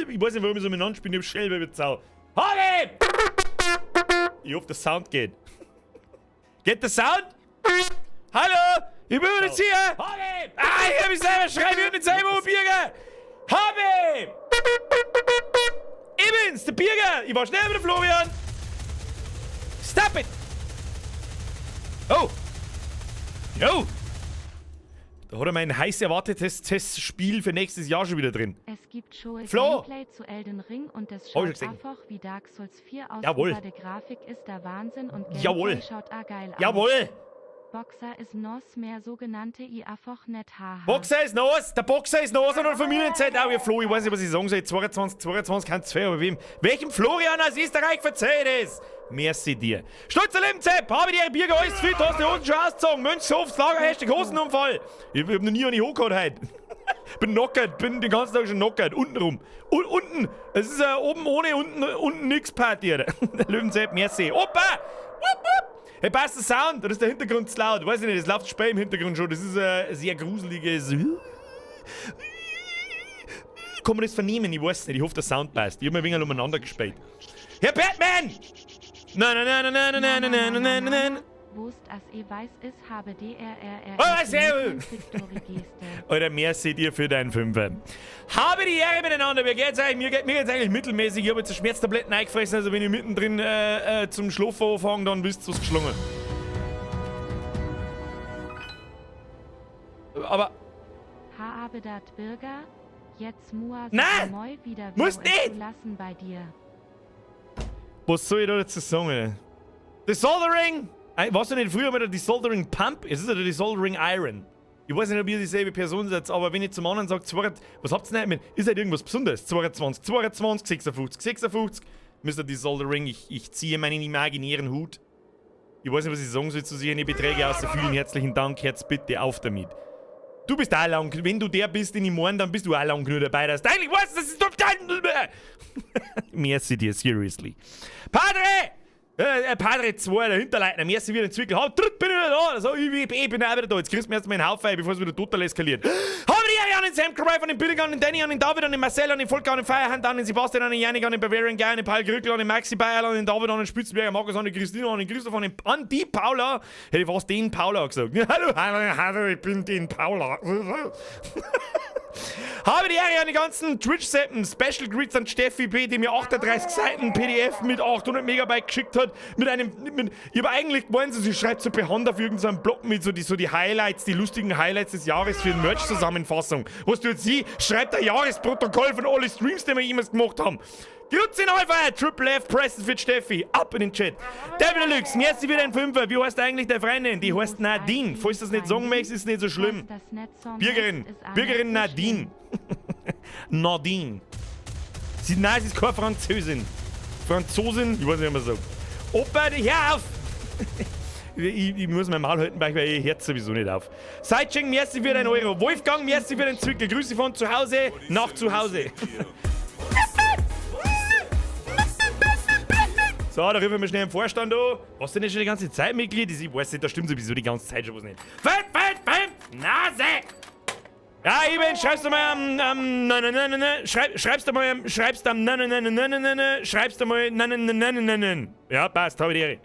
Ich weiß nicht, warum ich so miteinander spiele. Ich hab Schell wie Sau. Harry! Ich hoffe, der Sound geht. Geht der Sound? Hallo? Ich bin jetzt hier! Harry! Ah, ich hab mich selber schreiben, ich hab nicht selber Birger! Harry! Ich bin's, der Birger! Ich war schnell mit dem Florian! Stop it! Oh! Jo! Da hat er mein heiß erwartetes Testspiel für nächstes Jahr schon wieder drin. Es gibt schon Flo! Gameplay zu Elden Ring und es Hab ich schaut schon gesehen. einfach wie Dark Souls 4 aus. Jawohl. Aber die Grafik ist der Wahnsinn und Gameplay Jawohl. schaut a geil aus. Jawohl! Boxer ist nos mehr sogenannte I einfach net haha. Boxer ist nass, der Boxer ist nass und Familienzeit. Auch ihr Flo, ich weiß nicht, was ich sagen soll. 22, 22, kein zwei, aber wem? Welchem Florian aus Österreich verzeiht es? Merci dir. Stolzer Lebenszepp, habe die Birger alles fit, hast die Hosen schon ausgezogen. Mönchshofs Lager, Hashtag Hosenunfall. Ich hab noch nie eine hochgehauen heute. Bin knockert, bin den ganzen Tag schon knockert. Unten rum. Und unten. Es ist oben ohne, unten, unten nix Party, Alter. Löwenzepp, merci. Opa! Wupp, wupp. Hey, passt der Sound? Oder ist der Hintergrund zu laut? Weiß ich nicht, es läuft Spiel im Hintergrund schon. Das ist ein sehr gruseliges. Kann man das vernehmen? Ich weiß nicht. Ich hoffe, der Sound passt. Ich hab mir ein wenig umeinander gespielt. Herr Batman! Nein, nein, nein, nein, nein, nein, nein, nein, nein, nein. Wusst as e weiß is habe D R R R Oh, was, ey? Alter, merci dir für deinen Fünfer. Habe die Ehre miteinander. Wie geht's eigentlich? Mir geht's eigentlich mittelmäßig. Ich habe jetzt Schmerztabletten eingefressen, also wenn ich mittendrin zum Schlafen anfange, dann wisst ihr, was geschlungen. Aber. Habe dat Bürger, jetzt mua Nein! moi wieder Muss WOS nicht! zu lassen bei dir. Was soll ich da dazu sagen, ey? Desoldering! Warst du nicht früher mit der Desoldering Pump? Es ist ja der Desoldering Iron. Ich weiß nicht, ob ihr dieselbe Person seid, aber wenn ich zum anderen sage, was habt ihr denn mit? Ist halt irgendwas Besonderes. 22, 22, 56, 56. Mr. Desoldering, ich ziehe meinen imaginären Hut. Ich weiß nicht, was ich sagen soll zu sich. Die Beträge außer vielen herzlichen Dank. Herz bitte auf damit. Du bist auch lang. Wenn du der bist, den ich meine, dann bist du auch lang genug dabei, dass du eigentlich weißt, das ist doch Merci dir, seriously. Padre! Padre 2, der Hinterleitner, merci wieder den Zwickel. Hau, tritt, bin ich wieder da. So, ich bin auch wieder da. Jetzt kriegst du mir erstmal einen Haufen, bevor es wieder total eskaliert. Haben die Ehre an den Sam Cry, von den Billig, an den Danny, an den David, an den Marcel, an den Volker, an den Feierhand, an den Sebastian, an den Janik, an den Bavarian Guy, an den Paul Grückel, an den Maxi Bayerl, an den David, an den Spitzenberger, Markus, an den Christina, an den Christoph, an die Paula. Hätte ich fast den Paula gesagt. Hallo, hallo, hallo, ich bin den Paula. Habe die Ehre an die ganzen Twitch-Seppen. Special Greets an Steffi B., die mir 38 Seiten PDF mit 800 Megabyte geschickt hat. Mit einem. Mit, ich hab eigentlich gemeint, sie schreibt so per Hand auf irgendeinem Blog mit so die Highlights, die lustigen Highlights des Jahres für die Merch-Zusammenfassung. Was tut sie? Schreibt ein Jahresprotokoll von allen Streams, die wir jemals gemacht haben. Grüezi Alpha, Triple F, Preston für Steffi, ab in den Chat. David Deluxe, merci für den Fünfer. Wie heißt eigentlich der Freundin? Die heißt Nadine. Falls du das nicht sagen möchtest, ist es nicht so schlimm. Bürgerin, Bürgerin Nadine. Nadine. Sie, nein, sie ist keine Französin. Franzosin, ich weiß nicht, wie man sagt. Opa, hör auf! Ich muss mein Maul halten, weil ich hört sowieso nicht auf. Seitsching, merci für deinen Euro. Wolfgang, merci für den Zwickel. Grüße von zu Hause nach zu Hause. So, da rufen wir schnell im Vorstand an. Warst du denn schon die ganze Zeit Mitglied? Ich weiß nicht, da stimmt sowieso die ganze Zeit schon was nicht. 5, 5, 5! Nase! Ja, eben, schreibst du mal am, nein, nein, nein, nein, nein, schreibst du mal am, schreibst am, nein, nein, nein, nein, nein, nein, nein, schreibst du mal, nein, nein, nein, nein, nein, nein. Ja, passt, hab ich die Ehre.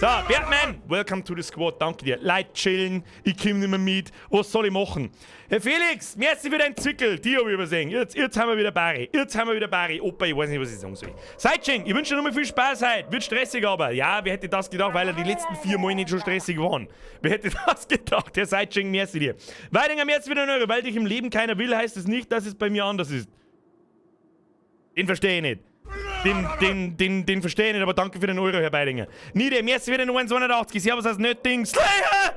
So, Bergmann, welcome to the squad, danke dir. Leute chillen, ich komm nicht mehr mit. Was soll ich machen? Herr Felix, merci für deinen Zwickel, die hab ich übersehen. Jetzt haben wir wieder Barry, jetzt haben wir wieder Barry. Opa, ich weiß nicht, was ich sagen soll. Seitsching, ich wünsche dir nur mal viel Spaß heute. Wird stressig aber. Ja, wer hätte das gedacht, weil er die letzten 4 Mal nicht schon stressig waren. Wer hätte das gedacht? Herr Seitsching, merci dir. Weidinger, merci für den Euro. Weil dich im Leben keiner will, heißt es nicht, dass es bei mir anders ist. Den verstehe ich nicht. Den verstehe ich nicht, aber danke für den Euro, Herr Beidinger. Niede, merci für den 1,82. Servus aus Nötting. Slayer!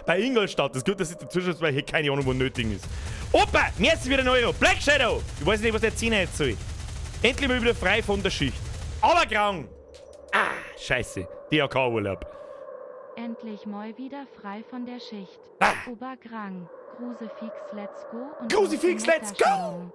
Bei Ingolstadt. Das ist gut, dass ich dazwischen, weil ich keine Ahnung, wo Nötting ist. Opa, merci für den Euro. Black Shadow! Ich weiß nicht, was der Zehner jetzt soll. Endlich mal wieder frei von der Schicht. Aber krank! Ah, scheiße. DAK-Urlaub. Endlich mal wieder frei von der Schicht. Ah. Obergrang. Kruzifix, let's go. Und Kruzifix, let's go!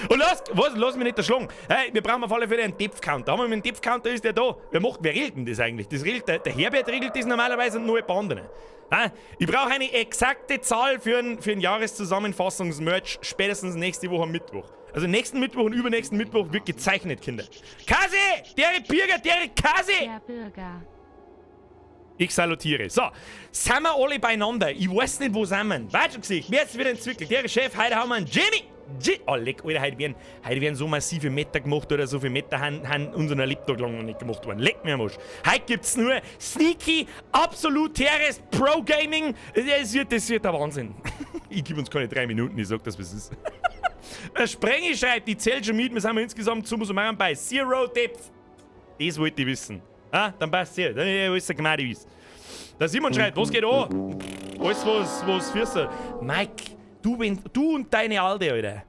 Und lass, was, lass mich nicht erschlagen. Hey, wir brauchen auf alle Fälle einen Depth-Counter. Haben wir mit dem Depth-Counter, ist der da? Wer regelt denn das eigentlich? Das regelt der Herbert regelt das normalerweise und nur ein paar andere. Ha? Ich brauche eine exakte Zahl für ein Jahreszusammenfassungs-Merch spätestens nächste Woche am Mittwoch. Also nächsten Mittwoch und übernächsten Mittwoch wird gezeichnet, Kinder. Kasi! Der Bürger, der Kasi! Der Bürger. Ich salutiere. So, sind wir alle beieinander? Ich weiß nicht, wo sind wir. Weißt du, Gesicht? Wer ist wieder entwickelt? Der Chef, heute haben wir einen Jimmy! Oh, leck, Alter, heute werden so massive Meter gemacht oder so viele Meter haben unseren Lebtag lang noch nicht gemacht worden. Leck mir am Arsch. Heute gibt's nur sneaky, absolutäres Pro-Gaming. Das wird der Wahnsinn. Ich gebe uns keine 3 Minuten, ich sag das, was es ist. Der Sprengi schreibt, die zählt schon mit, wir sind insgesamt summa summarum bei Zero Depth. Das wollte ich wissen. Ah, dann passt ja. Dann ist alles eine Gnade. Der Simon schreibt, was geht an? Alles, was fürs. Mike, du und deine Alte, Alter.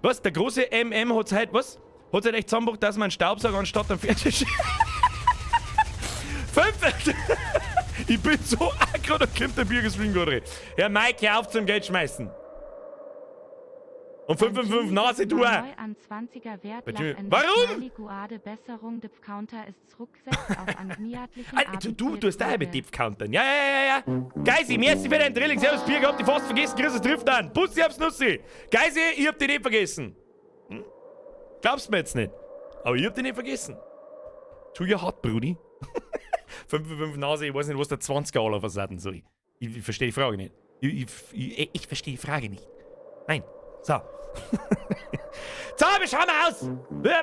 Was? Der große MM hat's heute, was? Hat's halt echt zusammengebracht, dass man einen Staubsauger anstatt am Fernseher. Fünf! Ich bin so aggro, da kommt der Bürgerstream gerade rein. Ja, Mike, hör auf zum Geld schmeißen. Und 5 5 5 Nase, du auch. Neu an 20er Wert. Bei Jimmy- Warum? Smiley Guade Besserung Depth Counter ist zurücksetzt auf angniatlichen Ah, du hast daher mit Depth Countern. Ja. Geisi, merci für deinen Drilling. Servus, Bier gehabt, die fast vergessen. Grüß, es trifft an. Bussi aufs Nussi. Geisi, ich hab dich nicht vergessen. Hm? Glaubst mir jetzt nicht. Aber ich hab dich nicht vergessen. Tu your hart, Brudi. 5 5 Nase, ich weiß nicht, was der 20er alle versatten soll. Ich verstehe die Frage nicht. Ich verstehe die Frage nicht. Nein. So. So, wir schauen wir aus. Ja,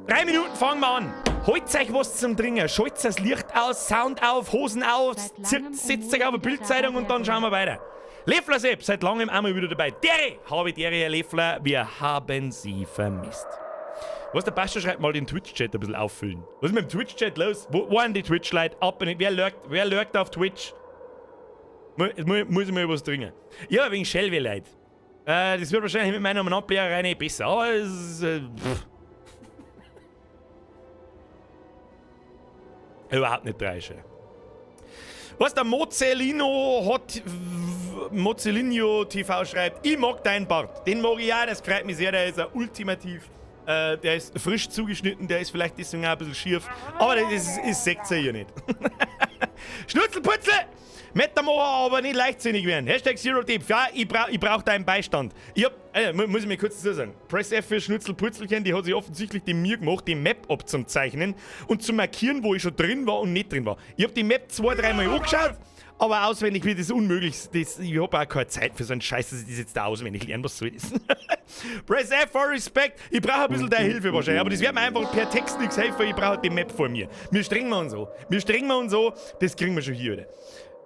3 Minuten fangen wir an. Holt euch was zum Trinken. Schaltet das Licht aus, Sound auf, Hosen aus, Seit langem setzt euch auf eine wieder Bildzeitung und dann dabei. schauen wir weiter. Leffler Sepp, seit langem einmal wieder dabei. Dere, habe Dere, Herr Leffler, wir haben Sie vermisst. Was, der Pastor schreibt, mal den Twitch-Chat ein bisschen auffüllen. Was ist mit dem Twitch-Chat los? Wo sind die Twitch-Leute? Ab in, wer lurkt auf Twitch? Muss ich mal was trinken. Ja, wegen Shelby, Leute. Das wird wahrscheinlich mit meiner Umeinander nicht besser, aber es ist, pff. Überhaupt nicht tragisch. Was der Mozelino hat, Mozelinho TV schreibt, ich mag deinen Bart. Den mag ich auch, das freut mich sehr, der ist ein ultimativ. Der ist frisch zugeschnitten, der ist vielleicht deswegen auch ein bisschen schief. Aber das ist seht ihr hier nicht. Schnutzelputzel! Metamacher, aber nicht leichtsinnig werden. #ZeroDepth. Ja, ich brauch deinen Beistand. Ich hab, muss ich mir kurz dazu sagen. Press F für Schnutzelputzelchen, die hat sich offensichtlich die Mühe gemacht, die Map abzuzeichnen und zu markieren, wo ich schon drin war und nicht drin war. Ich hab die Map zwei, dreimal angeschaut, aber auswendig wird das unmöglich. Ich hab auch keine Zeit für so einen Scheiß, dass ich das jetzt da auswendig lerne. Was soll das? Press F for Respect. Ich brauche ein bisschen deine Hilfe wahrscheinlich, aber das wird mir einfach per Text nichts helfen. Ich brauche die Map vor mir. Wir strengen wir uns so. Wir strengen wir uns so. Das kriegen wir schon hier, oder?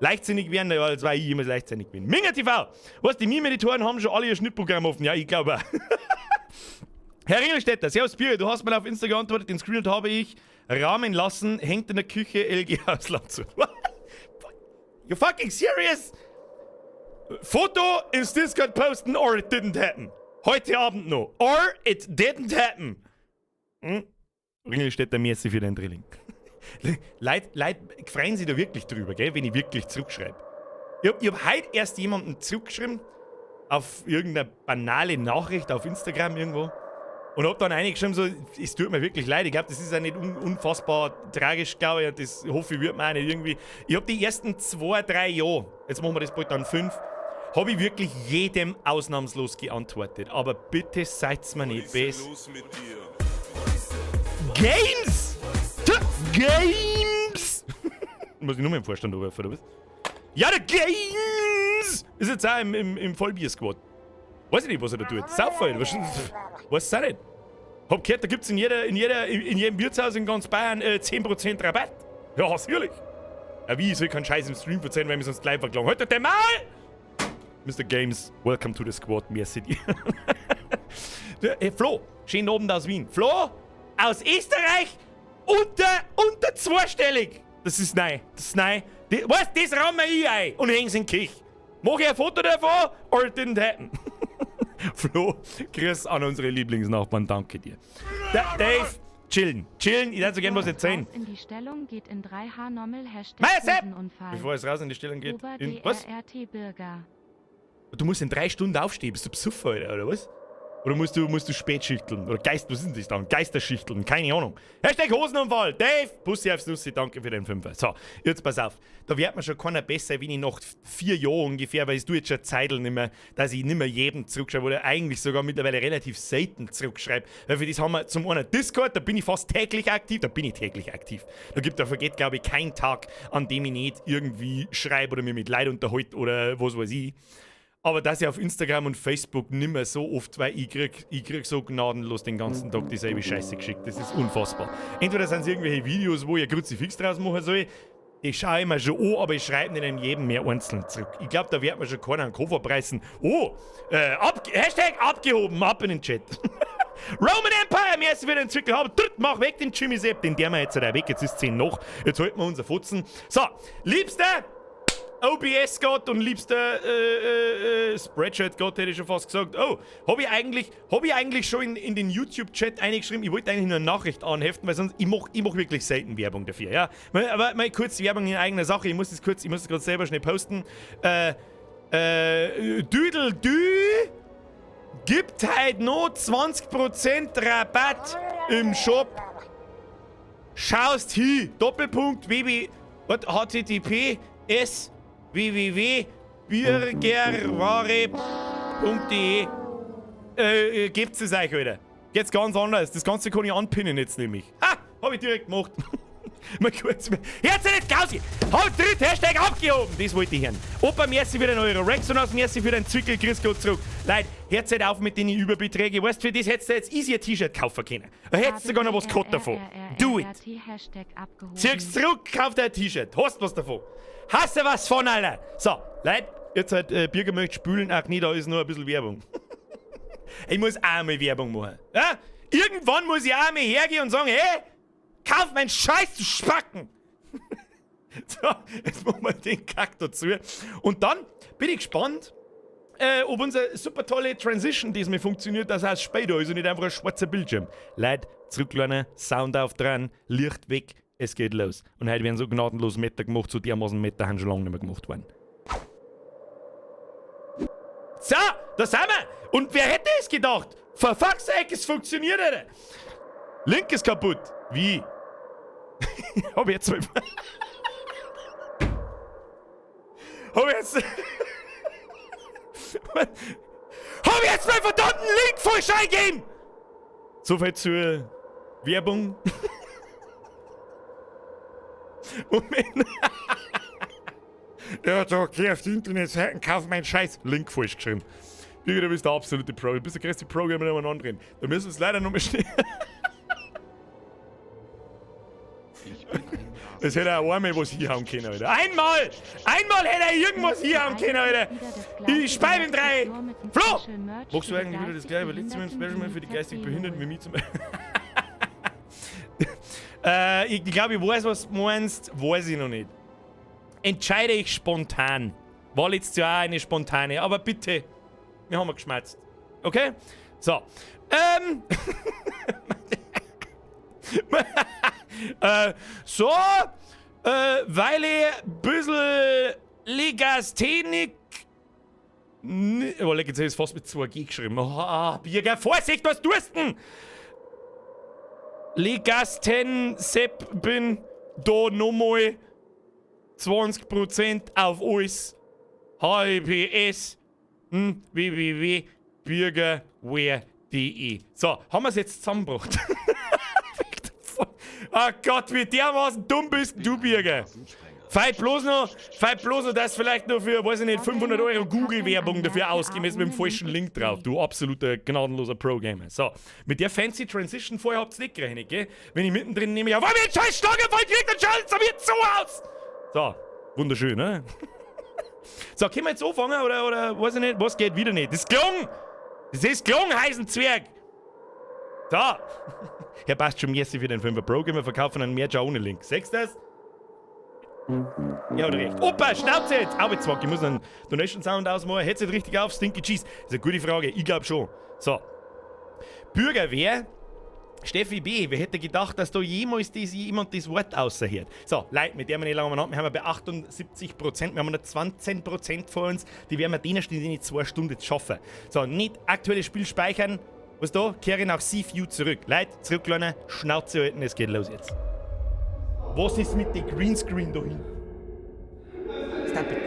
Leichtsinnig werden, ja, das war ich jemals leichtsinnig bin. Minga TV! Was, die Meme-Editoren haben schon alle ihr Schnittprogramm offen. Ja, ich glaube auch. Herr Ringelstädter, servus Bier, du hast mal auf Insta geantwortet, den Screenshot habe ich rahmen lassen, hängt in der Küche LG aus Landshut. You fucking serious? Foto ins Discord posten or it didn't happen. Heute Abend noch. Or it didn't happen. Hm? Ringelstädter, merci für den Drilling. Leute freuen sich da wirklich drüber, gell, wenn ich wirklich zurückschreibe. Ich hab heute erst jemanden zurückgeschrieben auf irgendeine banale Nachricht auf Instagram irgendwo und hab dann reingeschrieben, so, es tut mir wirklich leid. Ich glaube, das ist ja nicht un unfassbar tragisch, glaube ich. Und das hoffe ich, wird mir auch nicht irgendwie. Ich habe die ersten 2, 3 Jahre, jetzt machen wir das bald dann 5, habe ich wirklich jedem ausnahmslos geantwortet. Aber bitte seid's mir nicht böse. Los mit dir? Games! Tja, Games! Muss ich nur mal im Vorstand rufen, oder was? Ja, der Games! Ist jetzt auch im Vollbier-Squad. Weiß ich nicht, was er da tut. Saufen halt. Weiß ich auch nicht. Hab gehört, da gibt's in jedem Wirtshaus in ganz Bayern 10% Rabatt. Ja, sicherlich. Ja, wie, ich soll keinen Scheiß im Stream erzählen, weil wir sonst gleich verklagen. Halt doch den Maul! Mr. Games, welcome to the squad, merci dir. Hey, Flo, schönen Abend aus Wien. Flo, aus Österreich, unter zweistellig. Das ist neu, das ist neu. Was, das raum ich ein und häng's in die Küche. Mach ich ein Foto davon or it didn't happen? Flo, grüß an unsere Lieblingsnachbarn, danke dir. Da, Dave, chillen, chillen, ich würde so gern was erzählen. Raus in die Stellung geht in 3H Nommel Hashtag Meier Sepp! Hosenunfall. Bevor es raus in die Stellung geht. Ober In, was? DRRT Bürger. Du musst in 3 Stunden aufstehen, bist du besoffen, Alter, oder was? Oder musst du Spätschichteln? Oder Geist, was ist denn das dann? Geisterschichteln? Keine Ahnung. #Hosenunfall. Dave, Bussi aufs Nussi, danke für den Fünfer. So, jetzt pass auf. Da wird mir schon keiner besser, wenn ich nach 4 Jahren ungefähr, weil ich tue jetzt schon Zeitl nicht mehr, dass ich nicht mehr jedem zurückschreibe oder eigentlich sogar mittlerweile relativ selten zurückschreibe. Weil für das haben wir zum einen Discord, da bin ich fast täglich aktiv, da bin ich täglich aktiv. Da vergeht, glaube ich, kein Tag, an dem ich nicht irgendwie schreibe oder mich mit Leuten unterhalte oder was weiß ich. Aber das ich auf Instagram und Facebook nimmer so oft, weil ich krieg so gnadenlos den ganzen Tag dieselbe Scheiße geschickt. Das ist unfassbar. Entweder sind es irgendwelche Videos, wo ich ein Kruzifix draus machen soll. Ich schaue immer schon an, aber ich schreibe nicht jedem mehr einzeln zurück. Ich glaube, da wird mir schon keiner einen Koffer preisen. Oh, ab, #abgehoben, ab in den Chat. Roman Empire, merci für den Zwickel haben. Tritt, mach weg den Jimmy Sepp, den der wir jetzt weg. Jetzt ist 10 noch. Jetzt halten wir unser Fotzen. So, liebster OBS-Gott und liebster Spreadshirt-Gott, hätte ich schon fast gesagt. Oh, hab ich eigentlich schon in den YouTube-Chat eingeschrieben? Ich wollte eigentlich nur eine Nachricht anheften, weil sonst, ich mach wirklich selten Werbung dafür, ja. Aber mal kurz Werbung in eigener Sache, ich muss das gerade selber schnell posten. Düdel Dü gibt halt noch 20% Rabatt im Shop. Schaust hi, Doppelpunkt, wb, what, http s www.bürgerware.de gebt es euch, Alter. Geht's ganz anders. Das Ganze kann ich anpinnen jetzt nämlich. Ha! Hab ich direkt gemacht. Mal kurz. Jetzt nicht Gausi! Halt tritt, #abgehoben! Das wollte ich hören. Opa, merci für den Euro. Rexonas, merci für den Zwickel. Grüß Gott zurück. Leute, hört nicht auf mit den Überbeträgen. Weißt du, für das hättest du jetzt easy ein T-Shirt kaufen können. Da hättest du sogar noch was gehabt davon. Do it! #abgehoben. Zieh's zurück, kauf dir ein T-Shirt. Hast was davon. Hast du was von, Alter? So, Leute, jetzt halt Birger möchte spülen. Ach nee, da ist nur ein bisschen Werbung. Ich muss auch mal Werbung machen. Ja? Irgendwann muss ich auch mal hergehen und sagen: Hey, kauf meinen Scheiß, du Spacken! So, jetzt machen wir den Kack dazu. Und dann bin ich gespannt, ob unsere super tolle Transition diesmal funktioniert, dass er später ist und nicht einfach ein schwarzer Bildschirm. Leute, zurücklehnen, Sound auf dran, Licht weg, es geht los. Und heute werden so gnadenlos Meter gemacht, so dermaßen Meter haben schon lange nicht mehr gemacht worden. So, da sind wir! Und wer hätte es gedacht? For fuck's sake, es funktioniert, Alter! Link ist kaputt. Wie? Hab ich jetzt mal. Hab ich jetzt meinen verdammten Link falsch eingegeben? Soweit zur Werbung. Moment. Ja, da geh auf die Internetseiten, kauf meinen Scheiß. Link falsch geschrieben. Birgit, du bist der absolute Pro. Du bist der größte Programmer, den wir anderen. Da müssen wir es leider noch mal schnell. Es hätte auch einmal was hinhauen können, Alter. Einmal! Einmal hätte er irgendwas hinhauen können, Alter! Ich spei mit drei! Flo! Machst du eigentlich wieder das gleiche? Letztes Mal im Special Mal für die geistig Behinderten wie mich zum Beispiel. Ich glaube, ich weiß, was du meinst. Weiß ich noch nicht. Entscheide ich spontan. War letztes Jahr auch eine spontane, aber bitte, wir haben geschmatzt. Okay? So. So, weil ich ein bisschen Legasthenik. Oh, leck, jetzt hab ich's fast mit 2G geschrieben. Oh, Birger, Vorsicht, was tust denn? Legasten Sepp bin da nochmal 20% auf alles. HIPS www.bürgerwehr.de. So, haben wir es jetzt zusammengebracht? Oh Gott, wie dermaßen dumm bist du, Birger. Feit bloß noch, dass vielleicht nur für, weiß ich nicht, 500 € Google-Werbung dafür ausgeben ist mit dem falschen Link drauf. Du absoluter gnadenloser Pro-Gamer. So, mit der fancy Transition vorher habt ihr nicht gerechnet, gell? Wenn ich mittendrin nehme, ja, weil mir einen scheiß Schlaganfall kriegt, dann schaut es mir so aus! So, wunderschön, ne? So, können wir jetzt anfangen oder weiß ich nicht, was geht wieder nicht? Das ist gelungen! Das ist gelungen, heißen Zwerg! So. Herr passt schon, merci für den 5er Pro, wir verkaufen einen Merch auch ohne Link. Siehst du das? Er hat recht. Opa, Schnauze jetzt! Arbeitszwack, ich muss einen Donation Sound ausmachen. Hätt's nicht richtig auf, Stinky Cheese? Das ist eine gute Frage, ich glaube schon. So. Bürgerwehr. Steffi B., wer hätte gedacht, dass da jemals jemand das Wort außerhört? So, Leute, mit der wir nicht lange mehr, wir haben bei 78%, wir haben noch 20% vor uns, die werden wir denen in 2 Stunden jetzt schaffen. So, nicht aktuelles Spiel speichern. Was da? Kehre nach Seaview zurück. Leute, zurücklehnen, Schnauze halten, es geht los jetzt. Was ist mit dem Greenscreen da hinten? Stop it.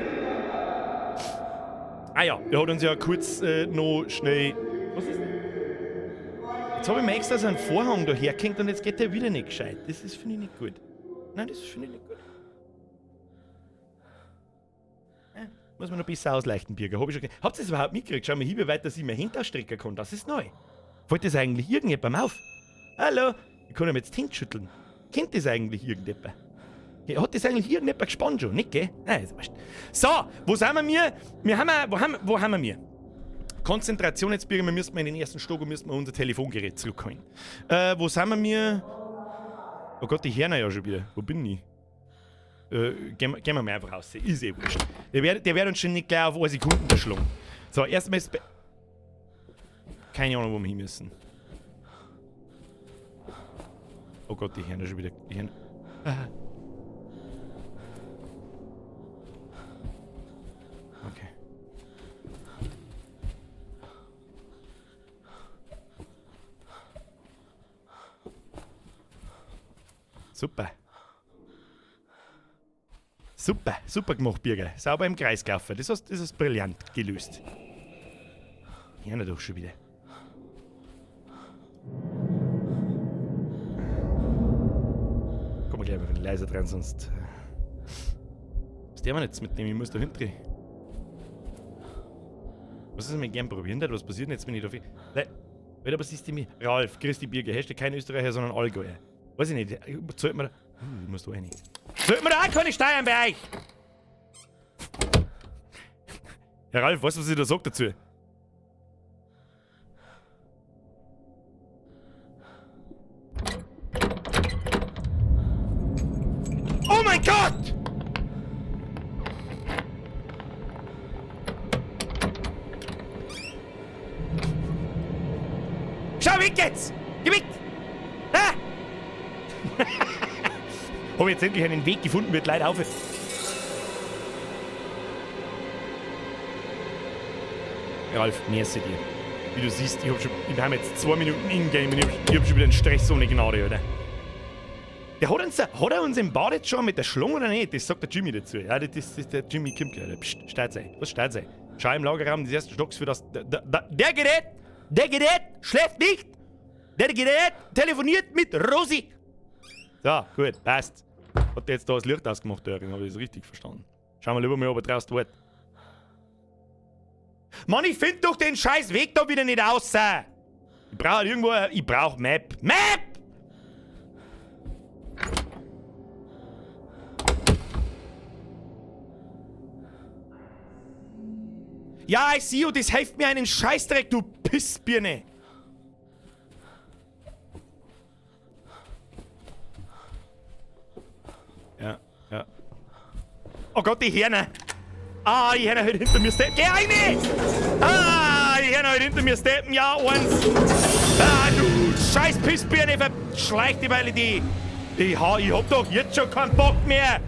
Ah ja, der hat uns ja kurz noch schnell. Was ist denn? Jetzt habe ich mir extra so einen Vorhang da hergehängt und jetzt geht der wieder nicht gescheit. Das ist, finde ich, nicht gut. Nein, das finde ich nicht gut. Ja, muss man noch besser ausleuchten, Birger. Hab ich schon ge-. Habt ihr das überhaupt mitgekriegt? Schau mal hier, wie weit dass ich mir Hände ausstrecken kann. Das ist neu. Fällt das eigentlich irgendjemandem auf? Hallo? Ich kann ihm jetzt die Hände schütteln. Kennt das eigentlich irgendjemand? Ja, hat das eigentlich irgendjemand gespannt schon? Nicht, gell? Nein, ist wurscht. So, wo sind wir mir? Wir haben, wo haben, wo haben wir mir? Konzentration jetzt, Birger, wir müssen in den ersten Stock und müssen wir unser Telefongerät zurückholen. Wo sind wir mir? Oh Gott, die hören ja schon wieder. Wo bin ich? Gehen wir mal einfach raus. Ist eh wurscht. Der wird uns schon nicht gleich auf 1 Sekunde verschlungen. So, erstmal ist keine Ahnung, wo wir hin müssen. Oh Gott, die hören ja schon wieder. Die hören. Ah. Okay. Super. Super, super gemacht, Birger. Sauber im Kreis gelaufen. Das hast brillant gelöst. Ja, na doch schon wieder. Kommen wir gleich mal ein bisschen leiser dran, sonst. Was der wir jetzt mitnehmen? Ich muss da hinten. Was ist, wenn ich gern probieren darf? Was passiert denn jetzt, wenn ich da viel. Nein, Alter, was ist denn mit. Ralf, Christi Birger, Hashtag kein Österreicher, sondern Allgäuer. Weiß ich nicht. Zahlt man da. Ich muss da rein. Zahlt man da auch keine Steuern bei euch? Herr Ralf, weißt du, was ich da sag dazu? Oh mein Gott! Schau weg jetzt! Geh weg! Ah! Hab ich jetzt endlich einen Weg gefunden, wird leider auf. Ralf, merci dir. Wie du siehst, ich hab schon, wir haben jetzt 2 Minuten in-game und ich hab schon wieder einen Stress ohne Gnade, oder? Der hat uns, hat er uns im Bad jetzt schon mit der Schlange oder nicht? Das sagt der Jimmy dazu. Ja, das, der Jimmy kommt gleich. Psst, steht sei. Was steht sei? Schau im Lagerraum des ersten Stocks für das. Der Gerät! Der Gerät schläft nicht! Der Gerät telefoniert mit Rosi! So, gut, passt. Hat der jetzt da das Licht ausgemacht, Döring? Hab ich das richtig verstanden? Schauen wir lieber mal, ob er draußen wird. Mann, ich find doch den scheiß Weg da wieder nicht raus! Ich brauch halt irgendwo. Ich brauch Map. Map! Ja, I see you, das hilft mir einen Scheißdreck, du Pissbirne! Ja, ja. Oh Gott, die Hörner! Ah, die Hörner halt hinter mir steppen. Geh rein! Ah, die Hörner halt hinter mir steppen. Ja, eins. Ah, du scheiß Pissbirne, verschleicht die Weile die. Ich hab doch jetzt schon keinen Bock mehr.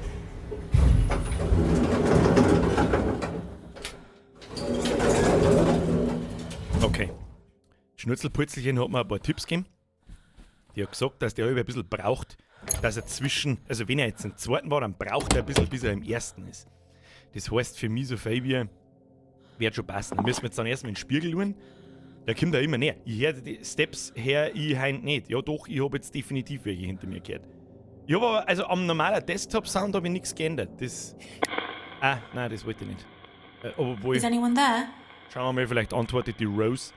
Okay. Schnurzelpurzelchen hat mir ein paar Tipps gegeben. Die hat gesagt, dass der ein bisschen braucht, dass er zwischen, also wenn er jetzt im zweiten war, dann braucht er ein bisschen, bis er im ersten ist. Das heißt für mich so viel wie, wird schon passen. Da müssen wir jetzt dann erstmal in den Spiegel schauen. Der kommt da immer näher. Ich höre die Steps her, ich heint nicht. Ja doch, ich hab jetzt definitiv welche hinter mir gehört. Ich hab aber, also am normalen Desktop-Sound hab ich nichts geändert. Das. Ah, nein, das wollte ich nicht. Obwohl, Is anyone there? Schauen wir mal, vielleicht antwortet die Rose.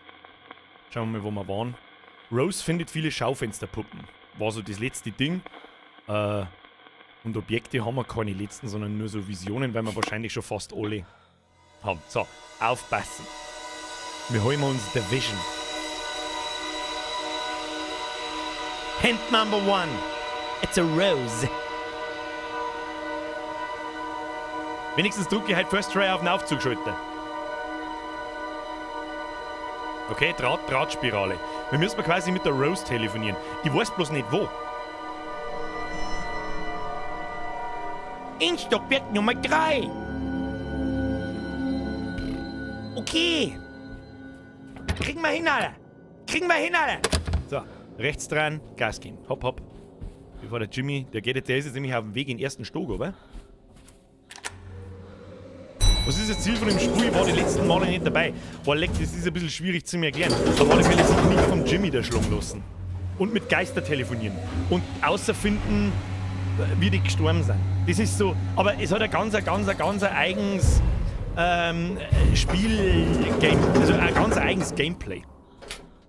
Schauen wir mal, wo wir waren. Rose findet viele Schaufensterpuppen. War so das letzte Ding. Und Objekte haben wir keine letzten, sondern nur so Visionen, weil wir wahrscheinlich schon fast alle haben. So, aufpassen. Wir holen uns The Vision. Hint number 1. It's a rose. Wenigstens drücke ich halt First Try auf den Aufzugschalter. Okay, Drahtspirale. Wir müssen quasi mit der Rose telefonieren. Ich weiß bloß nicht wo. In Stockwerk Nummer 3. Okay. Kriegen wir hin, Alter. Kriegen wir hin, Alter. So, rechts dran, Gas geben. Hopp, hopp. Bevor der Jimmy, der geht jetzt, der ist jetzt nämlich auf dem Weg in den ersten Stock, oder? Was ist das Ziel von dem Spiel? Ich war die letzten Male nicht dabei. Boah, leck, das ist ein bisschen schwierig zu mir erklären. Auf alle Fälle sich nicht vom Jimmy da schlagen lassen. Und mit Geister telefonieren. Und außerfinden, wie die gestorben sind. Das ist so, aber es hat ein ganz, ganz, ganz eigenes Spiel, Game, also ein ganz eigenes Gameplay.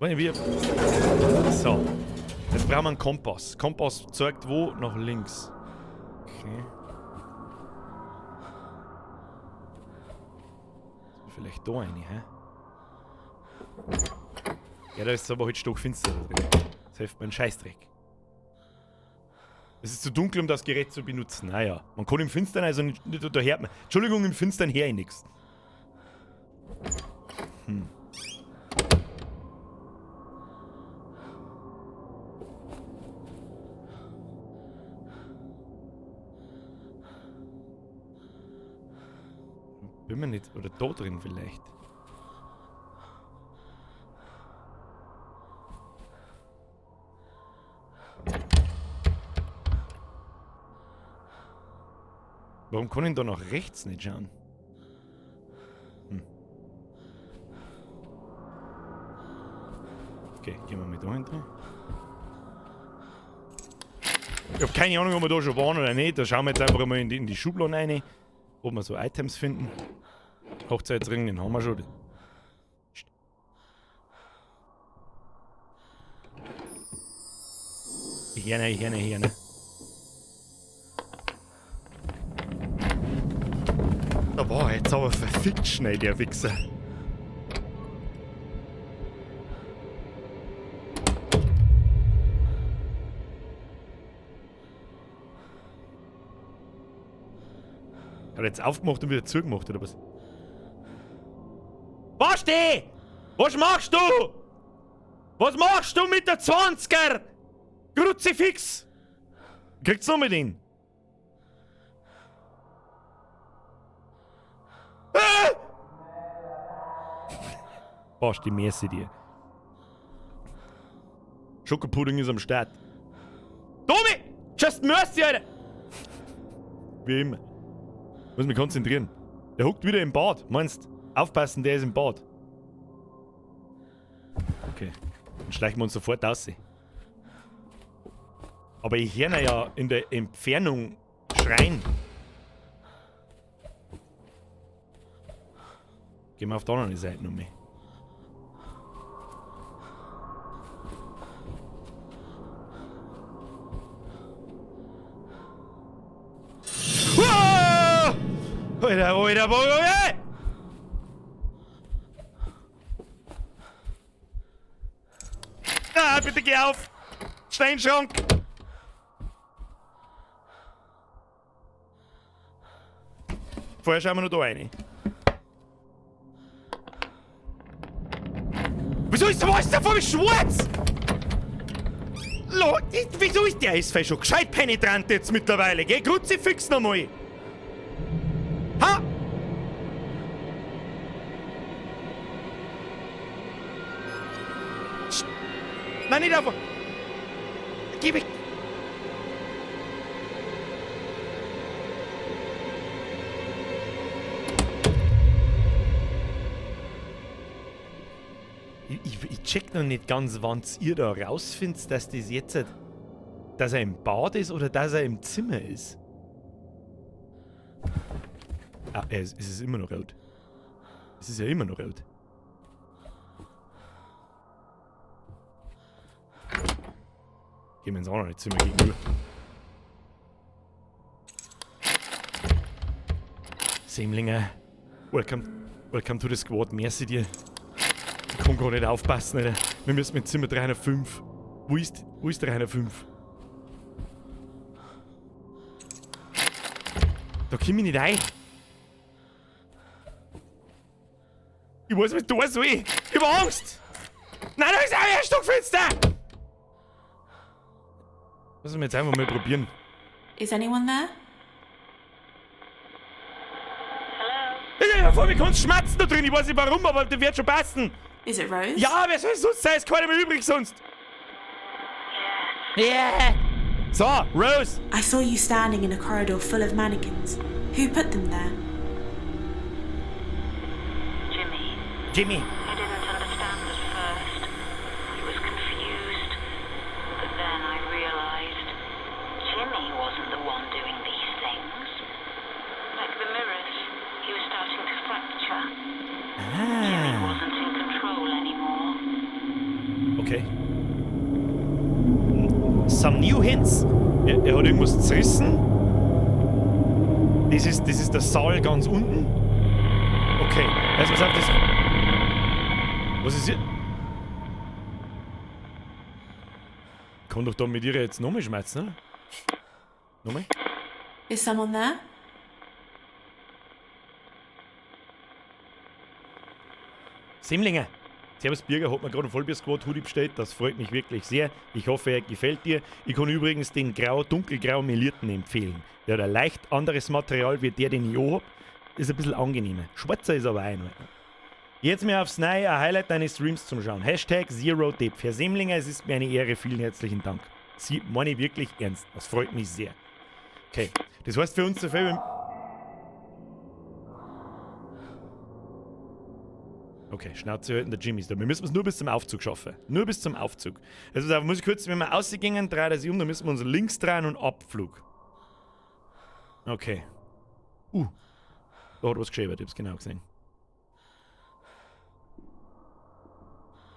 Wir, so, jetzt brauchen wir einen Kompass. Kompass zeigt wo? Nach links. Okay. Vielleicht da eine, hä? Ja, da ist es aber halt stockfinster da drin. Das hilft mir ein Scheißdreck. Es ist zu dunkel, um das Gerät zu benutzen. Naja, man kann im Finstern also nicht, da hört man. Entschuldigung, im Finstern höre ich nichts. Bin mir nicht. Oder da drin vielleicht. Warum kann ich da nach rechts nicht schauen? Okay, gehen wir mal da hinten. Ich hab keine Ahnung, ob wir da schon waren oder nicht. Da schauen wir jetzt einfach mal in die Schubladen rein, ob wir so Items finden. Hochzeitsring, den haben wir schon. Hier, ne, hier, ne, hier, ne. Da war jetzt aber verfickt schnell, der Wichser. Hat er jetzt aufgemacht und wieder zugemacht, oder was? Basti! Was machst du? Was machst du mit der 20er? Kruzifix! Kriegt's noch mit ihn? Ah! Basti, merci dir. Schokopudding ist am Start. Domi! Just mercy, Alter! Wie immer. Muss mich konzentrieren. Der huckt wieder im Bad. Meinst? Aufpassen, der ist im Bad. Okay. Dann schleichen wir uns sofort raus. Aber ich höre ja in der Entfernung schreien. Gehen wir auf der anderen Seite noch mal. Alter, Alter, Alter! Ah, bitte geh auf! Steinschrank! Vorher schauen wir noch da rein. Wieso ist der was da vor mir schwarz? Wieso ist der ist schon gescheit penetrant jetzt mittlerweile, gell? Kruzifix nochmal! Ha! Nein, nicht einfach! Gib ich! Ich check noch nicht ganz, wann ihr da rausfindet, dass das jetzt, dass er im Bad ist oder dass er im Zimmer ist. Ah, es ist immer noch rot. Es ist ja immer noch rot. Gehen wir ins andere Zimmer gegenüber. Semlinger, welcome, welcome to the squad. Merci dir. Ich kann gar nicht aufpassen, Alter. Wir müssen mit Zimmer 305. Wo ist 305? Da komm ich nicht rein. Ich weiß, was ich tun soll. Ich hab Angst. Nein, da ist auch ein Stockfenster. Müssen wir jetzt einfach mal probieren. Is anyone there? Hello? Ja, vor mir kannst du schmatzen da drin. Ich weiß nicht warum, aber der wird schon passen. Is it Rose? Ja, wer soll es sonst sein? Ist keiner mehr übrig sonst. Yeah. So, Rose. I saw you standing in a corridor full of mannequins. Who put them there? Jimmy. Jimmy. I didn't understand at first. I was confused. But then I realized Jimmy wasn't the one doing these things. Like the mirrors, he was starting to fracture. Jimmy Ah. wasn't in control anymore. Okay. Some new hints. Er hat irgendwas zerrissen. Das ist der Saal ganz unten. Okay. Also pass auf, das. Was ist hier? Kann doch da mit ihr jetzt nochmal schmerzen, oder? Nochmal? Is someone there? Semlinger. Servus Birger, hat mir gerade ein Vollbier-Squad Hoodie bestellt. Das freut mich wirklich sehr. Ich hoffe, er gefällt dir. Ich kann übrigens den grau, dunkelgrau melierten empfehlen. Der hat ein leicht anderes Material wie der, den ich auch hab. Ist ein bisschen angenehmer. Schwarzer ist aber auch in Ordnung. Jetzt mir aufs Neue ein Highlight deines Streams zum Schauen. #ZeroDepth. Herr Semlinger, es ist mir eine Ehre. Vielen herzlichen Dank. Sie meine ich wirklich ernst. Das freut mich sehr. Okay, das heißt für uns so viel. Okay, Schnauze halten, der Jimmy ist da. Wir müssen es nur bis zum Aufzug schaffen. Nur bis zum Aufzug. Also da muss ich kurz, wenn wir rausgehen, dreht er sich um, dann müssen wir uns links drehen und Abflug. Okay. Da hat was geschehen, ich hab's genau gesehen.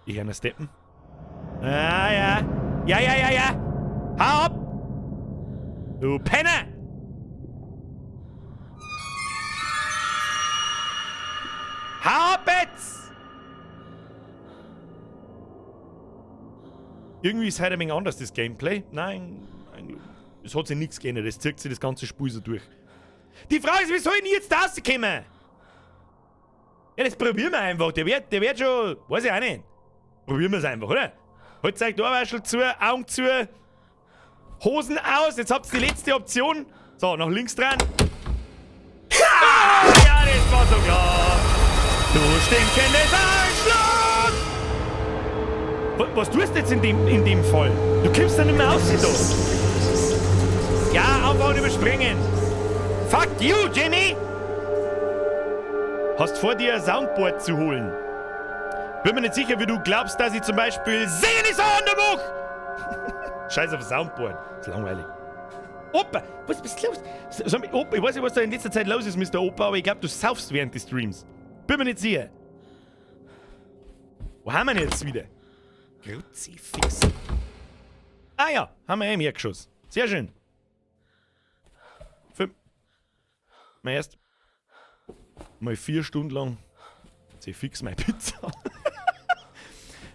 Ich höre einen Steppen. Ah, ja. Ja, ja, ja, ja. Hau ab! Du Penner! Hau ab jetzt! Irgendwie ist heute ein wenig anders, das Gameplay. Nein, nein, es hat sich nichts geändert. Es zieht sich das ganze Spiel so durch. Die Frage ist, wie soll ich denn jetzt rauskommen? Ja, das probieren wir einfach. Der wird schon, weiß ich auch nicht. Probieren wir es einfach, oder? Halt euch die Ohrwaschel zu, Augen zu, Hosen aus. Jetzt habt ihr die letzte Option. So, nach links dran. Ah, ja, das war so klar. Du stinkendes Arschloch! Was tust du jetzt in dem Fall? Du kommst da nicht mehr raus, da. Ja, aufbauen, überspringen. Fuck you, Jimmy! Hast vor, dir ein Soundboard zu holen? Bin mir nicht sicher, wie du glaubst, dass ich zum Beispiel singen ist an der Buch! Scheiß auf Soundboard. Ist langweilig. Opa, was ist los? Sag mal, Opa, ich weiß nicht, was da in letzter Zeit los ist, Mr. Opa, aber ich glaub, du saufst während des Streams. Bin mir nicht sicher. Wo haben wir denn jetzt wieder? Kruzifix. Ah ja, haben wir eh im Erdgeschoss. Sehr schön. 5. Mal erst mal 4 Stunden lang. Jetzt fix meine Pizza.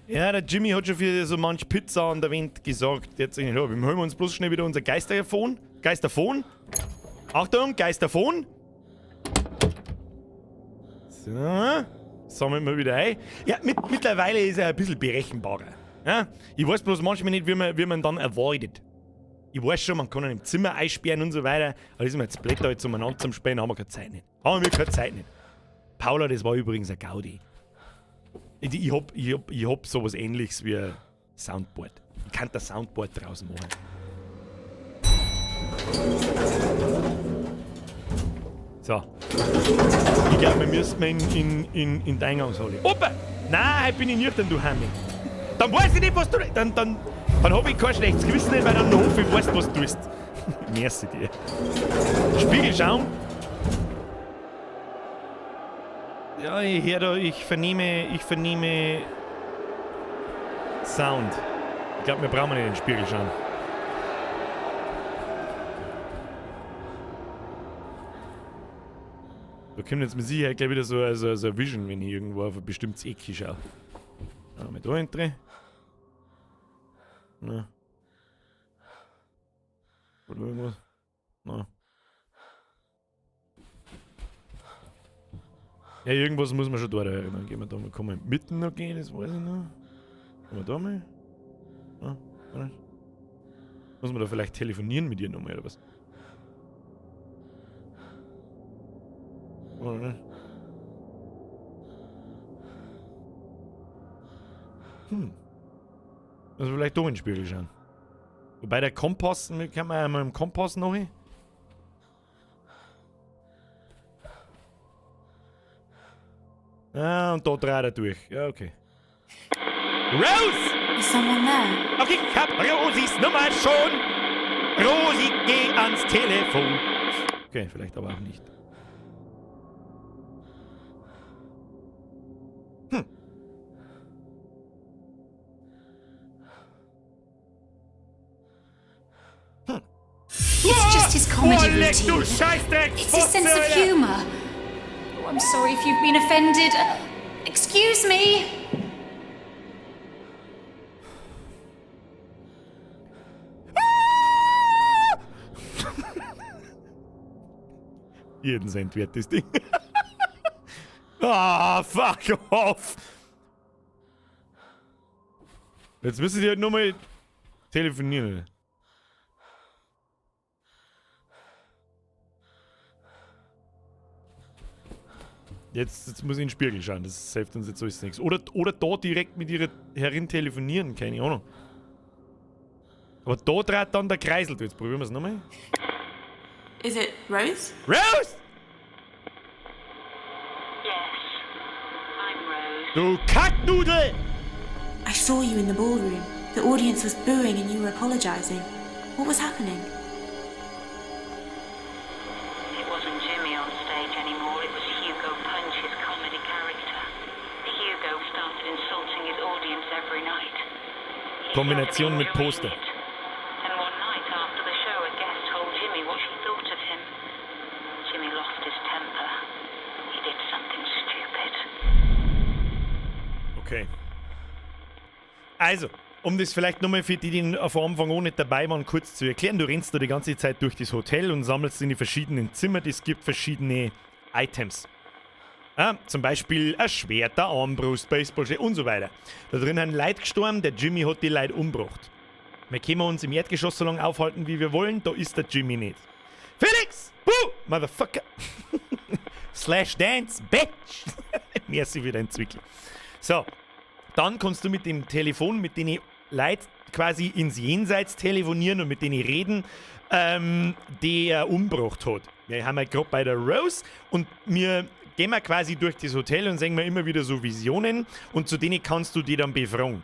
Ja, der Jimmy hat schon für so manch Pizza an der Wand gesorgt. Jetzt, ja, wir holen uns bloß schnell wieder unser Geisterphone. Geisterphone. Achtung, Geisterphone. So. Sammeln wir wieder ein. Ja, mittlerweile ist er ein bisschen berechenbarer. Ja? Ich weiß bloß manchmal nicht, wie man dann avoidet. Ich weiß schon, man kann ihn im Zimmer einsperren und so weiter, aber das ist mir jetzt blöd, da jetzt umeinander zum Sperren, haben wir keine Zeit nicht. Haben wir keine Zeit nicht. Paula, das war übrigens eine Gaudi. Ich hab sowas Ähnliches wie ein Soundboard. Ich kann das Soundboard draus machen. So. Ich glaub, wir müssen in die Eingangshalle. Opa! Nein, heute bin ich nüchtern, du Hammi. Dann weiß ich nicht, was du. Dann hab ich kein schlechtes Gewissen nicht, weil dann hoffe ich, weißt, was du tust. Merci dir. Spiegelschaum. Ja, ich hör da, ich vernehme Sound. Ich glaub, wir brauchen nicht in den Spiegel schauen. Da kommt jetzt mit Sicherheit gleich wieder so ein Vision, wenn ich irgendwo auf ein bestimmtes Eck schaue. Ja, mit da hinten. Na. Oder irgendwas? Na. Ja, irgendwas muss man schon da hören. Dann gehen wir da mal, kann man mitten noch gehen, das weiß ich noch. Kann man da mal? Ja, oder? Muss man da vielleicht telefonieren mit ihr nochmal, oder was? Oder nicht? Also vielleicht doch in den Spiegel schauen. Wobei der Kompass, kann man ja mal im Kompass noch hin. Ah, und da dreht er durch. Ja, okay. Rose! Is someone there? Okay, ich hab Rosis Nummer schon. Rosi, geh ans Telefon. Okay, vielleicht aber auch nicht. It's just his comedy Oh, leck, du routine. Scheißdreck! It's his sense of humour. Oh, I'm sorry if you've been offended. Excuse me. Jeden Cent wert, das Ding. Ah, fuck off! Jetzt müssen die halt nochmal telefonieren. Jetzt muss ich in den Spiegel schauen, das hilft uns jetzt alles nichts. Oder da direkt mit ihrer Herrin telefonieren, keine Ahnung. Aber da dreht dann der Kreisel. Jetzt probieren wir es nochmal. Is it Rose? Rose! Yes, I'm Rose. Du Kacknudel! I saw you in the ballroom. The audience was booing and you were apologizing. What was happening? It wasn't Jimmy on stage anymore, it was Hugo Punch, his comedy character. Hugo started insulting his audience every night. He Kombination started mit enjoying Poster. it. And one night after the show, a guest told Jimmy what she thought of him. Jimmy lost his temper. He did something stupid. Okay. Also, um das vielleicht nochmal für die, die von Anfang an nicht dabei waren, kurz zu erklären. Du rennst da die ganze Zeit durch das Hotel und sammelst in die verschiedenen Zimmer, die es gibt, verschiedene Items. Ja, zum Beispiel ein Schwert, eine Armbrust, Baseballschläger und so weiter. Da drin sind Leute gestorben, der Jimmy hat die Leute umgebracht. Wir können uns im Erdgeschoss so lange aufhalten, wie wir wollen, da ist der Jimmy nicht. Felix! Buh! Motherfucker! Slash Dance, Bitch! Merci für deinen Zwickel. So, dann kannst du mit dem Telefon, mit denen Leuten quasi ins Jenseits telefonieren und mit denen reden, die er umgebracht hat. Wir haben ja gerade bei der Rose und wir gehen wir quasi durch das Hotel und sehen wir immer wieder so Visionen und zu denen kannst du die dann befragen.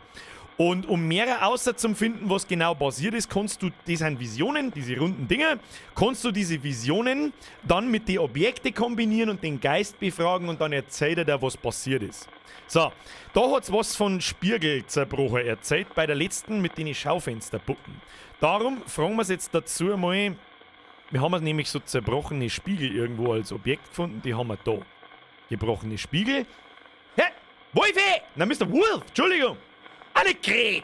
Und um mehr außer zum finden, was genau passiert ist, kannst du, das sind Visionen, diese runden Dinger, kannst du diese Visionen dann mit den Objekten kombinieren und den Geist befragen und dann erzählt er dir, was passiert ist. So, da hat's was von Spiegel zerbrochen erzählt, bei der letzten mit den Schaufensterpuppen. Darum fragen wir's jetzt dazu einmal, wir haben nämlich so zerbrochene Spiegel irgendwo als Objekt gefunden, die haben wir da. Gebrochene Spiegel. Hä? Wolfi! Na, Mr. Wolf, Entschuldigung! Annegret!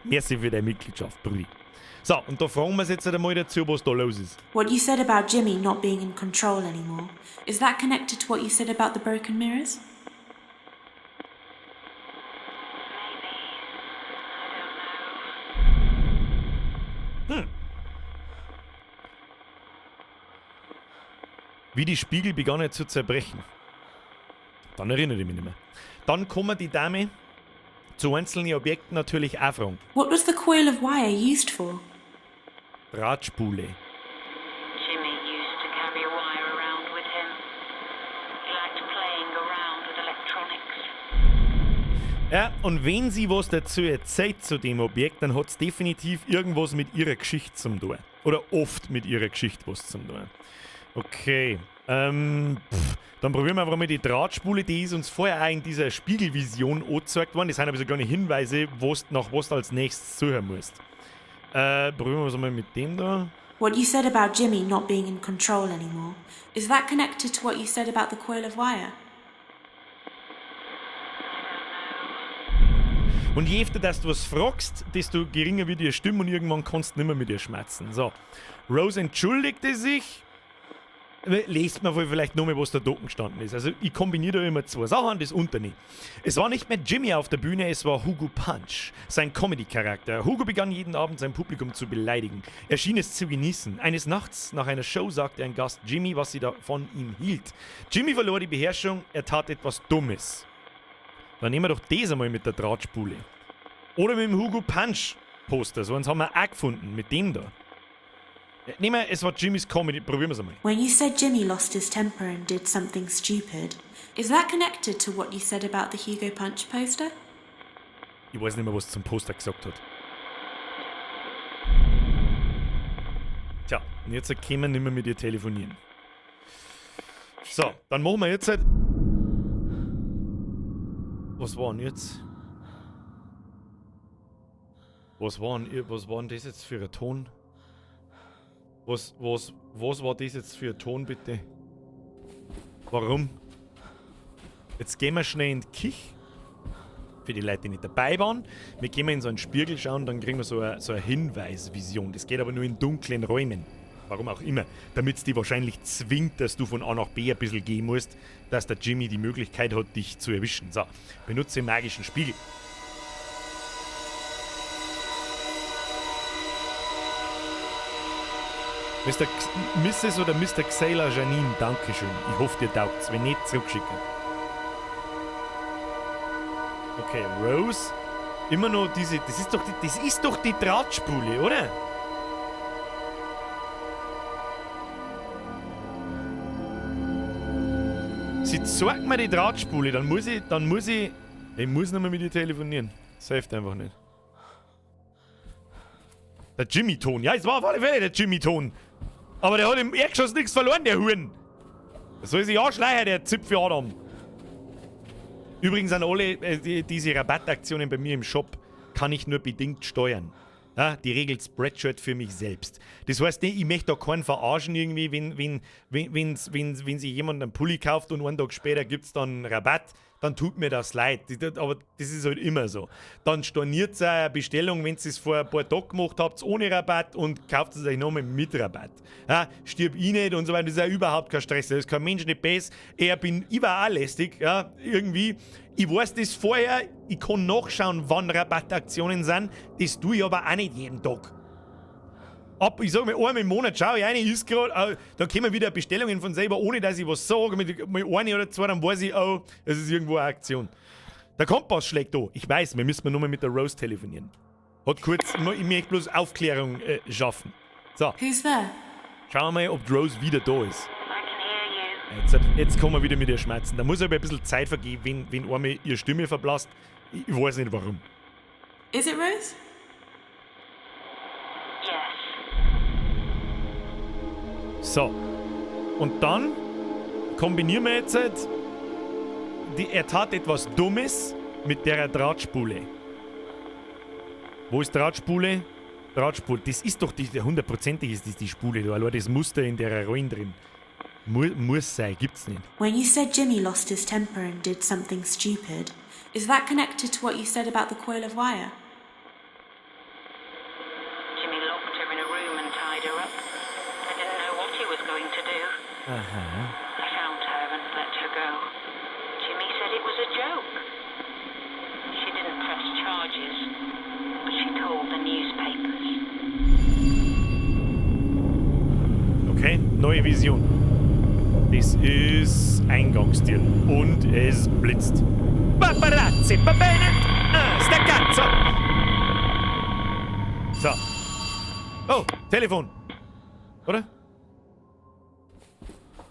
Merci für deine Mitgliedschaft, Brudi. So, und da fragen wir jetzt einmal dazu, was da los ist. What you said about Jimmy not being in control anymore, is that connected to what you said about the broken mirrors? Maybe. I don't know. Wie die Spiegel begannen zu zerbrechen. Dann erinnere ich mich nicht mehr. Dann kommen die Dame zu einzelnen Objekten natürlich auch fragen. What was the coil of wire used for? Drahtspule. Jimmy used to carry a wire around with him. He liked playing around with electronics. Ja, und wenn sie was dazu erzählt zu dem Objekt, dann hat's definitiv irgendwas mit ihrer Geschichte zum tun. Oder oft mit ihrer Geschichte was zum tun. Okay. Dann probieren wir einfach mal die Drahtspule, die ist uns vorher auch in dieser Spiegelvision angezeigt worden. Das sind aber so kleine Hinweise, nach was du als nächstes zuhören musst. Probieren wir es mal mit dem da. What you said about Jimmy not being in control anymore, is that connected to what you said about the coil of wire? Und je öfter, dass du was fragst, desto geringer wird ihre Stimme und irgendwann kannst du nimmer mit ihr schmerzen. So. Rose entschuldigte sich. Lest mal vielleicht nochmal, was da da gestanden ist. Also ich kombiniere da immer zwei Sachen, das Unternehmen. Es war nicht mehr Jimmy auf der Bühne, es war Hugo Punch, sein Comedy-Charakter. Hugo begann jeden Abend sein Publikum zu beleidigen. Er schien es zu genießen. Eines Nachts nach einer Show sagte ein Gast Jimmy, was sie da von ihm hielt. Jimmy verlor die Beherrschung, er tat etwas Dummes. Dann nehmen wir doch das einmal mit der Drahtspule. Oder mit dem Hugo Punch Poster. So eins haben wir auch gefunden, mit dem da. Nehmen wir, es war Jimmys Comedy. Probieren wir es einmal. When you said Jimmy lost his temper and did something stupid, is that connected to what you said about the Hugo Punch poster? Ich weiß nicht mehr, was zum Poster gesagt hat. Tja, und jetzt können wir nicht mehr mit ihr telefonieren. So, dann machen wir jetzt halt. Was war denn jetzt? Was war denn das jetzt für ein Ton? Was war das jetzt für ein Ton, bitte? Warum? Jetzt gehen wir schnell in die Küche. Für die Leute, die nicht dabei waren. Wir gehen mal in so einen Spiegel schauen, dann kriegen wir so eine Hinweisvision. Das geht aber nur in dunklen Räumen. Warum auch immer. Damit es dich wahrscheinlich zwingt, dass du von A nach B ein bisschen gehen musst, dass der Jimmy die Möglichkeit hat, dich zu erwischen. So, benutze den magischen Spiegel. Mr. X Mrs. oder Mr. Xaler Janine, Dankeschön. Ich hoffe, dir taugt's. Wenn nicht, zurückschicken. Okay, Rose. Immer noch diese. Das ist doch die Drahtspule, oder? Sie zeigt mir die Drahtspule, dann muss ich. Ich muss nicht mehr mit ihr telefonieren. Das hilft einfach nicht. Der Jimmy-Ton. Ja, es war auf alle Fälle der Jimmy-Ton. Aber der hat im Erdgeschoss nichts verloren, der Huren. Das soll sich anschleichen, der Zipfel Adam. Übrigens an alle, diese Rabattaktionen bei mir im Shop kann ich nur bedingt steuern. Ja, die regelt Spreadshirt für mich selbst. Das heißt nicht, ich möchte da keinen verarschen irgendwie, wenn sich jemand einen Pulli kauft und einen Tag später gibt es dann Rabatt, dann tut mir das leid. Aber das ist halt immer so. Dann storniert eine Bestellung, wenn ihr es vor ein paar Tagen gemacht habt, ohne Rabatt und kauft es euch nochmal mit Rabatt. Ja, stirb ich nicht und so weiter, das ist ja überhaupt kein Stress. Das ist kein Mensch nicht besser. Ich war auch lästig, ja, irgendwie. Ich weiß das vorher, ich kann nachschauen, wann Rabattaktionen sind. Das tue ich aber auch nicht jeden Tag. Ich sag mal, einmal im Monat schaue ich rein, ist grad, dann kommen wieder Bestellungen von selber, ohne dass ich was sage. Mit eine oder zwei, dann weiß ich, oh, es ist irgendwo eine Aktion. Der Kompass schlägt da. Ich weiß, wir müssen nur mal mit der Rose telefonieren. Hat kurz, ich möchte bloß Aufklärung schaffen. So. Who's there? Schauen wir mal, ob die Rose wieder da ist. I can hear you. Jetzt kann man wieder mit ihr schmerzen. Da muss aber ein bisschen Zeit vergehen, wenn einmal ihre Stimme verblasst. Ich weiß nicht warum. Is it Rose? Yes. So. Und dann kombinieren wir jetzt halt er tat etwas Dummes mit der Drahtspule. Wo ist Drahtspule? Drahtspule. Das ist doch die, hundertprozentig ist das die Spule da. Allein das Muster in der Rollen drin. Muss sein, gibt's nicht. When you said Jimmy lost his temper and did something stupid, is that connected to what you said about the coil of wire? Jimmy locked her in a room and tied her up. I didn't know what he was going to do. I found her and let her go. Jimmy said it was a joke. She didn't press charges, but she told the newspapers. Okay, neue Vision. Das ist Eingangstür. Und es blitzt. Paparazzi, va bene? Ah, sta cazzo! So. Oh, Telefon. Oder?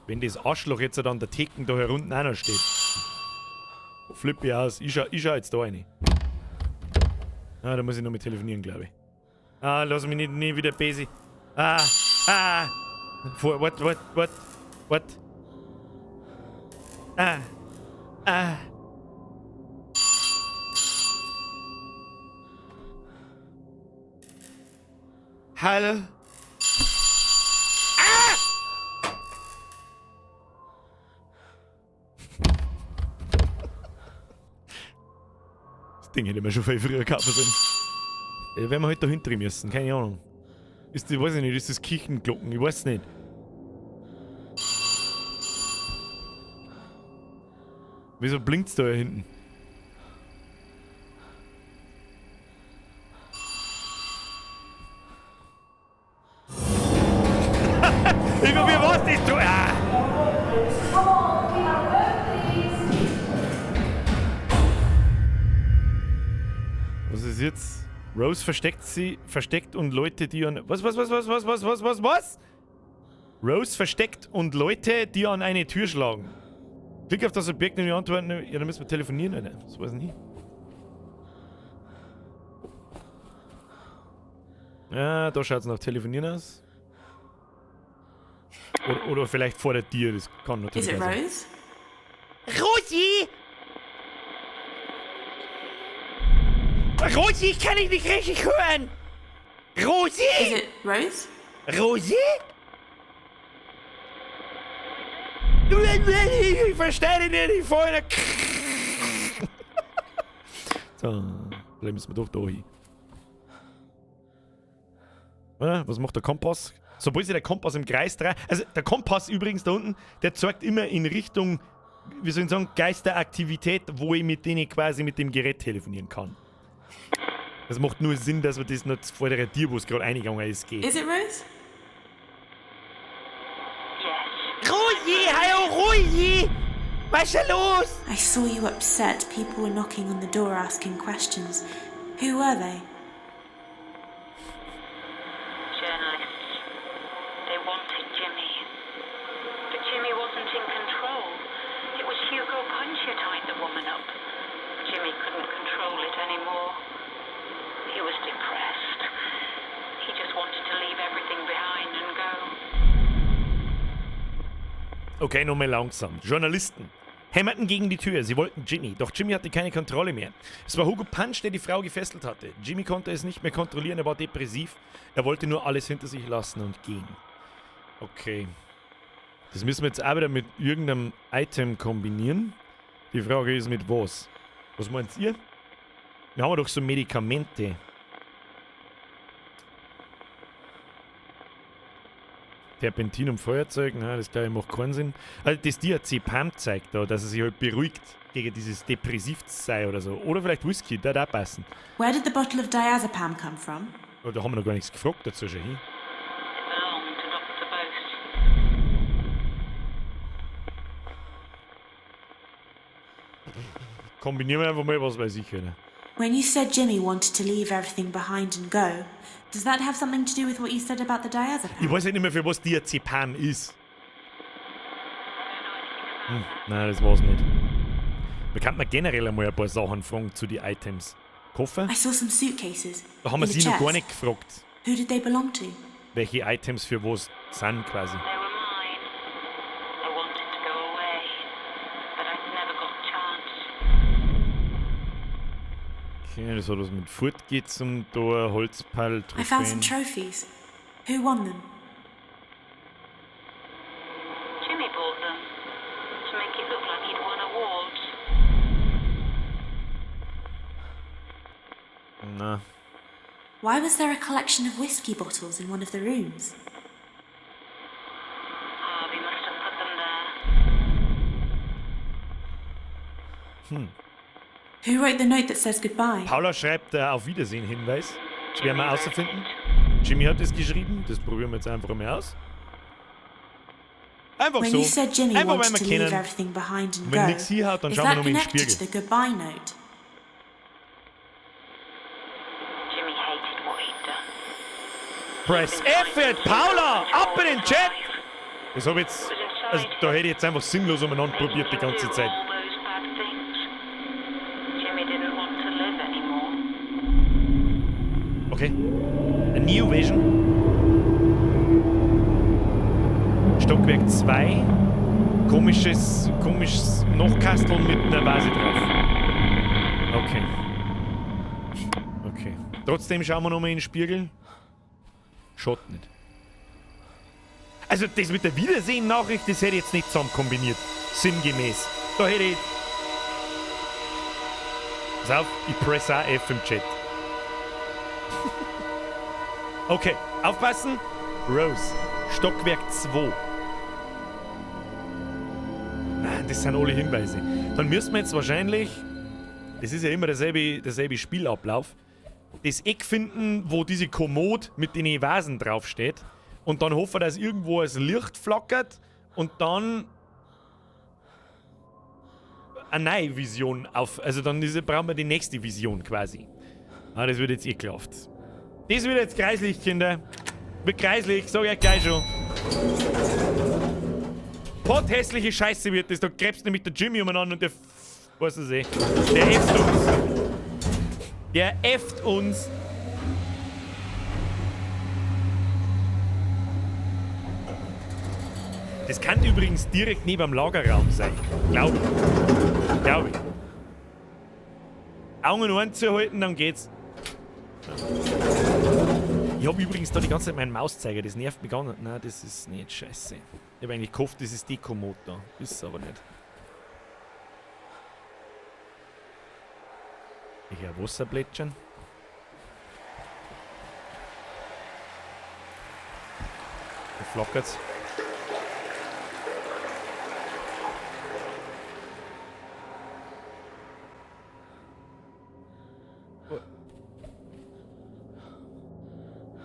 Wenn das Arschloch jetzt an der Theken da herunten auch noch steht. Flipp ich aus. Ich schau jetzt da rein. Ah, da muss ich noch mit telefonieren, glaube ich. Ah, lass mich nicht, nie wieder besi. Ah, ah. Vor, what, what, what, what? Ah, ah. Hallo? Ah! Das Ding hätte ich mir schon viel früher kaufen sollen. Ja, werden wir halt da hinter müssen, keine Ahnung. Ist die, weiß ich nicht, ist das Kirchenglocken? Ich weiß nicht. Wieso blinkt's da hinten? Ich probier was das du. Ah. Was ist jetzt? Rose versteckt sie, versteckt und Leute, die an... Was, was, was, was, was, was, was, was, was? Rose versteckt und Leute, die an eine Tür schlagen. Klick auf das Objekt und die Antworten... Ja, dann müssen wir telefonieren, Alter. Das weiß ich nicht. Ja, da schaut's nach Telefonieren aus. Oder vielleicht vor der Tür, das kann natürlich Is it auch sein. Rose? Rosi! Rosi, ich kann dich nicht richtig hören! Rosi! Is it Rose? Rosi? Ich verstehe dich nicht, ich vorhin. So, vielleicht müssen wir doch da hin. Oder? Was macht der Kompass? Sobald sich der Kompass im Kreis dreht. Also der Kompass übrigens da unten, der zeigt immer in Richtung, wie soll ich sagen, Geisteraktivität, wo ich mit denen quasi mit dem Gerät telefonieren kann. Es macht nur Sinn, dass wir das nicht vor der Tür, wo es gerade eingegangen ist, geht. Is it Rose? Yes. Rosi, hallo Rosi! Was ist denn los? I saw you upset. People were knocking on the door asking questions. Who were they? Journalists. They wanted Jimmy. But Jimmy wasn't in control. It was Hugo Punch who tied the woman up. Jimmy couldn't control it anymore. He was depressed. He just wanted to leave everything behind and go. Okay, nochmal langsam. Journalisten hämmerten gegen die Tür. Sie wollten Jimmy, doch Jimmy hatte keine Kontrolle mehr. Es war Hugo Punch, der die Frau gefesselt hatte. Jimmy konnte es nicht mehr kontrollieren, er war depressiv. Er wollte nur alles hinter sich lassen und gehen. Okay. Das müssen wir jetzt auch wieder mit irgendeinem Item kombinieren. Die Frage ist, mit was? Was meint ihr? Wir haben doch so Medikamente. Terpentin und Feuerzeug, na, das glaube ich macht keinen Sinn. Also das Diazepam zeigt da, dass er sich halt beruhigt gegen dieses Depressiv-Sein oder so. Oder vielleicht Whisky, der da passen. Where did the bottle of diazepam come from? Oh, da haben wir noch gar nichts gefragt dazu schon hin. It belonged to Dr. Bose. Kombinieren wir einfach mal, was weiß ich, Alter. When you said Jimmy wanted to leave everything behind and go, does that have something to do with what you said about the diazepam? Ich weiß halt nicht mehr, für was Diazepam ist. Nein, das war's nicht. Wir könnten generell einmal ein paar Sachen fragen zu den Items. Koffer? I saw some suitcases. Da haben wir in the sie noch gar chest. nicht gefragt, Who did they belong to? welche Items für was sind quasi. They were mine. I wanted to go away, but I never got a chance. Okay, das hat was mit Fortgeht zum Tor, Holzpall, I found some Trophäen. trophies. Who won them? Jimmy bought them to make it look like he'd won awards. Na, Why was there a collection of whiskey bottles in one of the rooms? Harvey must have put them there. Who wrote the note that says goodbye? Paula schreibt auf Wiedersehen Hinweis. Das werden wir Jimmy wrote außerfinden. it. Jimmy hat es geschrieben, das probieren wir jetzt einfach mal aus. Einfach When so. you said Jimmy Einfach weil wanted wir to leave kennen. everything behind and Wenn go, nix hier hat, dann is schauen wir that noch mal in den connected to Spiegel. the goodbye note? Jimmy hated what he'd done. Press F it, Paula! Ab in den Chat! Das hab ich jetzt. Also, da hätte ich jetzt einfach sinnlos umeinander probiert die ganze Zeit. All those bad things. Jimmy didn't want to live anymore. Okay. A New Vision. Stockwerk 2. Komisches Nochkastel mit einer Vase drauf. Okay. Okay. Trotzdem schauen wir nochmal in den Spiegel. Schaut nicht. Also das mit der Wiedersehen-Nachricht, das hätte ich jetzt nicht zusammen kombiniert. Sinngemäß. Da hätte ich... Pass auf, ich press auch F im Chat. Okay, aufpassen. Rose, Stockwerk 2. Nein, das sind alle Hinweise. Dann müssen wir jetzt wahrscheinlich, das ist ja immer derselbe Spielablauf, das Eck finden, wo diese Kommode mit den Vasen draufsteht. Und dann hoffen wir, dass irgendwo das Licht flackert und dann eine neue Vision auf. Also dann brauchen wir die nächste Vision quasi. Ah, das wird jetzt ekelhaft. Das wird jetzt kreislich, Kinder. Wird kreislich, sag ich euch gleich schon. Potthässliche Scheiße wird das. Da krebst nämlich der Jimmy umeinander und der. Weiß es eh. Der äfft uns. Der äfft uns. Das kann übrigens direkt neben dem Lagerraum sein. Glaub ich. Glaub ich. Augen und Ohren zuhalten, dann geht's. Ich hab übrigens da die ganze Zeit meinen Mauszeiger, das nervt mich gar nicht. Nein, das ist nicht scheiße. Ich hab eigentlich gehofft, das ist Dekomod da. Ist es aber nicht. Ich höre Wasser plätschern. Da flackert's.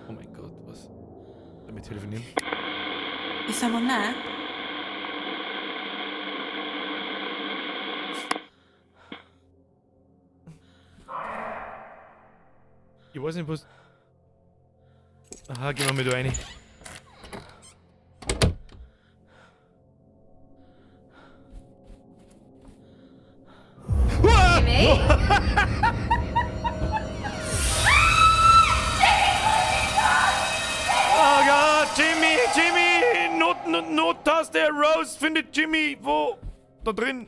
Oh mein Gott, was? Damit telefonieren? Is someone there? Ich weiß nicht, was. Aha, gehen wir mal da rein. Jimmy? Oh Gott, Jimmy, Jimmy! Not, Not, Nottaste, Rose findet Jimmy. Wo? Da drin.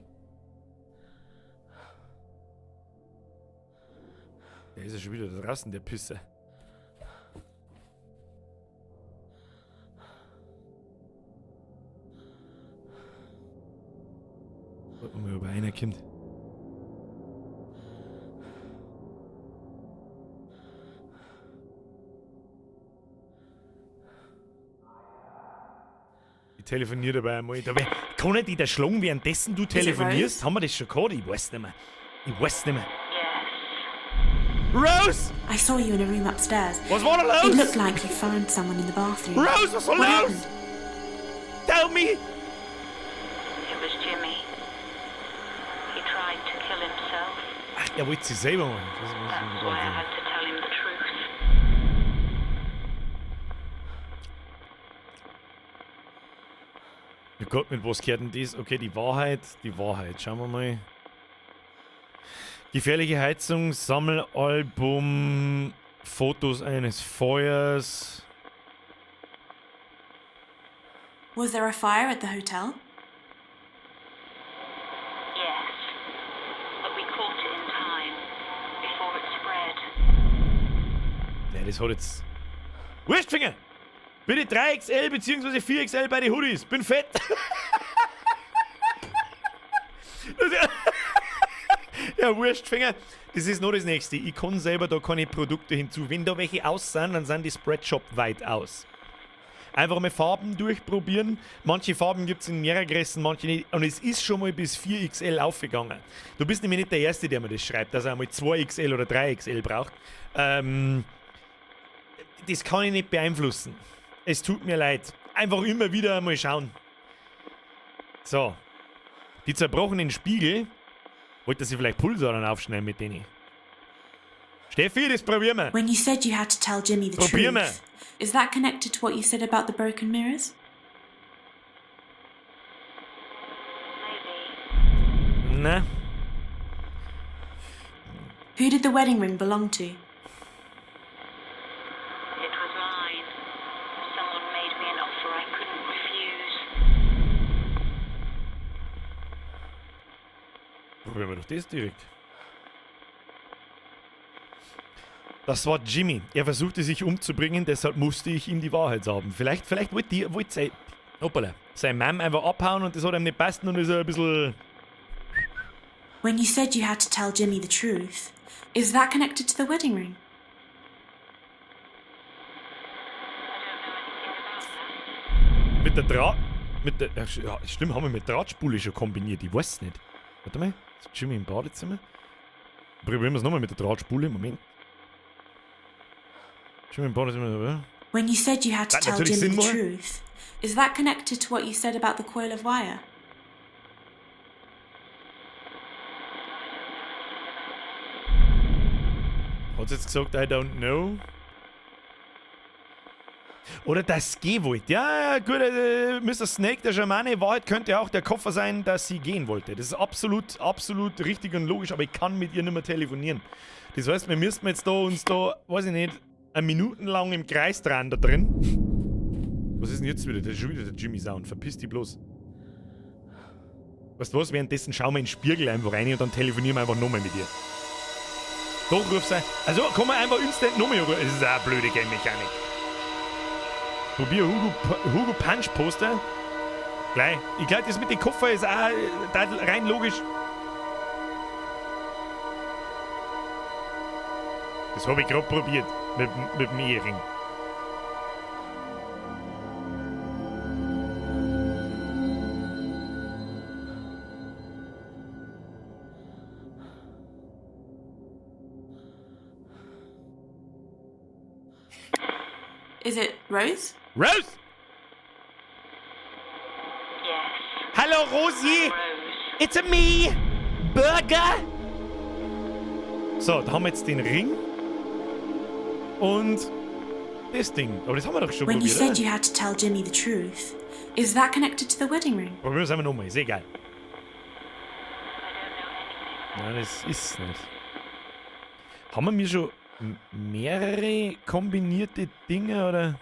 Der ist ja schon wieder da draußen, der Pisser. Warten wir mal, ob einer kommt. Ich telefoniere dabei einmal. Dabei, kann nicht der schlagen, währenddessen du telefonierst? Haben wir das schon gehabt? Ich weiß nicht mehr. Ich weiß nicht mehr. Yes. Rose! I saw you in a room upstairs. Was war da los? It looked like you found someone in the bathroom. Rose, was war What los? happened? Tell me! It was Jimmy. He tried to kill himself. Ach, er wollte sich selber machen. Das muss That's why I had to tell him the truth. Ja Gott, mit was gehört denn das? Okay, die Wahrheit, die Wahrheit. Schauen wir mal. Gefährliche Heizung, Sammelalbum, Fotos eines Feuers. Was there a fire at the hotel? Yes. But we caught it in time. Before it spread. Ne, das hat jetzt. Wurstfinger! Bitte 3XL bzw. 4XL bei den Hoodies. Bin fett. Ja, Wurstfinger. Das ist noch das nächste. Ich kann selber da keine Produkte hinzu. Wenn da welche aus sind, dann sind die Spreadshop weit aus. Einfach mal Farben durchprobieren. Manche Farben gibt es in mehrerer Größen, manche nicht. Und es ist schon mal bis 4XL aufgegangen. Du bist nämlich nicht der Erste, der mir das schreibt, dass er einmal 2XL oder 3XL braucht. Das kann ich nicht beeinflussen. Es tut mir leid. Einfach immer wieder einmal schauen. So. Die zerbrochenen Spiegel. Wollt ihr sich vielleicht Pulsadern aufschneiden mit denen? Steffi, das probieren wir. When you said you had to tell Jimmy the Probier mal. truth, is that connected to what you said about the broken mirrors? Maybe. Na? Who did the wedding ring belong to? It was mine. Someone made me an offer I couldn't refuse. Probieren wir doch das direkt. Das war Jimmy. Er versuchte sich umzubringen, deshalb musste ich ihm die Wahrheit sagen. Vielleicht wollte die, wollte sein, hoppala, sein Mom einfach abhauen und das hat ihm nicht passt und ist er ein bisschen. When you said you had to tell Jimmy the truth, is that connected to the wedding ring? I don't know anything about that. Mit der Draht. Mit der. Ja, stimmt, haben wir mit Drahtspule schon kombiniert. Ich weiß nicht. Warte mal. Ist Jimmy im Badezimmer? Probieren wir es nochmal mit der Drahtspule. Moment. Jimmy im Badezimmer. Oder? When you said you had to That tell natürlich Jimmy Sinn the machen. truth, is that connected to what you said about the coil of wire? Hat Hat sie jetzt gesagt, I don't know? Oder das gehen wollte. Ja, ja, gut, Mr. Snake, der Schamane, Wahrheit könnte auch der Koffer sein, dass sie gehen wollte. Das ist absolut, absolut richtig und logisch, aber ich kann mit ihr nicht mehr telefonieren. Das heißt, wir müssten jetzt da uns da, weiß ich nicht, eine Minuten lang im Kreis dran da drin. Was ist denn jetzt wieder? Das ist schon wieder der Jimmy Sound. Verpiss dich bloß. Weißt du was? Währenddessen schauen wir in den Spiegel einfach rein und dann telefonieren wir einfach nochmal mit ihr. Doch, ruf sei. Also, kann man einfach instant nochmal rufen. Das ist auch eine blöde Game-Mechanik. Probier Hugo Punch Poster. Gleich. Ich glaube, das mit dem Koffer ist auch da rein logisch. Das habe ich gerade probiert. Mit dem Ehering. Is it Rose? Rose! Yes. Hallo Rosi! Rose. It's a me! Burger! So, da haben wir jetzt den Ring. Und das Ding. Aber das haben wir doch schon When you probiert, said oder? you had to tell Jimmy the truth, is that connected to the wedding ring? Probieren wir es einfach nochmal, ist egal. I don't know anything about Nein, das ist nicht. Haben wir mir schon mehrere kombinierte Dinge, oder?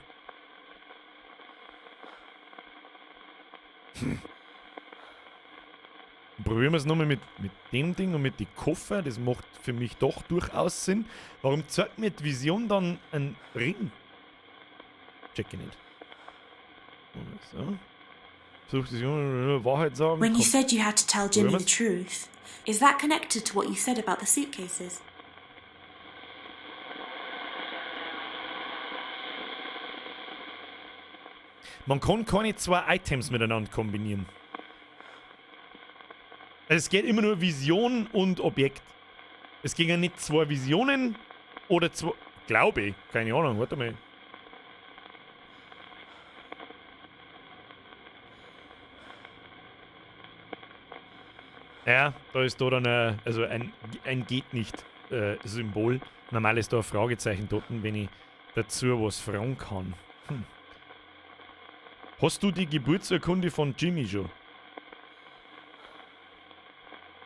Probieren wir es nochmal mit dem Ding und mit den Koffer. Das macht für mich doch durchaus Sinn. Warum zeigt mir die Vision dann einen Ring? Check ich nicht. So. Versucht die Vision, Wahrheit sagen. When you Komm. said you had to tell Jimmy Probieren the truth, is that connected to what you said about the suitcases? Man kann keine zwei Items miteinander kombinieren. Also es geht immer nur Vision und Objekt. Es gingen nicht zwei Visionen oder zwei. Glaube ich. Keine Ahnung, warte mal. Ja, da ist da dann also ein geht nicht Symbol. Normal ist da ein Fragezeichen dort, wenn ich dazu was fragen kann. Hast du die Geburtsurkunde von Jimmy schon?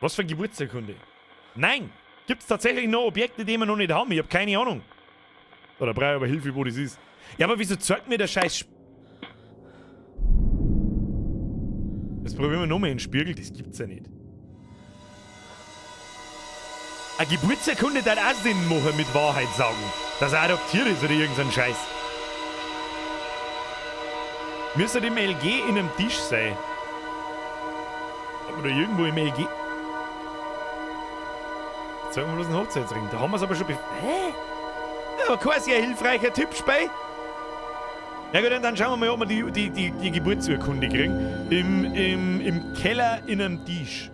Was für Geburtsurkunde? Nein! Gibt's tatsächlich noch Objekte, die wir noch nicht haben? Ich hab keine Ahnung. Oder brauche ich aber Hilfe, wo das ist. Ja, aber wieso zeigt mir der Scheiß Jetzt probieren wir nochmal in den Spiegel. Das gibt's ja nicht. Eine Geburtsurkunde darf auch Sinn machen mit Wahrheit sagen. Dass er adoptiert ist oder irgend so ein Scheiß. Müsste im LG in einem Tisch sein. Oder irgendwo im LG. Jetzt sagen wir bloß einen Hochzeitsring. Da haben wir's aber schon Hä? Ja, aber kein sehr hilfreicher Tipp, Spey. Ja gut, dann schauen wir mal, ob wir die Geburtsurkunde kriegen. Im Keller in einem Tisch.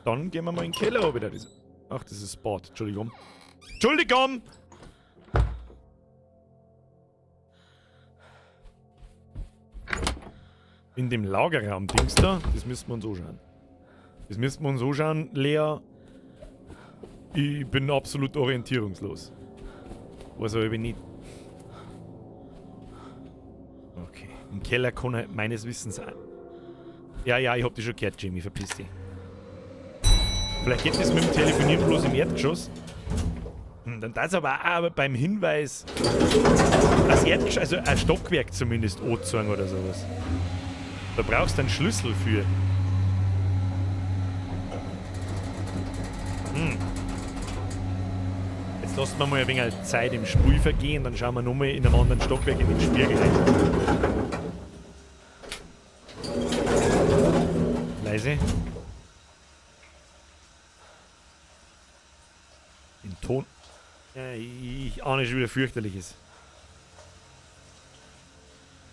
Dann gehen wir mal in den Keller wieder. Ach, das ist Bad. Entschuldigung. Entschuldigung! In dem Lagerraum-Dings da, das müssen wir uns anschauen. Das müssen wir uns anschauen, Lea. Ich bin absolut orientierungslos. Weiß aber ich nicht. Okay. Im Keller kann er meines Wissens auch. Ja, ja, ich hab dich schon gehört, Jimmy. Verpiss dich. Vielleicht geht das mit dem Telefonieren bloß im Erdgeschoss. Dann das aber auch beim Hinweis, das Erdgeschoss, also ein Stockwerk zumindest anzeigen oder sowas. Da brauchst du einen Schlüssel für. Jetzt lassen wir mal ein wenig Zeit im Spiel vergehen, dann schauen wir nochmal in einem anderen Stockwerk in den Spiegel rein. Leise. Den Ton. Ja, ich ahne schon wieder fürchterliches.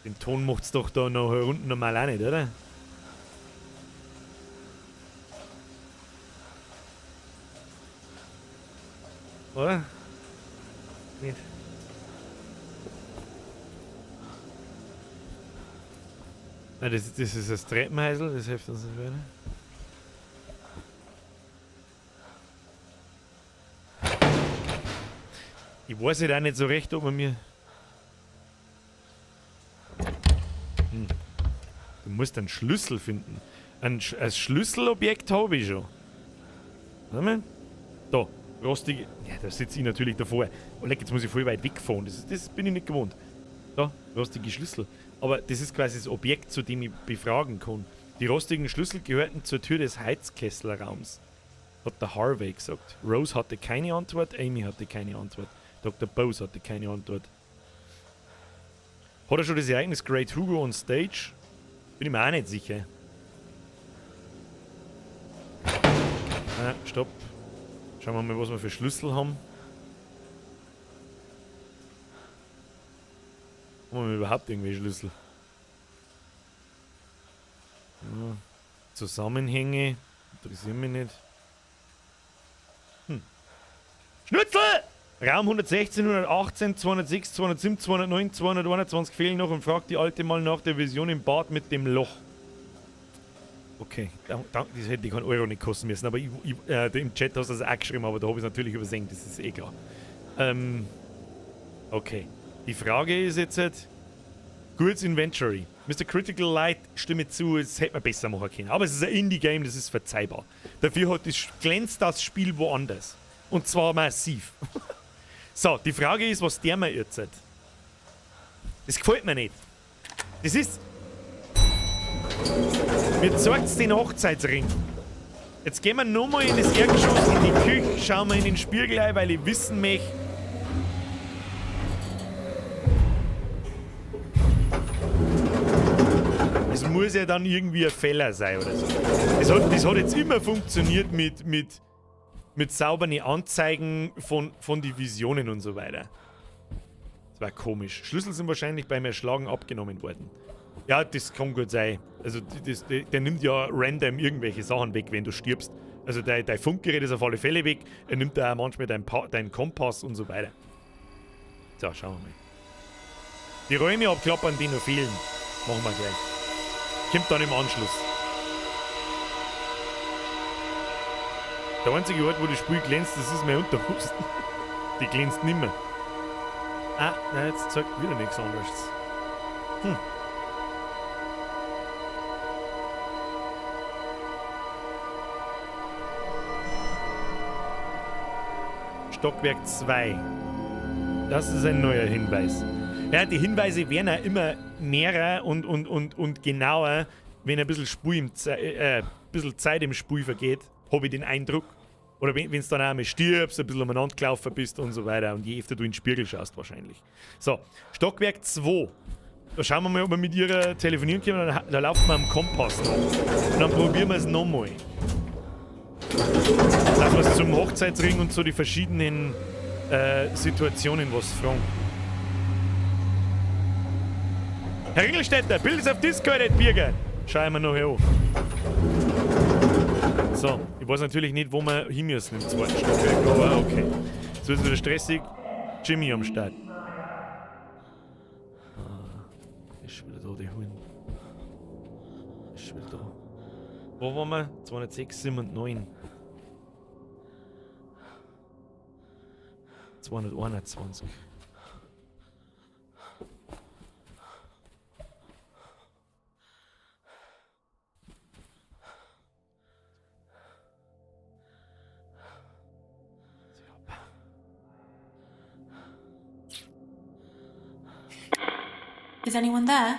Den Ton macht's doch da noch unten normal auch nicht, oder? Oder? Nicht. Nein, das ist das Treppenhäusl, das hilft uns nicht weiter. Ich weiß halt auch nicht so recht, ob man mir... Du musst einen Schlüssel finden. Ein Schlüsselobjekt habe ich schon. Warte mal. Da, rostige... Ja, da sitze ich natürlich davor. Oh, leck, jetzt muss ich voll weit wegfahren. Das bin ich nicht gewohnt. Da, rostige Schlüssel. Aber das ist quasi das Objekt, zu dem ich befragen kann. Die rostigen Schlüssel gehörten zur Tür des Heizkesselraums, hat der Harvey gesagt. Rose hatte keine Antwort, Amy hatte keine Antwort, Dr. Bose hatte keine Antwort. Hat er schon das Ereignis Great Hugo on Stage? Bin ich mir auch nicht sicher. Ah, stopp. Schauen wir mal, was wir für Schlüssel haben. Haben wir überhaupt irgendwelche Schlüssel? Ja. Zusammenhänge. Interessieren mich nicht. Schnitzel! Raum 116, 118, 206, 207, 209, 221 fehlen noch und fragt die Alte mal nach der Vision im Bad mit dem Loch. Okay, das hätte ich keinen Euro nicht kosten müssen, aber im Chat hast du das auch geschrieben, aber da habe ich es natürlich übersehen, das ist eh klar. Okay. Die Frage ist jetzt, Goods Inventory. Mr. Critical Light, stimme zu, es hätte man besser machen können. Aber es ist ein Indie-Game, das ist verzeihbar. Dafür glänzt das Spiel woanders. Und zwar massiv. So, die Frage ist, was der mir jetzt hat. Das gefällt mir nicht. Das ist... Mir zeigt's den Hochzeitsring. Jetzt gehen wir nochmal in das Erdgeschoss, in die Küche, schauen wir in den Spiegel ein, weil ich wissen möchte... Es muss ja dann irgendwie ein Fehler sein oder so. Das hat jetzt immer funktioniert mit sauberen Anzeigen von die Visionen und so weiter. Das war komisch. Schlüssel sind wahrscheinlich beim Erschlagen abgenommen worden. Ja, das kann gut sein. Also der nimmt ja random irgendwelche Sachen weg, wenn du stirbst. Also dein Funkgerät ist auf alle Fälle weg. Er nimmt da auch manchmal deinen Kompass und so weiter. So, schauen wir mal. Die Räume abklappern, die noch fehlen. Machen wir gleich. Kommt dann im Anschluss. Der einzige Ort, wo das Spiel glänzt, das ist mein Unterhosen. Die glänzt nimmer. Ah, nein, jetzt zeigt wieder nichts anderes. Stockwerk 2. Das ist ein neuer Hinweis. Ja, die Hinweise werden ja immer mehrer und genauer, wenn ein bisschen, Spul im Ze- bisschen Zeit im Spiel vergeht, habe ich den Eindruck. Oder wenn's dann auch einmal stirbst, ein bisschen umeinander gelaufen bist und so weiter. Und je öfter du in den Spiegel schaust wahrscheinlich. So, Stockwerk 2. Da schauen wir mal, ob wir mit ihr telefonieren können. Da laufen wir am Kompass noch. Und dann probieren wir es nochmal. Dass wir zum Hochzeitsring und so die verschiedenen Situationen was fragen. Herr Ringelstädter, Bild ist auf Discord, Ed Birger. Schau ich mir noch hier an. So, ich weiß natürlich nicht, wo wir hin müssen im zweiten Stockwerk, aber okay. Jetzt wird's wieder stressig. Jimmy am Start. Ah, ist schon wieder da, die Huren. Ist schon wieder da. Wo waren wir? 206, 7 und 9. 221. Is anyone there?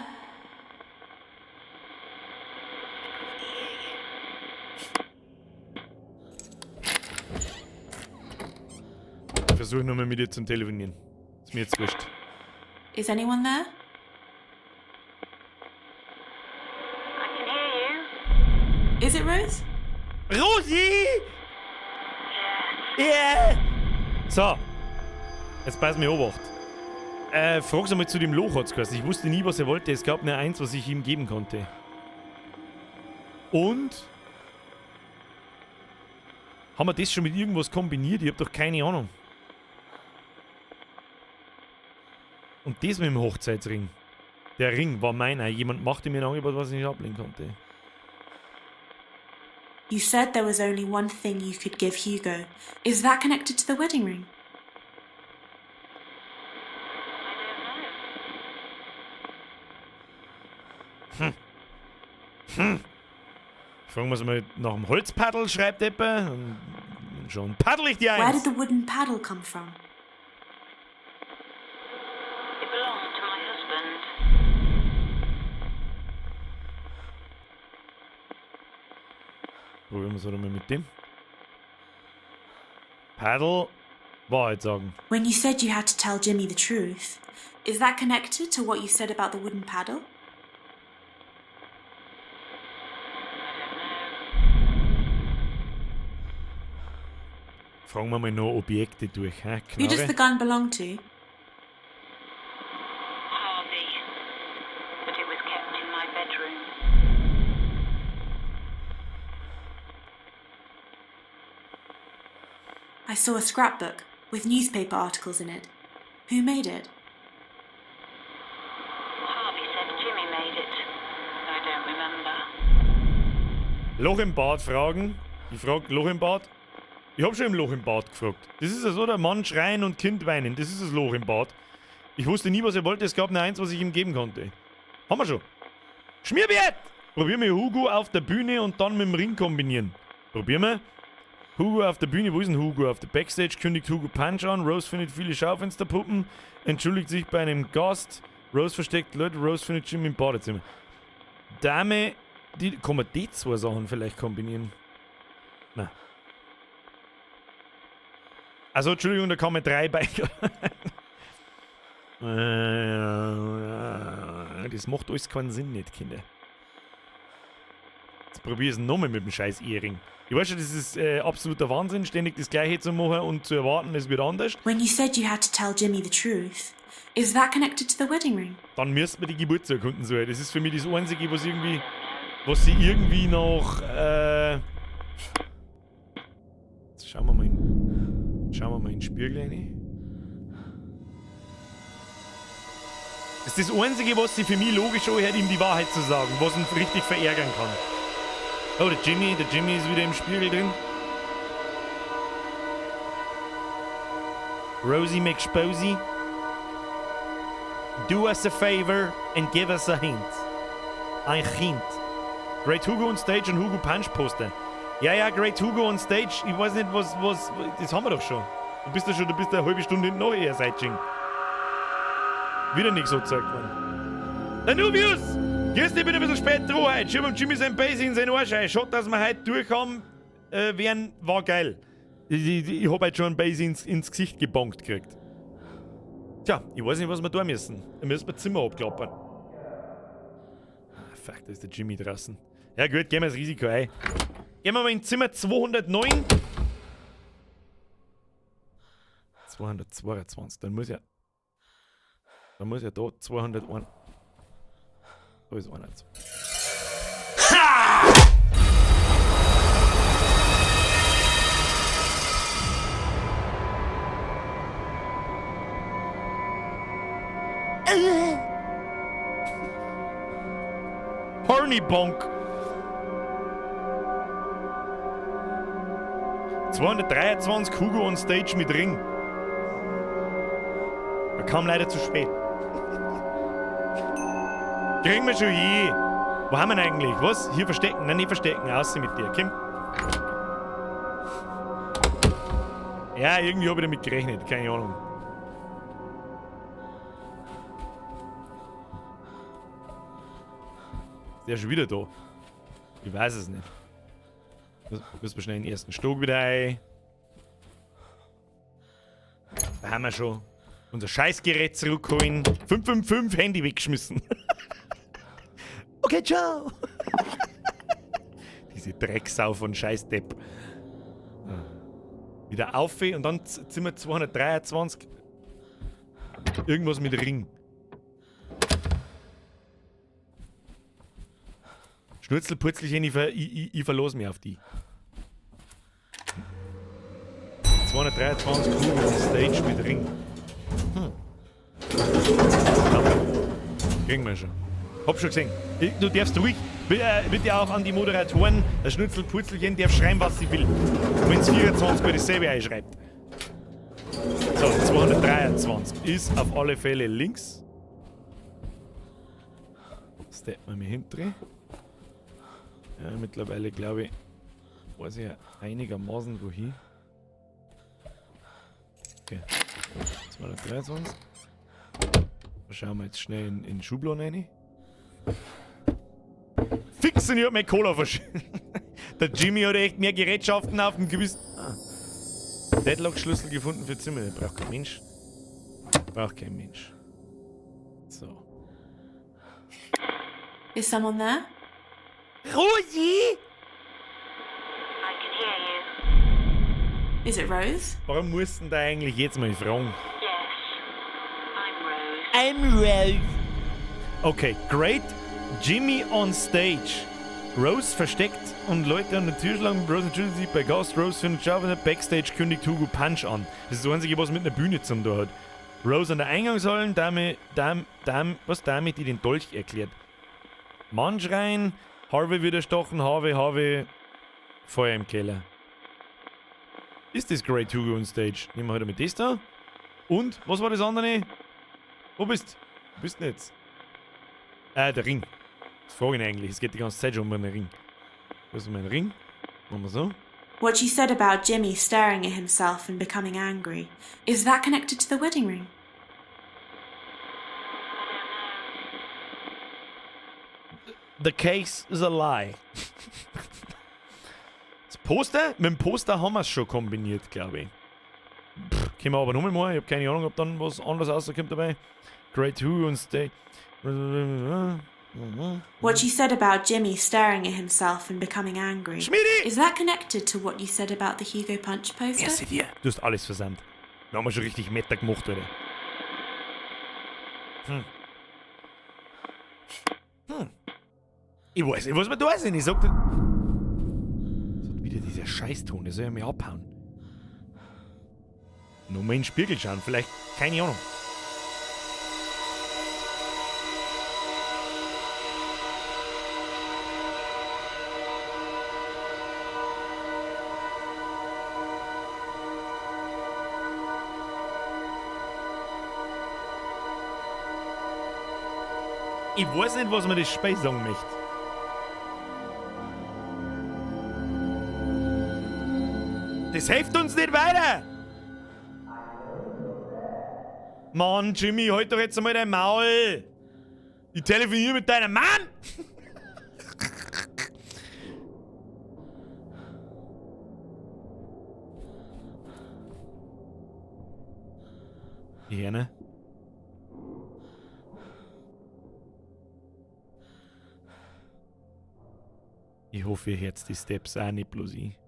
Ich versuche nochmal mit ihr zu telefonieren. Ist mir jetzt wurscht. Is anyone there? I can hear you. Is it Rose? Rosi! Yes. Yeah! So. Jetzt pass mir Obacht. Frag's einmal zu dem Loch, hat's geheißen. Ich wusste nie, was er wollte. Es gab nur eins, was ich ihm geben konnte. Und? Haben wir das schon mit irgendwas kombiniert? Ich hab doch keine Ahnung. Und das mit dem Hochzeitsring. Der Ring war meiner. Jemand machte mir ein Angebot, was ich nicht ablehnen konnte. You said there was only one thing you could give Hugo. Is that connected to the wedding ring? Fragen wir mal nach dem Holzpaddel, schreibt jemand. Und schon paddel ich dir Where eins. did the wooden paddle come from? It belonged to my husband. Probieren wir es halt einmal mit dem. Paddle, Wahrheit sagen. When you said you had to tell Jimmy the truth, is that connected to what you said about the wooden paddle? I don't know. Fragen wir mal noch Objekte durch. Hä? Who does Knarre. the gun belong to? Harvey. But it was kept in my bedroom. I saw a scrapbook with newspaper articles in it. Who made it? Harvey said Jimmy made it. I don't remember. Loch im Bad fragen. Ich frag Loch im Bad. Ich hab schon im Loch im Bad gefragt. Das ist es, oder? Mann schreien und Kind weinen. Das ist das Loch im Bad. Ich wusste nie, was er wollte. Es gab nur eins, was ich ihm geben konnte. Haben wir schon. Schmierbiert! Probieren wir Hugo auf der Bühne und dann mit dem Ring kombinieren. Probieren wir. Hugo auf der Bühne. Wo ist denn Hugo? Auf der Backstage kündigt Hugo Punch an. Rose findet viele Schaufensterpuppen. Entschuldigt sich bei einem Gast. Rose versteckt Leute. Rose findet Jim im Badezimmer. Dame, die, kann man die zwei Sachen vielleicht kombinieren? Na. Also, Entschuldigung, da kommen drei bei. Das macht alles keinen Sinn nicht, Kinder. Jetzt probier es nochmal mit dem scheiß Ehering. Ich weiß schon, das ist absoluter Wahnsinn, ständig das Gleiche zu machen und zu erwarten, es wird anders. When you said you had to tell Jimmy the truth, is that connected to the wedding ring? Dann müsste man die Geburtsurkunden so. Das ist für mich das Einzige, was irgendwie, was sie irgendwie noch. Jetzt schauen wir mal in den Spiegel rein. Das ist das Einzige, was sie für mich logisch anhört, ihm die Wahrheit zu sagen, was ihn richtig verärgern kann. Oh, der Jimmy ist wieder im Spiegel drin. Rosie McSposy. Do us a favor and give us a hint. Ein Hint. Great Hugo on Stage und Hugo Punch Poster. Ja, Great Hugo on Stage. Ich weiß nicht, was. Das haben wir doch schon. Du bist ja schon, du bist eine halbe Stunde hinten noch eher seit Jing. Wieder nichts so gezeigt worden. Danubius! Grüß dich, ich bin ein bisschen spät dran heute. Schieb dem Jimmy sein Base in seinen Arsch rein. Schaut, dass wir heute durch haben, werden, war geil. Ich hab heute schon ein Base ins Gesicht gebonkt gekriegt. Tja, ich weiß nicht, was wir tun müssen. Wir müssen das Zimmer abklappern. Ah, fuck, da ist der Jimmy draußen. Ja gut, gehen wir das Risiko ein. Gehen wir mal in Zimmer 209. 222, dann muss ja... Dann muss ja da 201... Da ist einer. Ha! Horny Bonk. 223 Hugo on Stage mit Ring. Er kam leider zu spät. Kriegen wir schon hin. Wo haben wir ihn eigentlich? Was? Hier verstecken? Nein, nicht verstecken. Außer mit dir. Komm. Ja, irgendwie hab ich damit gerechnet. Keine Ahnung. Ist der schon wieder da? Ich weiß es nicht. Müssen wir schnell in den ersten Stock wieder ein. Da haben wir schon unser Scheißgerät zurückholen. 555 Handy weggeschmissen. Okay, ciao. Diese Drecksau von Scheißdepp. Wieder auf und dann Zimmer 223. Irgendwas mit Ring. Schnurzelpurzelchen, ich verlass mich auf die. 223 Kugel on Stage mit Ring. Ja. Kriegen wir schon. Hab schon gesehen. Du darfst ruhig, bitte auch an die Moderatoren, das Schnitzelpurzelchen darf schreiben, was sie will. Wenn's 24 bei dasselbe einschreibt. So, 223 ist auf alle Fälle links. steppen wir mal hinten. Ja, mittlerweile glaube ich, weiß ich ja einigermaßen wohin. Okay. 223. Da schauen wir jetzt schnell in die Schublade rein. Fix und ich hab meine Cola verschüttet. Der Jimmy hat echt mehr Gerätschaften auf dem Gewissen. Ah. Deadlock-Schlüssel gefunden für Zimmer. Den braucht kein Mensch. Braucht kein Mensch. So. Is someone there? Rosi! I can hear you. Is it Rose? Warum mussten da eigentlich jetzt mal fragen? Yes. I'm Rose. I'm Rose. Okay, Great Jimmy on Stage. Rose versteckt und Leute an der Tür schlagen. Rose entschuldigt sich bei Ghost. Rose findet Schafe. Backstage kündigt Hugo Punch an. Das ist das Einzige, was mit einer Bühne zum tun hat. Rose an der Eingangshalle, Dame, Dame, Dame, was Dame, die den Dolch erklärt. Mann schreien, Harvey wird erstochen, Harvey, Harvey, Feuer im Keller. Ist das Great Hugo on Stage? Nehmen wir heute mit das da. Und, was war das andere? Wo bist? Wo bist denn jetzt? Der Ring. Das frage ich eigentlich. Es geht die ganze Zeit schon um einen Ring. Wo ist mein Ring? Machen wir so. What you said about Jimmy staring at himself and becoming angry, is that connected to the wedding ring? I don't know. The case is a lie. Das Poster? Mit dem Poster haben wir es schon kombiniert, glaube ich. Pff, können wir aber nochmal machen. Ich habe keine Ahnung, ob dann was anderes rauskommt dabei. Great Hugo on Stage. What you said about Jimmy staring at himself and becoming angry. Schmidi! Is that connected to what you said about the Hugo Punch poster? Merci dir. Du hast alles versandt. Wir haben schon richtig Meta gemacht, Alter. Ich weiß nicht, was wir da sind. Ich sag dir. Das hat wieder dieser Scheißton, der soll ja mich abhauen. Nur mal in den Spiegel schauen, vielleicht, keine Ahnung. Ich weiß nicht, was mir das Spiel sagen möchte. Das hilft uns nicht weiter! Mann, Jimmy, halt doch jetzt einmal dein Maul! Ich telefoniere mit deinem Mann! Ja, ne? Ich hoffe, ihr hört die Steps auch nicht bloß ich.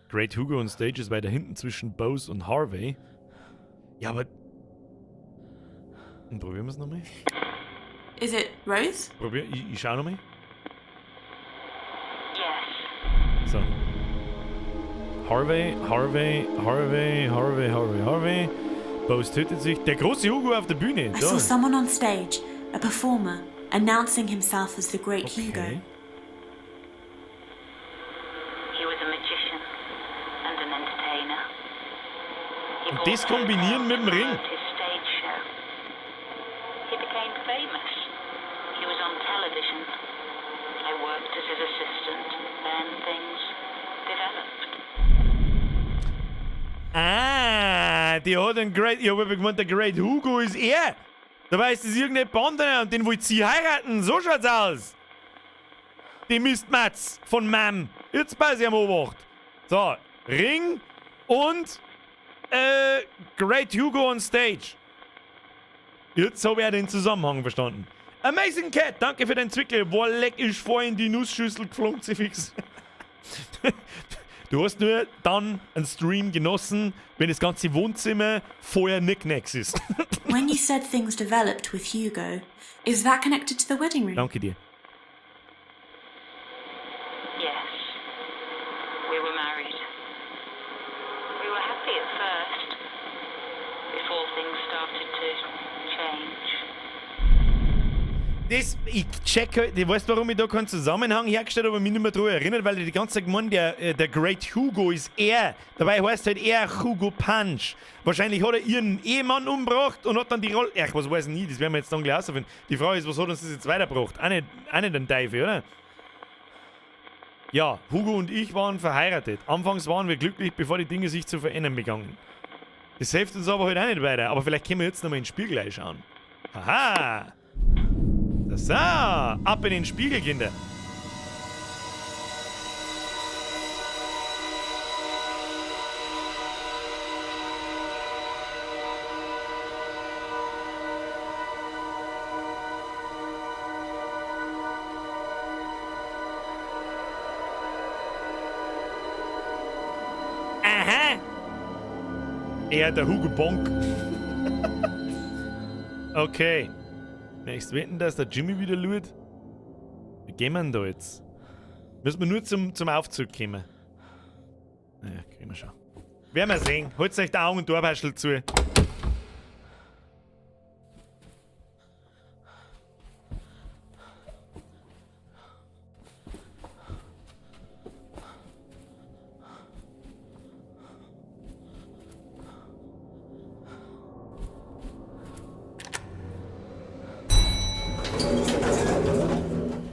Great Hugo on Stage ist weiter hinten zwischen Bose und Harvey. Ja, aber. Dann probieren wir es nochmal. Is it Rose? Probier, ich schau nochmal. Yes. So. Harvey, Harvey, Harvey, Harvey, Harvey, Harvey. Bose tötet sich. Der große Hugo auf der Bühne. I Da. saw someone on stage, a performer, announcing himself as the Great Hugo. Okay. He was a magician and an entertainer. He Und bought das kombinieren mit dem Ring. hotels his stage show. He became famous. He was on television. I worked as his assistant. Then things developed. Ah, die hat einen Great. Ich hab gemeint, der Great Hugo ist er. Dabei ist es irgendeine Bande und den wollt sie heiraten. So schaut's aus. Die Mistmatz von Mam. Jetzt bei sie am Obacht. So, Ring und Great Hugo on Stage. Jetzt habe ich auch den Zusammenhang verstanden. Amazing Cat, danke für den Zwickel. Boah, leck, ist vorhin die Nussschüssel geflogen, sie fix. Du hast nur dann einen Stream genossen, wenn das ganze Wohnzimmer vorher Knickknacks ist. When you said things developed with Hugo, is that connected to the wedding ring? Danke dir. Yes. We were married. We were happy at first, before things started to change. Das, ich check halt, ich weiß, warum ich da keinen Zusammenhang hergestellt habe, aber mich nicht mehr daran erinnert, weil ich die ganze Zeit gemeint, der Great Hugo ist er. Dabei heißt halt er Hugo Punch. Wahrscheinlich hat er ihren Ehemann umgebracht und hat dann die Rolle. Ach, was weiß ich nicht, das werden wir jetzt dann gleich rausfinden. Die Frage ist, was hat uns das jetzt weitergebracht? Auch nicht den Teufel, oder? Ja, Hugo und ich waren verheiratet. Anfangs waren wir glücklich, bevor die Dinge sich zu verändern begannen. Das hilft uns aber halt auch nicht weiter. Aber vielleicht können wir jetzt nochmal in den Spiegel reinschauen. Haha! So, ab in den Spiegel, Kinder. Aha! Er, der Hugo Bonk. Okay. Nächstes wetten, dass der Jimmy wieder lügt. Wie gehen wir denn da jetzt? Müssen wir nur zum Aufzug kommen. Naja, kriegen wir schon. Werden wir sehen. Holt euch die Augen und Torwaschel zu.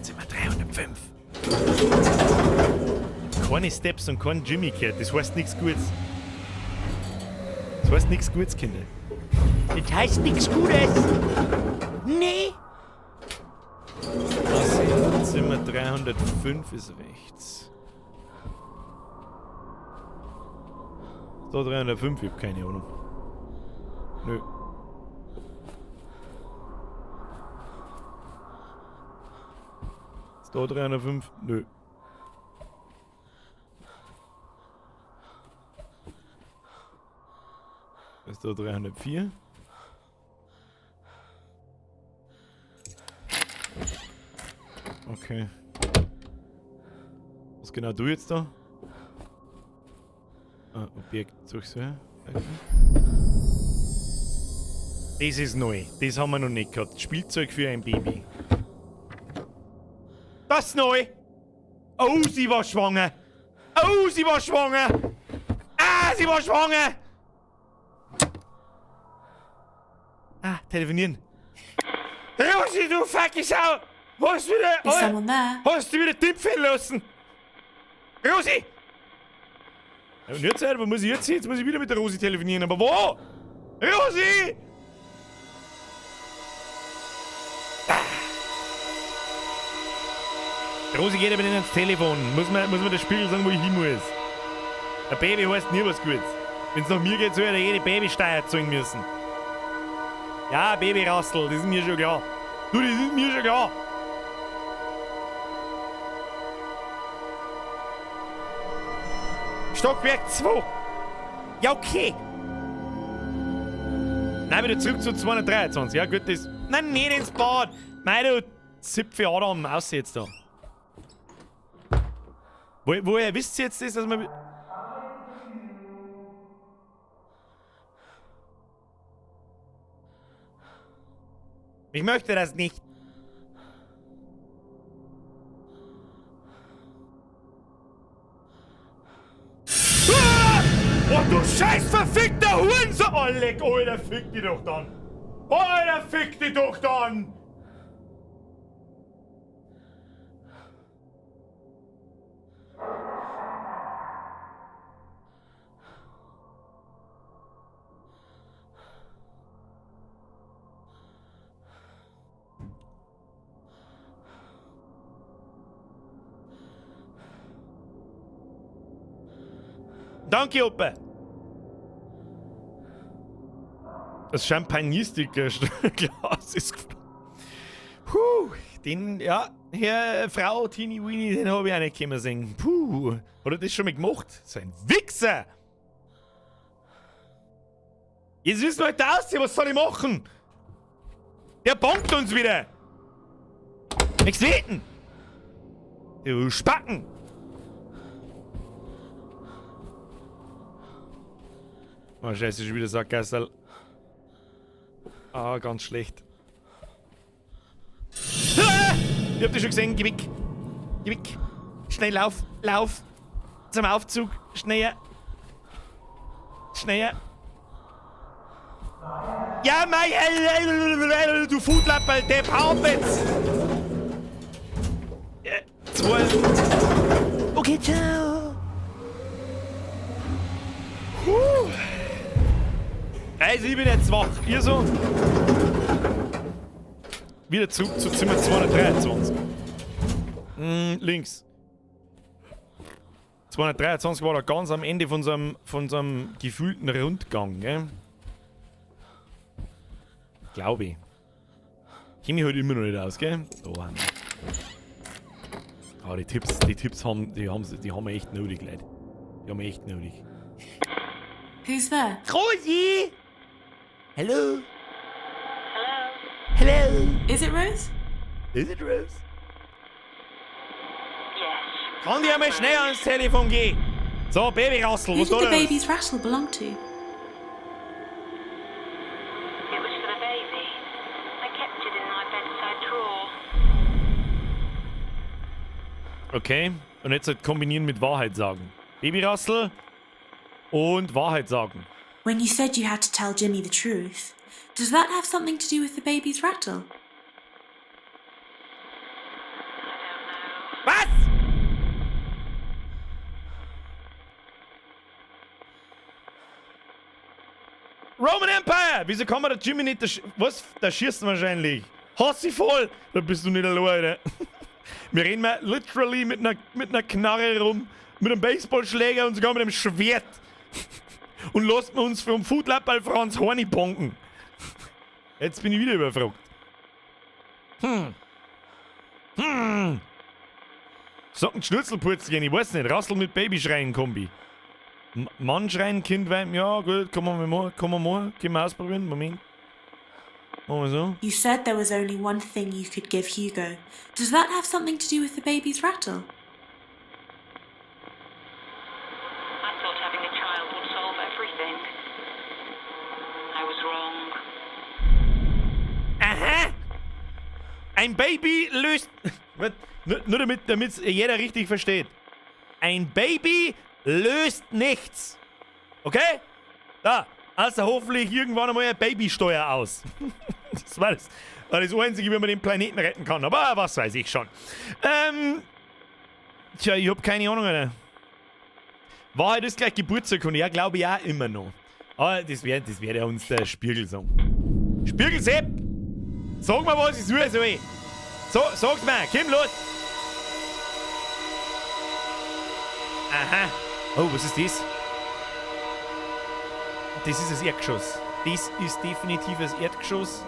Zimmer 305. Keine Steps und kein Jimmy gehört. Das heißt nichts Gutes. Das heißt nichts Gutes, Kinder. Das heißt nichts Gutes. Nee. Was Zimmer 305 ist rechts. So, 305, ich hab keine Ahnung. Nö. Ist da 305? Nö. Ist da 304? Okay. Was genau du jetzt da? Ah, Objekt suchst du her. Okay. Das ist neu. Das haben wir noch nicht gehabt. Spielzeug für ein Baby. Das ist neu! Oh, sie war schwanger! Oh, sie war schwanger! Ah, sie war schwanger! Ah, telefonieren. Rosi, du fucking Sau! Hast du wieder. Is someone there? Hast du wieder Tipp lassen? Rosi! Ja, und jetzt, wo muss ich jetzt hin? Jetzt muss ich wieder mit der Rosi telefonieren. Aber wo? Rosi! Ah. Rosi geht aber nicht ans Telefon. Muss man der Spiegel sagen, wo ich hin muss. Ein Baby heißt nie was Gutes. Wenn's nach mir geht, soll ja jede Babysteuer zahlen müssen. Ja, Babyrassel, das ist mir schon klar. Du, das ist mir schon klar. Stockwerk 2. Ja, okay. Nein, wieder zurück zu 223. Ja, gut, das. Nein, nicht ins Bad. Mei, du Zipfel Adam, aus jetzt da. Woher wisst ihr jetzt das, dass man. Ich möchte das nicht. Ah! Oh, du scheiß verfickter Hurensohn! Oh, leck, Alter, fick dich doch dann! Alter, fick dich doch dann! Danke, Opa! Das Champagner-Glas ist geflogen. Puh, den, ja, Herr, Frau Teeny Weeny, den hab ich auch nicht können sehen. Puh, hat er das schon mal gemacht? So ein Wichser! Jetzt wissen wir halt aussehen, was soll ich machen? Der bonkt uns wieder! Nichts wetten! Du Spacken! Oh, scheiße, schon wieder Sackgasse. Ah, ganz schlecht. Ich hab dich schon gesehen. Geh weg. Geh weg. Schnell, lauf. Lauf. Zum Aufzug. Schneller. Schneller. Ja, mei, du Foodlappel, Depp, hau ab jetzt! Zwei. Okay, ciao. Puh. Also, ich bin jetzt wach. Ihr so? Wieder zurück zu Zimmer 223. Links. 223 war da ganz am Ende von so einem gefühlten Rundgang, gell? Glaube ich. Kenn mich halt immer noch nicht aus, gell? Da haben wir. Ah, die Tipps haben wir echt nötig, Leute. Die haben wir echt nötig. Who's there? Rosi! Hello? Hello? Hello? Is it Rose? Is it Rose? Yes. Kann die einmal schnell ans Telefon gehen? So, Baby Rassel, Who was did da the los? baby's rattle belong to? It was for the baby. I kept it in my bedside drawer. Okay, und jetzt halt kombinieren mit Wahrheit sagen. Baby Rassel und Wahrheit sagen. When you said you had to tell Jimmy the truth, does that have something to do with the baby's rattle? I don't know. Was? Roman Empire! Wieso kann man der Jimmy nicht was? Da schießt wahrscheinlich. Hass ich voll! Da bist du nicht allein, Alter. Wir reden mal literally mit einer Knarre rum, mit einem Baseballschläger und sogar mit einem Schwert. Und lassen uns vom Foodlab Franz Horny bonken. Jetzt bin ich wieder überfragt. Sag ein Schnürzelpurzelchen, ich weiß nicht. Rassel mit Babyschreien-Kombi. Mann schreien, Kind weinen. Ja, gut, kann man mal, kann man mal. Können wir ausprobieren. Moment. Machen wir so. You said there was only one thing you could give Hugo. Does that have something to do with the baby's rattle? I thought having a child would solve everything. I was wrong. Aha! Ein Baby löst. Nur damit's jeder richtig versteht. Ein Baby löst nichts. Okay? Da. Also hoffentlich irgendwann einmal eine Babysteuer aus. Das war das Einzige, wie man den Planeten retten kann. Aber was weiß ich schon. Tja, ich hab keine Ahnung, Alter. Wahrheit ist gleich Geburtsurkunde. Ja, glaube ich auch immer noch. Aber das wär ja uns der Spiegel sagen. Spiegel Sepp! Sag mal, was ich suche soll. So, sag's mir. Komm, los! Aha. Oh, was ist das? Das ist das Erdgeschoss. Das ist definitiv das Erdgeschoss.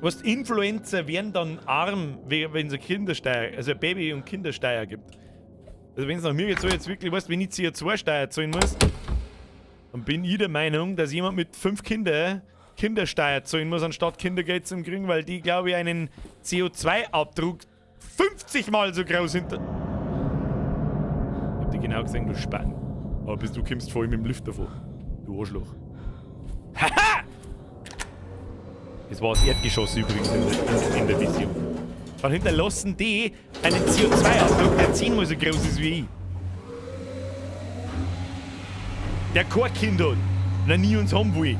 Was, Influencer werden dann arm, wenn es eine Kindersteuer, also ein Baby- und Kindersteuer gibt. Also wenn es nach mir geht, soll jetzt wirklich, weißt, wenn ich CO2-Steuer zahlen muss, dann bin ich der Meinung, dass jemand mit 5 Kindern Kindersteuer zahlen muss, anstatt Kindergeld zu kriegen, weil die, glaube ich, einen CO2-Abdruck 50 Mal so groß hinter. Ich hab dich genau gesehen, du Spann. Aber bis du kommst, fahr ich mit dem Lift davor. Du Arschloch. Haha! Das war das Erdgeschoss übrigens in der Vision. Dann hinterlassen die einen CO2-Abdruck, der 10-mal so groß ist wie ich. Der kein Kind hat und nie uns haben will.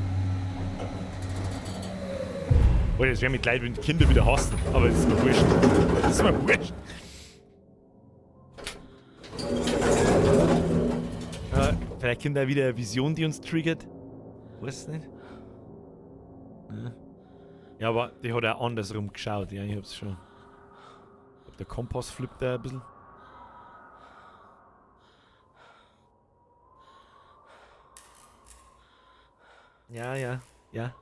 Oh, das wäre mit Leid, wenn die Kinder wieder hassen. Aber das ist mir wurscht. Das ist mir wurscht. Vielleicht kommt da wieder eine Vision, die uns triggert. Weiß nicht. Ja. Ja, aber die hat auch andersrum geschaut. Ja, ich hab's schon. Ich glaub, der Kompass flippt da ein bisschen. Ja, ja, ja.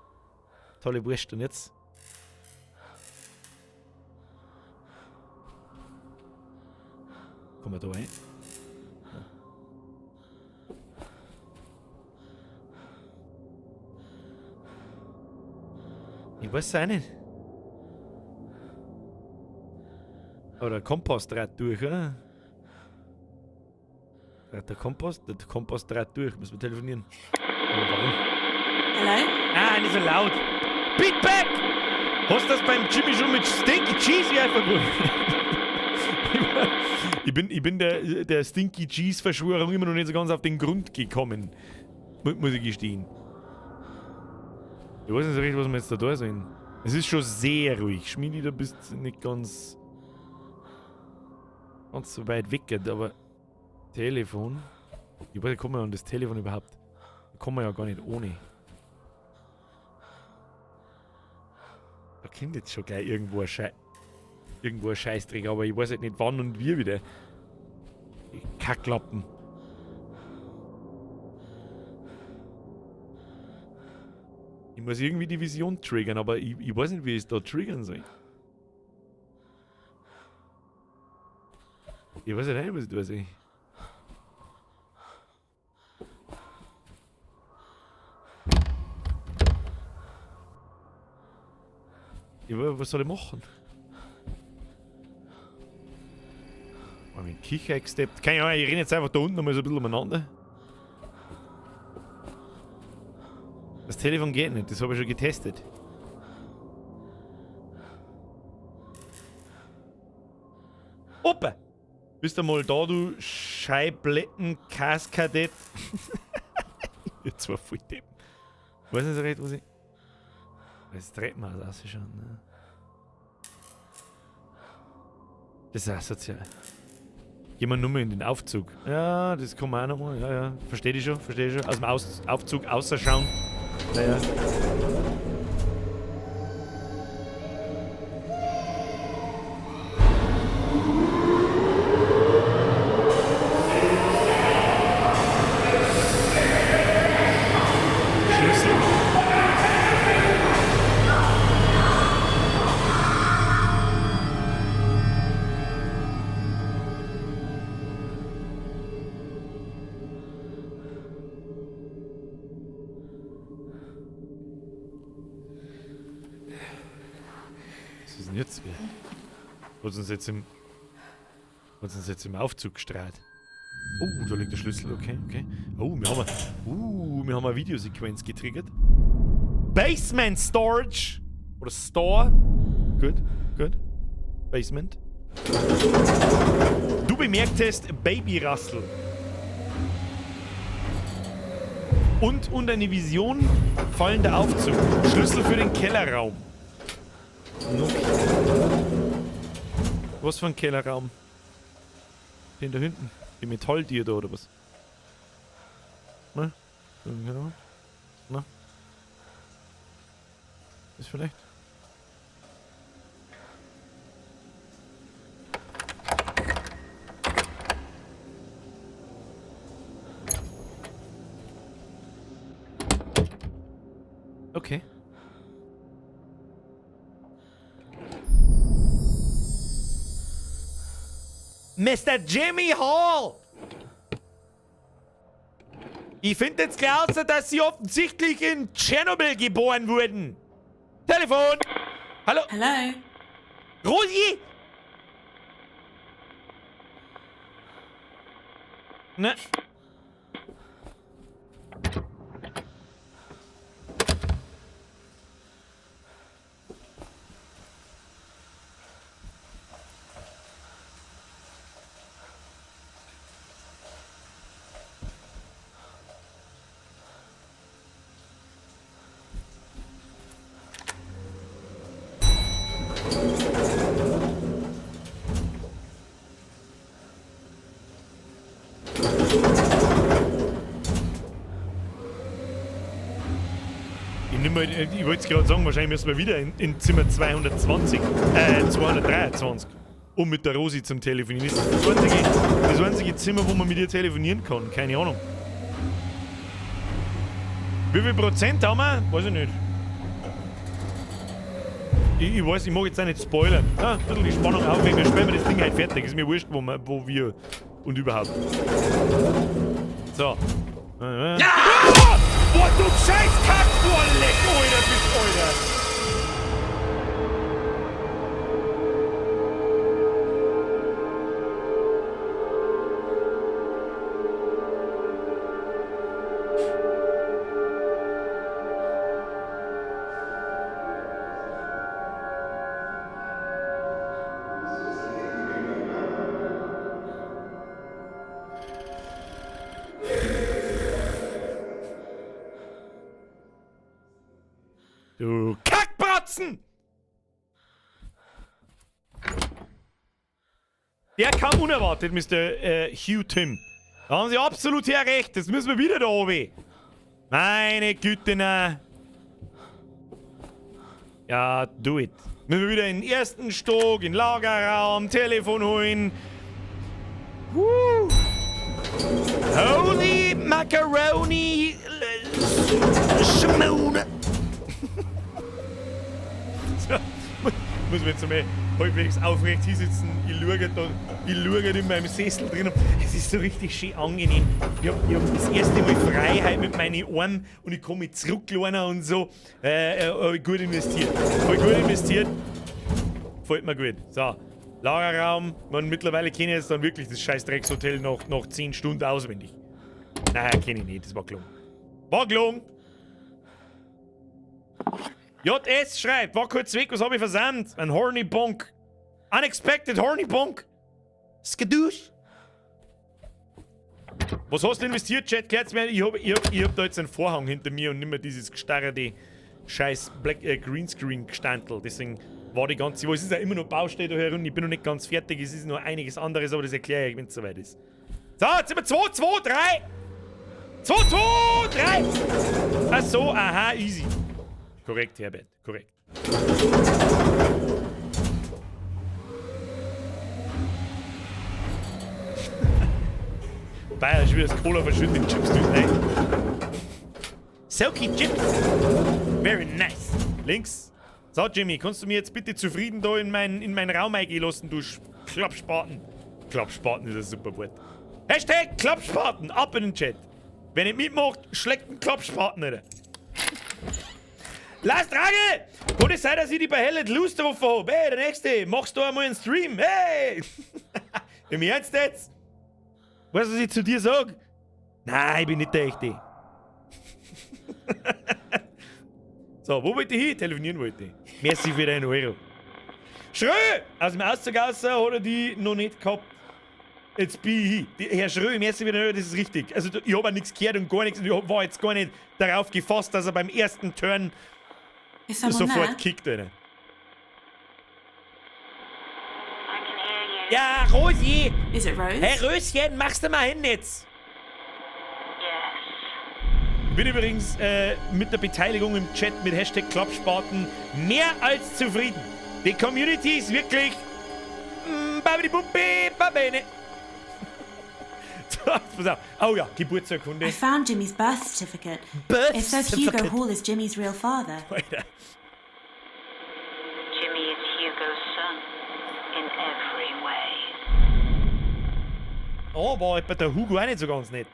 Tolle Wurst. Und jetzt? Kommen wir da rein? Ja. Ich weiß es auch nicht. Aber der Kompass dreht durch, oder? Dreht der Kompass? Der Kompass dreht durch. Müssen wir telefonieren. Aber warum? Hello? Ah, nicht so laut. Pete Beck! Hast du das beim Jimmy schon mit Stinky Cheese verbunden? Ich bin der Stinky Cheese Verschwörung immer noch nicht so ganz auf den Grund gekommen. Muss ich gestehen. Ich weiß nicht so recht, was wir jetzt da tun sollen. Es ist schon sehr ruhig. Schmiedi, du bist nicht ganz so weit weg, aber Telefon. Ich weiß nicht, kommen wir an das Telefon überhaupt? Da kommen wir ja gar nicht ohne. Da kommt jetzt schon gleich irgendwo ein Scheißdreck, aber ich weiß halt nicht wann und wie wieder. Die Kacklappen. Ich muss irgendwie die Vision triggern, aber ich weiß nicht, wie ich es da triggern soll. Ich weiß nicht, was ich da sehe. Was soll ich machen? Mal mit dem Kicher gesteppt. Keine Ahnung, ich renne jetzt einfach da unten nochmal so ein bisschen umeinander. Das Telefon geht nicht, das habe ich schon getestet. Opa! Bist du mal da, du Scheibletten-Kaskadett? Jetzt war voll depp. Weiß nicht so recht, was ich. Das dreht man das schon, ne? Das ist asozial. Gehen wir nur mal in den Aufzug. Ja, das kann man auch nochmal. Ja, ja. Verstehe ich schon, verstehe ich schon. Aus dem Aufzug außerschauen. Naja. Schlüssel. Was ist denn jetzt wieder? Hat uns jetzt im Aufzug gestrahlt? Oh, da liegt der Schlüssel, okay, okay. Oh, wir haben eine Videosequenz getriggert. Basement Storage! Oder Store. Gut, gut. Basement. Du bemerktest Baby Russell. Und eine Vision, fallender Aufzug. Schlüssel für den Kellerraum. Okay. Was für ein Kellerraum? Den da hinten. Die Metalltier da oder was? Ne? Na? Ist vielleicht? Okay. Mr. Jimmy Hall! Ich finde jetzt klar, dass Sie offensichtlich in Tschernobyl geboren wurden. Telefon! Hallo? Hello? Rosi? Ne? Ich wollte es gerade sagen, wahrscheinlich müssen wir wieder in Zimmer 223, um mit der Rosi zum Telefonieren. Das ist das einzige Zimmer, wo man mit ihr telefonieren kann. Keine Ahnung. Wie viel Prozent haben wir? Weiß ich nicht. Ich weiß, ich mag jetzt auch nicht spoilern. Ja, ein bisschen die Spannung aufregen, wir spielen das Ding halt fertig. Ist mir wurscht, wo wir und überhaupt. So. Ja! Boah, du scheiß Kack, leck, Alter, bist Alter. Herzen! Der kam unerwartet, Mr. Hugh Tim. Da haben Sie absolut her recht. Das müssen wir wieder da oben. Meine Güte, na. Ja, do it. Müssen wir wieder in den ersten Stock, in den Lagerraum, Telefon holen. Woo. Holy Macaroni Schmone. So, muss man jetzt einmal halbwegs aufrecht hinsitzen. Ich schaue da, ich schaue in meinem Sessel drin. Es ist so richtig schön angenehm. Ich hab das erste Mal Freiheit mit meinen Armen und ich kann mich zurücklehnen und so. Hab ich gut investiert. Hab ich gut investiert. Gefällt mir gut. So, Lagerraum. Man, mittlerweile kenne ich jetzt dann wirklich das scheiß Dreckshotel nach 10 Stunden auswendig. Nein, kenne ich nicht. Das war gelungen. War gelungen! JS schreibt, war kurz weg, was hab ich versandt? Ein Horny Bonk. Unexpected Horny Bonk. Skadoosh. Was hast du investiert, Chat? Klärt's mir. Ich hab da jetzt einen Vorhang hinter mir und nicht mehr dieses gestarrte scheiß Black, Greenscreen Gestantel. Deswegen war die ganze. Es ist ja immer noch Baustelle da herum. Ich bin noch nicht ganz fertig. Es ist noch einiges anderes, aber das erkläre ich, wenn es soweit ist. So, jetzt sind wir 2, 2, 3. 2, 2, 3. Ach so, aha, easy. Korrekt, Herbert, korrekt. Bayer ist wieder das Cola verschüttet in Chips tun. Nein. Silky Chips. Very nice. Links. So, Jimmy, kannst du mir jetzt bitte zufrieden da in meinen Raum eingehen lassen, du Klappspaten? Klappspaten ist ein super Wort. Hashtag Klappspaten, ab in den Chat. Wer nicht mitmacht, schlägt einen Klappspaten, Alter. Lars Dragel! Kann es sein, dass ich die bei Hell Let Loose getroffen hab? Hey, der Nächste, machst du einmal einen Stream? Hey! Im Ernst jetzt? Weißt du, was ich zu dir sag? Nein, ich bin nicht der Echte. So, wo wollte ich hin? Telefonieren wollte ich. Merci für deinen Euro. Schrö! Aus dem Auszug raus hat er die noch nicht gehabt. Jetzt bin ich hin. Herr Schrö, merci für den Euro, das ist richtig. Also, ich hab auch nichts gehört und gar nichts. Und ich war jetzt gar nicht darauf gefasst, dass er beim ersten Turn sofort kickt, Alter. Ja, Rosi! Is it Rose? Hey, Röschen, machst du mal hin jetzt? Yes. Ich bin übrigens mit der Beteiligung im Chat mit Hashtag Klappspaten mehr als zufrieden. Die Community ist wirklich... So, pass auf. Oh ja, Geburtsurkunde. I found Jimmy's birth certificate. Birth It says Hugo certificate. Hall is Jimmy's real father. Alter. Jimmy is Hugo's son in every way. Oh, war etwa der Hugo auch nicht so ganz nett.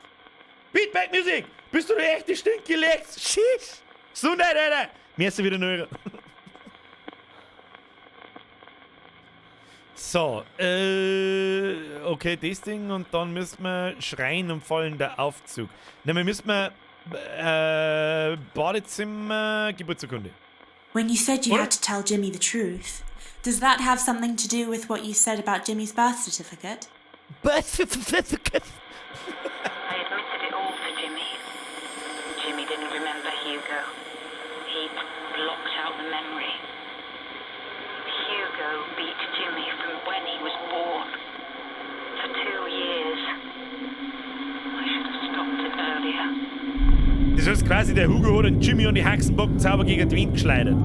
Beatback Music! Bist du der echte Stinke-Lex? Schiss! Gesundheit, Alter! Merci wieder neu. So, okay, das Ding und dann müssen wir schreien und fallender Aufzug. Ne, wir müssen wir, Badezimmer, Geburtsurkunde. When you said you Oder? had to tell Jimmy the truth, does that have something to do with what you said about Jimmy's birth certificate? Birth certificate? I admitted it all to Jimmy. Jimmy didn't remember Hugo. He'd blocked out the memory. Hugo beat Jimmy from when he was born. For 2 years. I should have stopped it earlier. Das heißt quasi, der Hugo hat den Jimmy und die Haxenbockenzauber gegen den Wind geschleudert.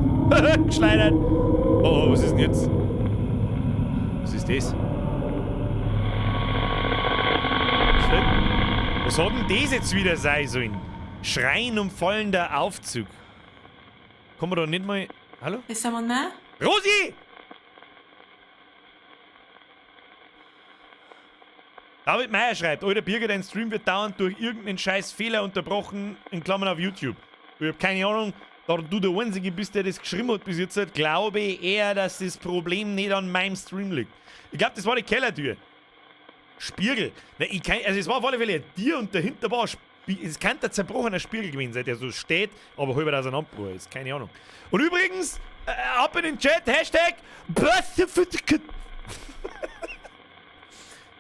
Geschleudert. Oh, oh, was ist denn jetzt? Was ist das? Was hat denn das jetzt wieder sein sollen? Schreien und fallender Aufzug. Kommen wir da nicht mal... Hallo? Is someone there? Rosi! David Meyer schreibt, Alter Birger, dein Stream wird dauernd durch irgendeinen scheiß Fehler unterbrochen, in Klammern auf YouTube. Ich hab keine Ahnung, da du der Einzige bist, der das geschrieben hat bis jetzt, glaube ich eher, dass das Problem nicht an meinem Stream liegt. Ich glaub, das war die Kellertür. Spiegel. Na, ich kann, also es war auf alle Fälle ein Tier und dahinter war ein Spiegel. Es kann der zerbrochener Spiegel gewesen sein, der so steht, aber halber auseinandergebrochen ist. Keine Ahnung. Und übrigens, ab in den Chat, Hashtag Birth Certificate.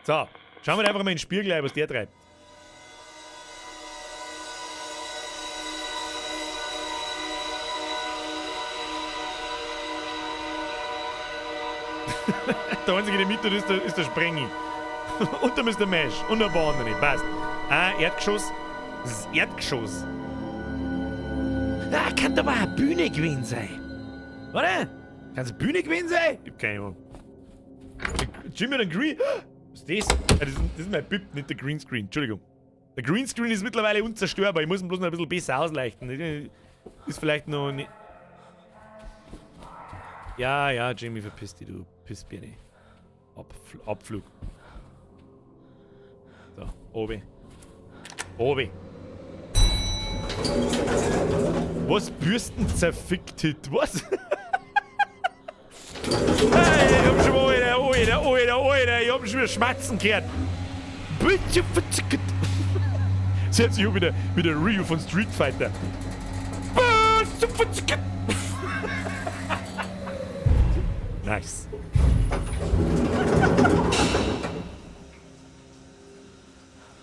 So, schauen wir einfach mal in den Spiegel rein, was der treibt. Der einzige, der mit tut, ist der Sprengi. Und der Mr. Mesh. Und ein paar andere. Passt. Ah, Erdgeschoss. Das ist Erdgeschoss. Ah, kann aber eine Bühne gewesen sein. Oder? Kann es eine Bühne gewesen sein? Ich hab keine Ahnung. Jimmy und Green. Was ist das? Ah, das ist mein Bib, nicht der Greenscreen. Entschuldigung. Der Greenscreen ist mittlerweile unzerstörbar. Ich muss ihn bloß noch ein bisschen besser ausleuchten. Ist vielleicht noch nicht. Ja, ja, Jimmy, verpiss dich, du Pissbirne. Abflug. So, obi. Obi. Was Bürsten zerfickt hit? Was? Hey, ich hab schon Alter, Alter, Alter, Alter, ich hab schon wieder Schmatzen gehört. Sie hat sich auch wieder mit der Ryu von Street Fighter. Nice.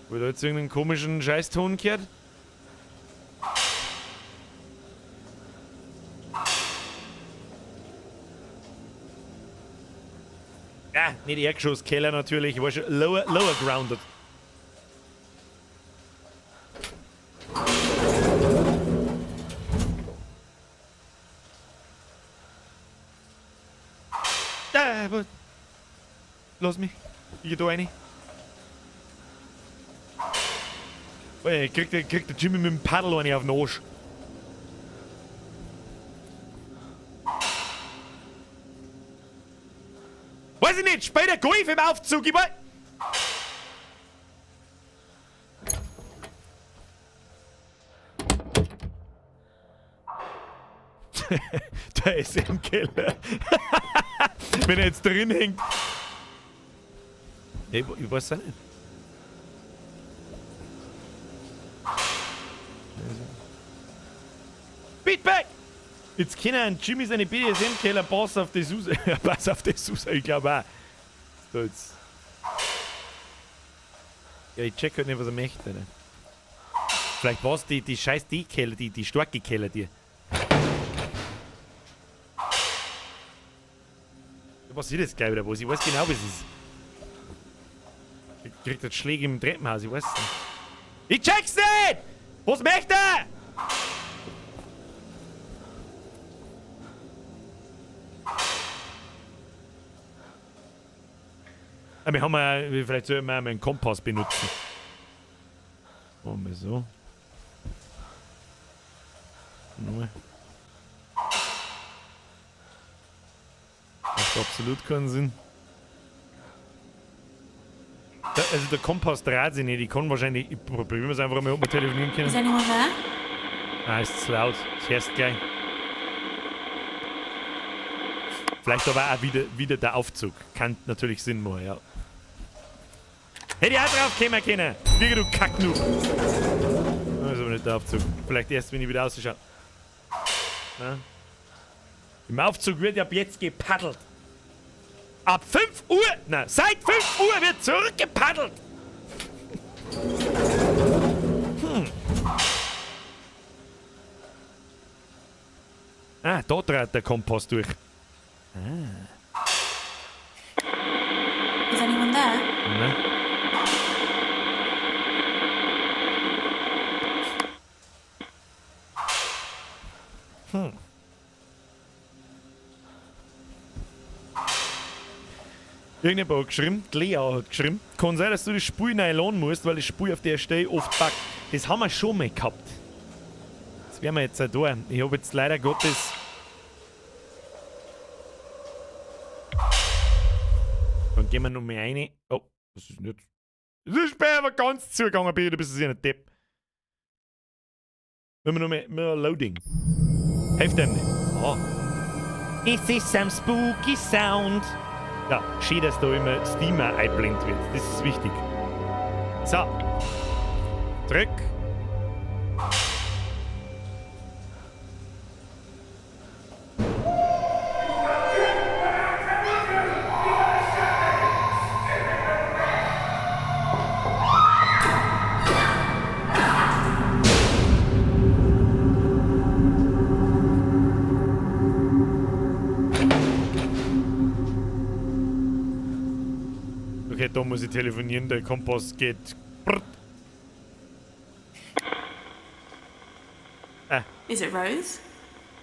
Wo da jetzt irgendeinen komischen Scheißton gehört? Ja, nicht Erdgeschoss, Keller natürlich. Ich war schon lower grounded. Ah, was? Lass mich. Ich geh da rein. Oh, kriegt der Jimmy mit dem Paddel eine auf den Arsch. Weiß ich nicht, später Golf im Aufzug, ich weiß. Der ist im Keller. Wenn er jetzt drin hängt. Ich weiß es nicht. Beatback! Jetzt können Jimmy seine BDSM-Keller pass auf das raus. Pass auf das raus, ich glaube auch. So jetzt. Ja, ich check halt nicht, was er möchte. Ne? Vielleicht war es die scheiß D-Keller, die starke Keller, die. Was ist das gleich wieder was? Ich weiß genau, was es ist. Ich krieg das Schläge im Treppenhaus, ich weiß es nicht. Ich check's nicht! Was möchte er? Wir haben ja, vielleicht sollten wir einen Kompass benutzen. Machen wir so. Nochmal. Macht absolut keinen Sinn. Da, also der Kompass dreht sich nicht. Ich kann wahrscheinlich. Ich probiere es einfach mal, ob wir telefonieren können. Is anyone there? Ah, ist zu laut. Das hörst gleich. Vielleicht aber auch wieder der Aufzug. Kann natürlich Sinn machen, ja. Hätte ich auch drauf kommen können. Wie du Kacknub. Das ist aber nicht der Aufzug. Vielleicht erst, wenn ich wieder ausschaue. Na? Im Aufzug wird ab jetzt gepaddelt. Ab 5 Uhr, na, seit 5 Uhr wird zurückgepaddelt. Ah, da dreht der Kompass durch. Ah. Is anyone there? Ne? Irgendjemand hat geschrieben, die Lea hat geschrieben, kann sein, dass du das Spiel neu laden musst, weil das Spiel auf der Stelle oft buggt. Das haben wir schon mal gehabt. Das werden wir jetzt auch da. Ich habe jetzt leider Gottes... Dann gehen wir noch mal rein. Oh, das ist nicht... Das ist mir aber ganz zugegangen, bitte, du bist ja ein Depp. Wenn wir noch mehr Loading. Hilft dem nicht. Oh. This is some spooky sound. Ja, schön, dass da immer Steam eingeblendet wird. Das ist wichtig. So. Zurück. Okay, da muss ich telefonieren, der Kompass geht. Brrrt. Is it Rose?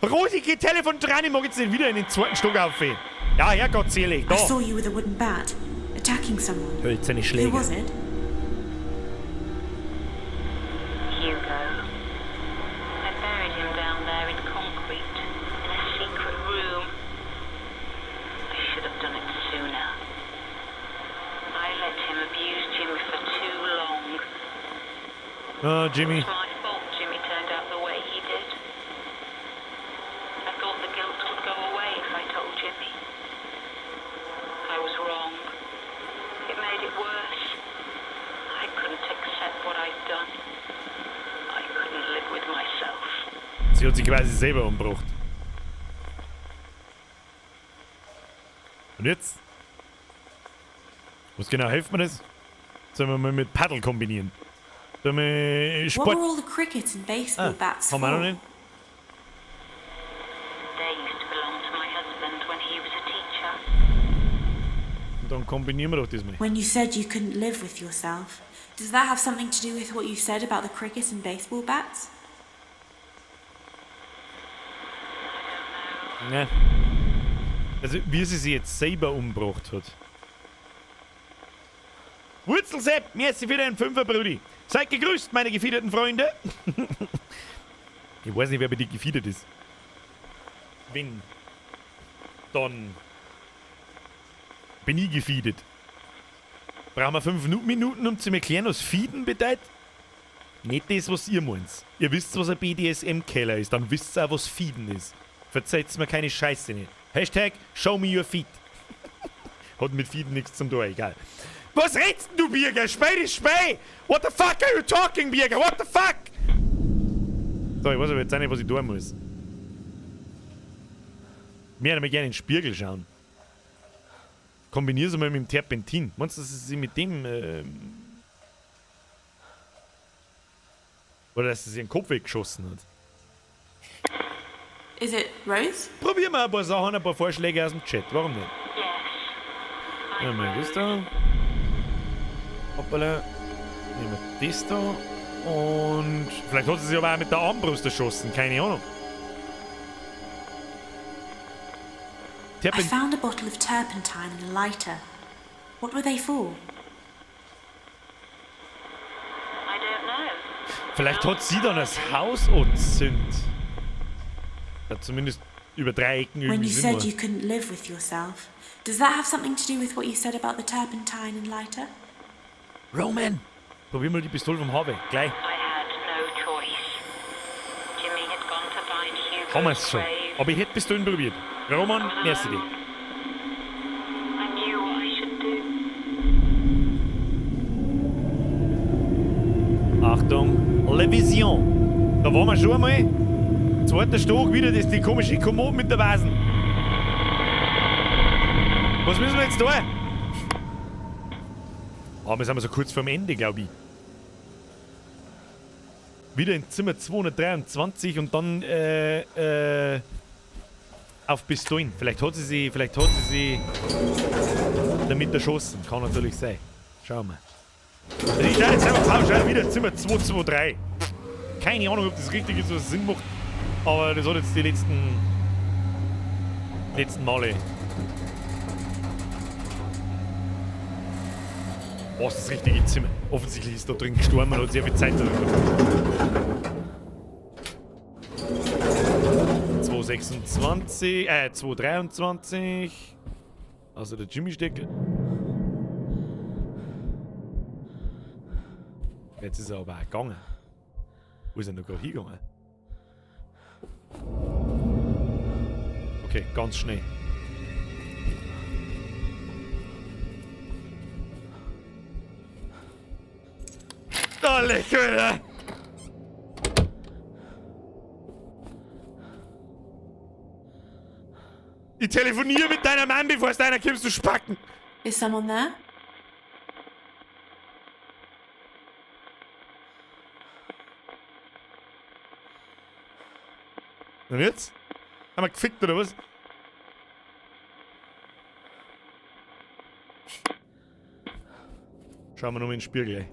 Rosi, geh Telefon dran, ich mag jetzt nicht wieder in den zweiten Stock auf. Ja, Herrgott selig, da. I saw you with a wooden bat, attacking someone. Hölzerne Who Schläge. was it? Hugo. I buried him down there in concrete, in a secret room. I should have done it sooner. I let him abuse Jimmy for too long. Ah, Jimmy. It's my fault Jimmy turned out the way he did. I thought the guilt would go away if I told Jimmy. I was wrong. It made it worse. I couldn't accept what I'd done. I couldn't live with myself. Sie hat sich quasi selber umgebracht. Und jetzt? Was genau hilft mir das? Sollen wir mal mit Paddle kombinieren? Sollen wir What Sport... were all the cricket and baseball Ah, bats haben wir for? noch nicht? They used to belong to my husband when he was a teacher. Und dann kombinieren wir doch das mal. When you said you couldn't live with yourself, does that have something to do with what you said about the cricket and baseball bats? Ne. Also, wie sie sich jetzt selber umgebracht hat. Wurzelsepp, merci für den Fünfer, Brudi. Seid gegrüßt, meine gefeedeten Freunde. Ich weiß nicht, wer bei dir gefeedet ist. Wenn, dann bin ich gefeedet. Brauchen wir 5 Minuten, um zu erklären, was Feeden bedeutet? Nicht das, was ihr meint. Ihr wisst, was ein BDSM-Keller ist, dann wisst ihr auch, was Feeden ist. Verzeiht mir keine Scheiße nicht. Hashtag Show me your feet. Hat mit Feeden nichts zum tun, egal. Was redst denn du, Birger? Spät ist spät! What the fuck are you talking, Birger? What the fuck? So, ich weiß aber jetzt auch nicht, was ich tun muss. Mir würde gerne in den Spiegel schauen. Kombinier's mal mit dem Terpentin. Meinst du, dass sie sich mit dem. Oder dass sie sich den Kopf weggeschossen hat? Is it Rose? Probieren wir ein paar Sachen, ein paar Vorschläge aus dem Chat. Warum nicht? Yes. Nehmen wir das da. Hoppala. Nehmen wir das da. Und vielleicht hat sie sich aber auch mit der Armbrust erschossen. Keine Ahnung. I Terpen found a bottle of turpentine and a lighter. What were they for? I don't know. Vielleicht hat sie dann das Haus angezündet. Hat zumindest über drei Ecken When irgendwie you Sinn said gemacht. you couldn't live with yourself, does that have something to do with what you said about the turpentine and lighter? Roman! Probier mal die Pistole vom Harvey. Gleich. I had no choice. Jimmy had gone to find Hugo's Haben wir's schon. grave. Aber ich hätte Pistolen probiert. Roman, merci dir. I knew what I should do. Achtung, Le Vision. Da waren wir schon einmal. Zweiter Stock, wieder das die komische Kommode mit der Vasen. Was müssen wir jetzt tun? Ah, wir sind so kurz vorm Ende, glaube ich. Wieder in Zimmer 223 und dann auf Pistolen. Vielleicht hat sie sie damit erschossen. Kann natürlich sein. Schauen wir. Also ich schaue jetzt einfach pauschal wieder Zimmer 223. Keine Ahnung, ob das richtig ist, was es Sinn macht. Aber das hat jetzt die letzten Male. Was das richtige Zimmer? Offensichtlich ist da drin gestorben und hat sehr viel Zeit drin gehabt. 226, 223. Also der Jimmy steckt. Jetzt ist er aber auch gegangen. Wo ist er denn da gerade hingegangen? Okay, ganz schnell. Oh, leck, Alter. Ich telefoniere mit deiner Mann, bevor es deiner kommst, du Spacken. Is someone there? Und jetzt? Haben wir gefickt oder was? Schauen wir nochmal in den Spiegel.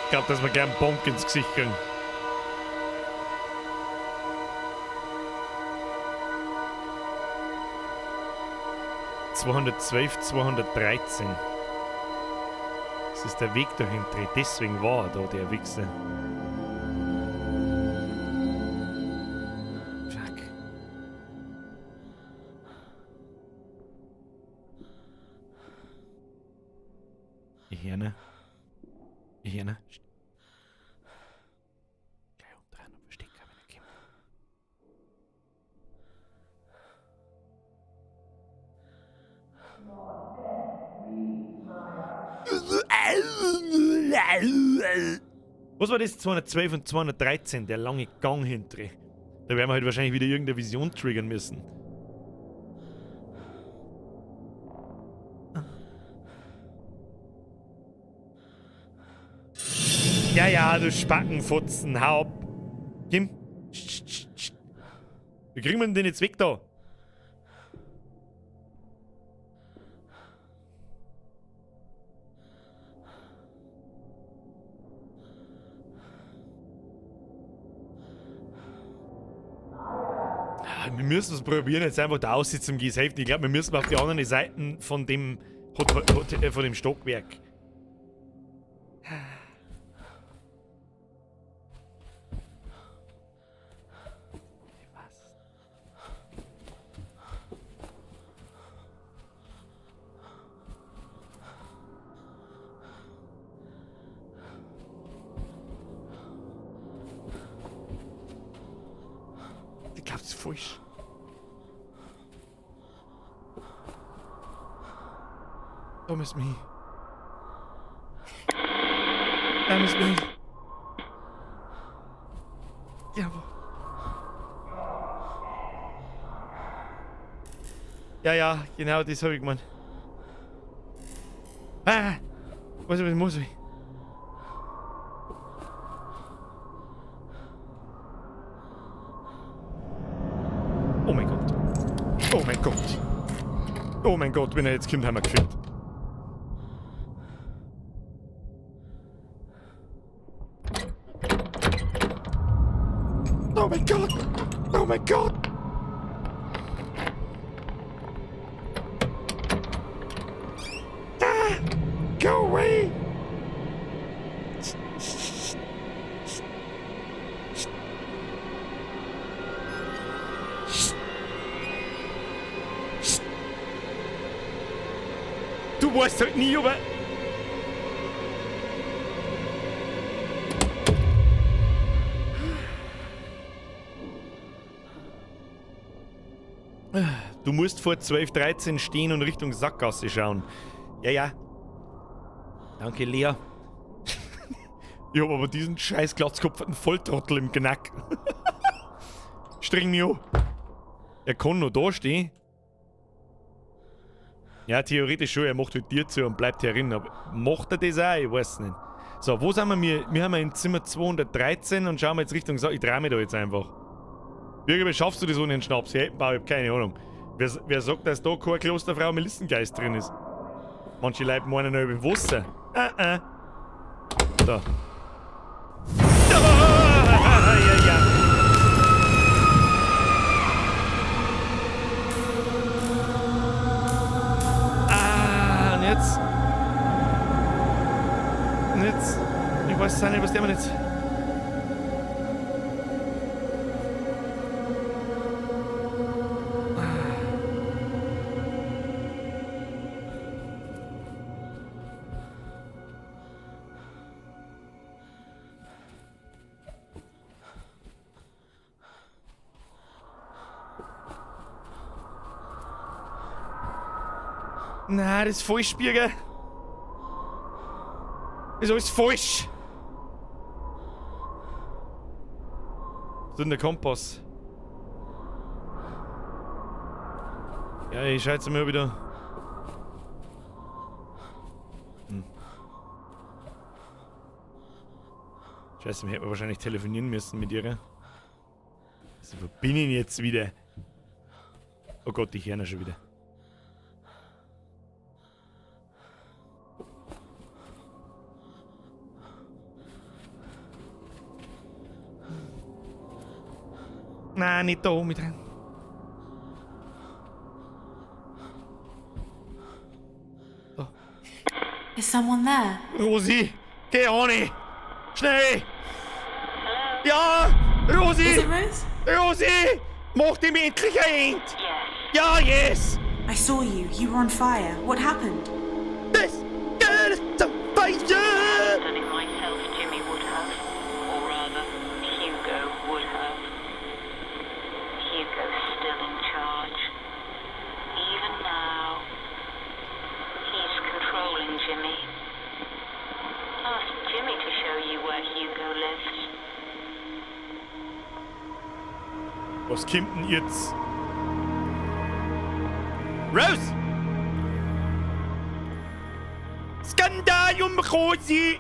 Ich glaube, dass wir gleich einen Bonk ins Gesicht kriegen. 212, 213. Das ist der Weg dahinter. Deswegen war er da, der Wichser. Fuck. Ich höre Ich höre Gleich umdrehen und verstecken, wenn er kommt. Was war das? 212 und 213, der lange Gang hinter. Da werden wir halt wahrscheinlich wieder irgendeine Vision triggern müssen. Ja, ja, du Spackenfutzen, hau ab. Kim. Wie kriegen wir denn den jetzt weg da? Wir müssen es probieren, jetzt einfach da aussieht zum Gehen. Ich glaube, wir müssen auf die anderen Seiten von dem Hotel, von dem Stockwerk. Was? Ich glaube, das ist falsch. Da müssen wir hin. Da müssen wir hin. Jawohl. Ja, ja, genau das habe ich gemeint. Ah! Was muss ich? Oh mein Gott. Oh mein Gott. Oh mein Gott, wenn er jetzt kommt, haben wir gefickt. Oh mein Gott! Oh mein Gott! Ah! Go away! Du weißt halt nie, ob er... Du musst vor 12:13 stehen und Richtung Sackgasse schauen. Ja, ja. Danke, Lea. Ich hab aber diesen scheiß glatzkopferten Volltrottel im Knack. Streng mich an. Er kann noch da stehen. Ja, theoretisch schon. Er macht halt Tür zu und bleibt herin. Aber macht er das auch? Ich weiß nicht. So, wo sind wir? Wir haben in Zimmer 213 und schauen wir jetzt Richtung Sackgasse. Ich dreh mich da jetzt einfach. Wie schaffst du das ohne den Schnaps? Ich hab keine Ahnung. Wer sagt, dass da keine Klosterfrau Melissengeist drin ist? Manche Leute meinen noch im Wasser. Da. Ah, ja, ja. Ah, und jetzt? Und jetzt? Ich weiß auch nicht, was der mir jetzt. Nein, das ist falsch, Birger. Das ist alles falsch. Was ist denn der Kompass? Ja, ich schau jetzt mal wieder. Scheiße, wir hätten wahrscheinlich telefonieren müssen mit ihr. Also, wo bin ich denn jetzt wieder? Oh Gott, ich höre schon wieder. Nein, nicht da oben mit rein. Is someone there? Rosi, geh ohne! Schnell! Hello? Ja! Rosi! Is it Rose? Rosi! Mach dem endlich ein End! Yes. Ja, yes! I saw you. You were on fire. What happened? This girl is on fire! Done it myself, Jimmy would have. Or rather, Hugo would have. Hugo's still in charge. Even now. He's controlling Jimmy. Ask Jimmy to show you where Hugo lives. Was kommt denn jetzt? Rose! Skandal um Rosi!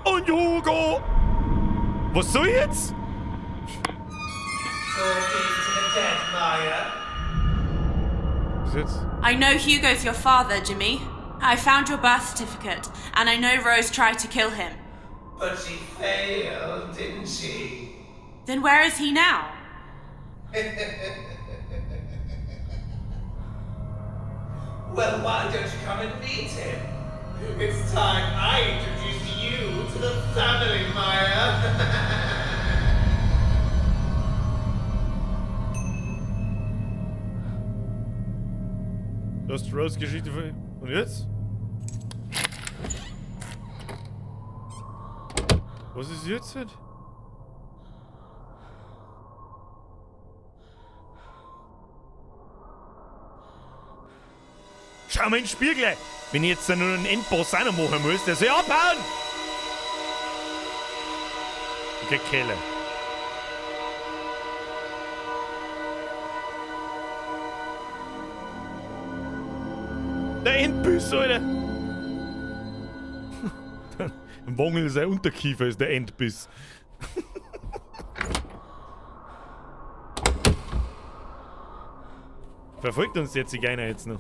Und Hugo! Was soll jetzt? Talking to the dead, Maya. Was jetzt? I know Hugo's your father, Jimmy. I found your birth certificate, and I know Rose tried to kill him. But she failed, didn't she? Then where is he now? Well, why don't you come and meet him? It's time I introduced you to the family, Maya. Du hast Rose Geschichte ver... Und jetzt? Was ist jetzt? Schau mal in den Spiegel! Wenn ich jetzt dann nur einen Endboss auch noch machen muss, der soll abhauen! Okay, Keller. Der Endbiss, Alter! Wongel sein Unterkiefer ist der Endbiss. Verfolgt uns der Zigeuner jetzt noch?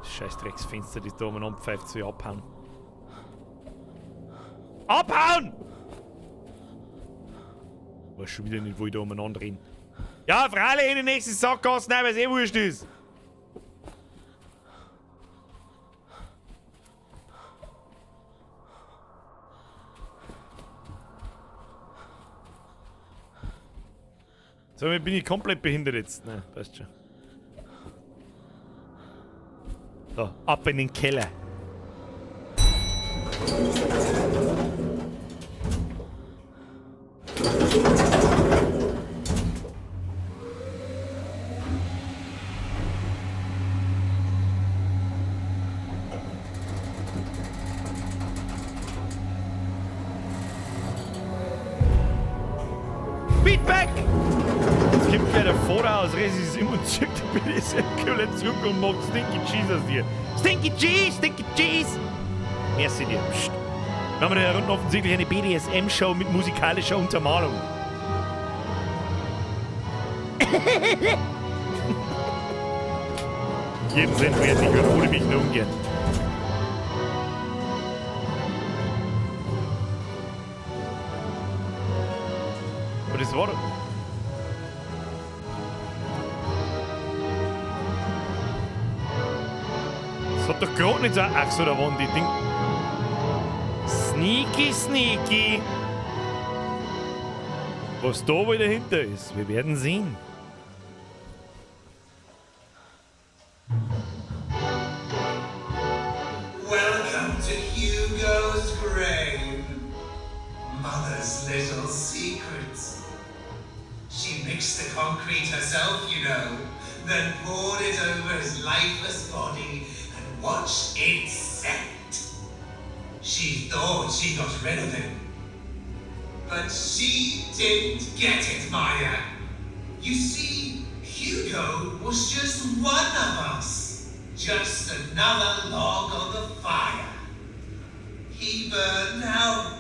Scheiß Drecksfenster, das da umeinander pfeift, soll ich abhauen. Abhauen! Weiß schon wieder nicht, wo ich da umeinander renn. Ja, freilich in die nächste Sackgasse, nein, weil's eh wurscht ist. So, bin ich komplett behindert jetzt. Nein, passt schon. So, ab in den Keller. Feedback! Jetzt kommt gleich der Vater aus Resis und zieht der BDSM-Kölle zurück und macht Stinky Cheese aus dir. Stinky Cheese, Stinky Cheese! Merci dir. Psst. Wir haben da unten offensichtlich eine BDSM-Show mit musikalischer Untermalung. Jeden Cent wert, ich wiederhole mich nur ungern. Aber das war doch... Das hat doch gerade nicht so... Ach so, da waren die Ding... Sneaky, sneaky. Was da wohl dahinter ist, wir werden sehen. Welcome to Hugo's grave. Mother's little secret. She mixed the concrete herself, you know, then poured it over his lifeless body and watched it set. She thought she got rid of him. But she didn't get it, Maya. You see, Hugo was just one of us. Just another log on the fire. He burned out.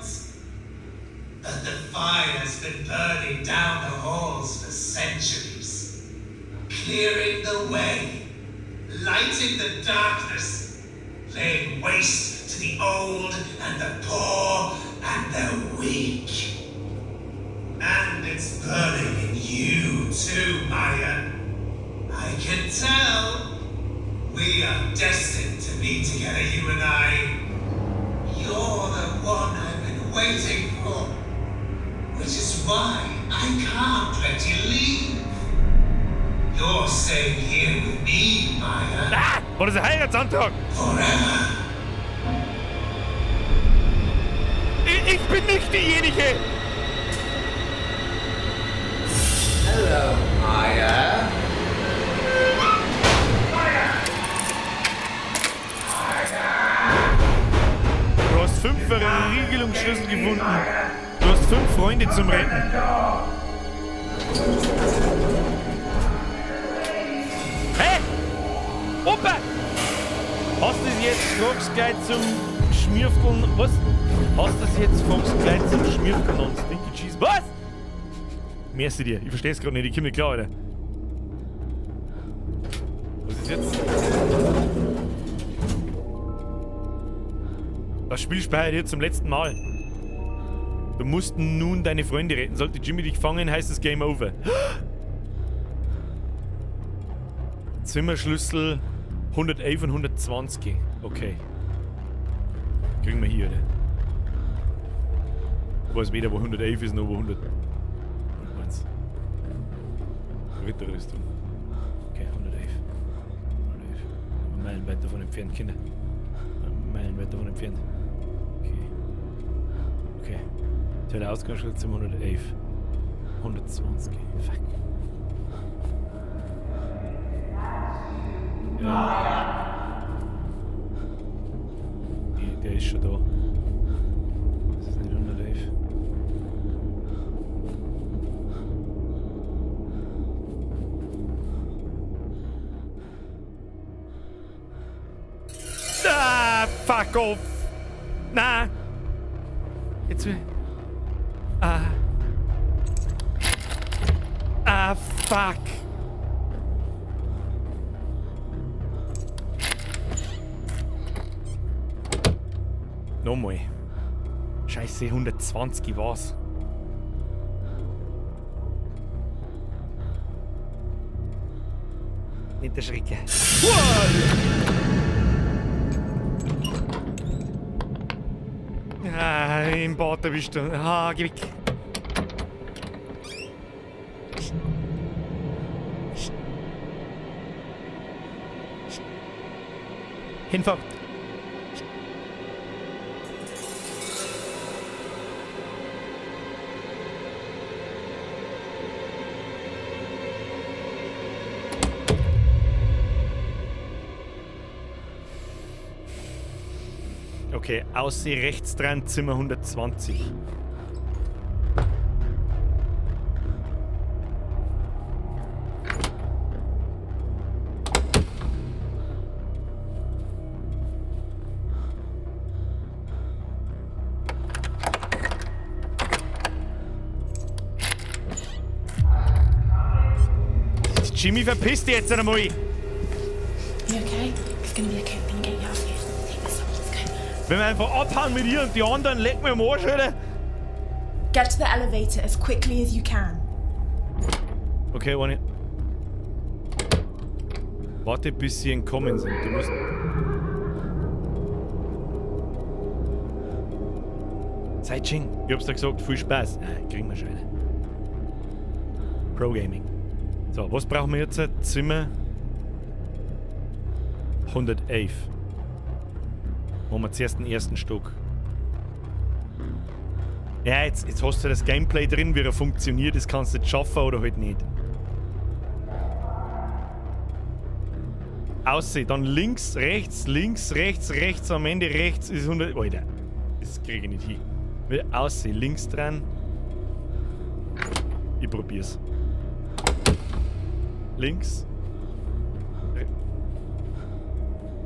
But the fire's been burning down the halls for centuries, clearing the way, lighting the darkness, laying waste to the old and the poor and the weak. And it's burning in you too, Maya. I can tell. We are destined to be together, you and I. You're the one I've been waiting for. Which is why I can't let you leave. You're staying here with me, Maya. Ah! War das ein Heiratsantrag? Forever. Ich bin nicht diejenige! Hello, Maya. Du hast 5 Verriegelungsschlüssel gefunden. Du hast 5 Freunde zum Retten. Hä? Opa! Hast du es jetzt fragst gleich zum Schmirfteln? Was? Hast du es jetzt fragst gleich zum Schmirfteln und Stinky Cheese? Was? Merci dir. Ich versteh's grad nicht. Ich komm nicht klar, Alter. Was ist jetzt? Das Spiel speichert hier zum letzten Mal. Du musst nun deine Freunde retten. Sollte Jimmy dich fangen, heißt es Game Over. Zimmerschlüssel 111 und 120. Okay. Kriegen wir hier, oder? Ich weiß weder, wo 111 ist, noch wo 101. Ritterrüstung. Okay, 111. 111. Meilenweit davon entfernt, Kinder. Meilenweit davon entfernt. Okay. Okay. Teil Ausgangsschritt zum 111. 120. Fuck. Ja. Der ist schon da. Das ist nicht 111. Ah, fuck off! Na! Jetzt will. Ah. Ah, fuck! Nochmal. Scheiße, 120 war's. Nicht erschrecken. Ah, im Bad erwischt. Ah, geh weg. Hinfahrt. Okay, ausseh rechts dran, Zimmer 120. Jimmy, verpiss dich jetzt einmal! You okay? It's gonna be okay. I'm gonna get you out of here. Take this off. Let's go. Wenn wir einfach abhauen mit ihr und die anderen lecken wir am Arsch, Alter. Get to the elevator as quickly as you can. Okay, warte. Warte, bis sie entkommen sind. Du musst. Sei Ching. Ich hab's dir gesagt, viel Spaß. Nein, kriegen wir schon wieder. Pro Gaming. So, was brauchen wir jetzt? Zimmer 111. Machen wir zuerst den ersten Stock. Ja, jetzt hast du das Gameplay drin, wie er funktioniert, das kannst du jetzt schaffen oder halt nicht. Aussehen, dann links, rechts, links, rechts, rechts, am Ende rechts ist 100. Alter, das kriege ich nicht hin. Aussehen, links dran. Ich probier's. Links.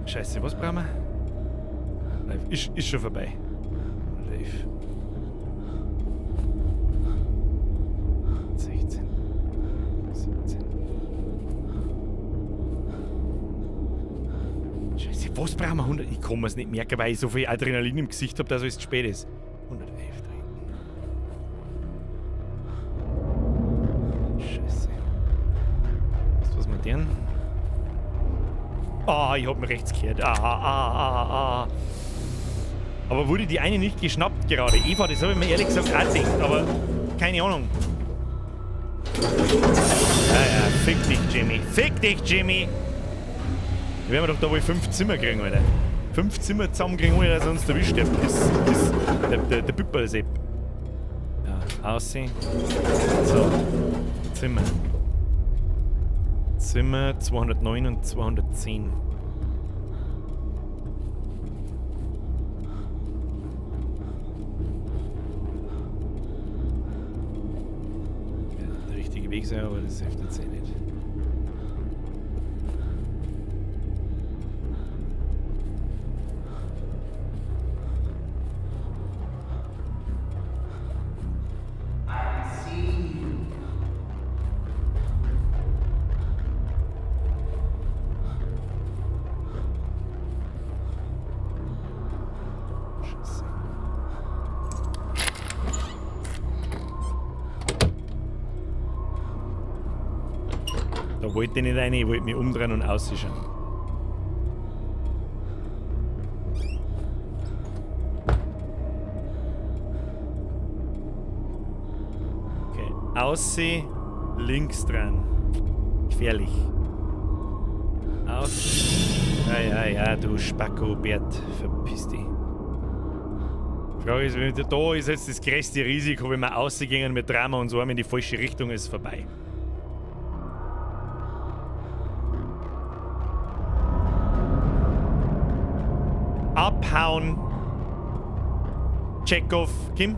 Scheiße, was brauchen wir? Live. Ist schon vorbei. Live. Was brauchen wir? 100? Ich kann mir's nicht merken, weil ich so viel Adrenalin im Gesicht habe, dass es zu spät ist. 111 da hinten. Scheiße. Weißt du, was wir denn? Ah, ich hab mich rechts gehört. Ah, ah, ah, ah. Aber wurde die eine nicht geschnappt gerade? Eva, das habe ich mir ehrlich gesagt auch gedacht, aber keine Ahnung. Ja, ja, fick dich, Jimmy. Fick dich, Jimmy! Da werden wir doch da wohl 5 Zimmer kriegen, Alter. 5 Zimmer zusammenkriegen, ohne dass er uns erwischt, der Piss, Piss, der Püpperlsepp. Ja, aussehen. So. Zimmer. Zimmer 209 und 210. Ja, der richtige Weg sein, aber das hilft jetzt eh nicht. Da wollte ich nicht rein, ich wollte mich umdrehen und ausschauen. Okay, aussehen, links dran. Gefährlich. Aus. Ja, ja, ja, du Spacko, Bert, verpiss dich. Die Frage ist, wenn wir, da ist jetzt das größte Risiko, wenn wir rausgehen mit Drama und so in die falsche Richtung, ist vorbei. Abhauen. Chekhov, Kim.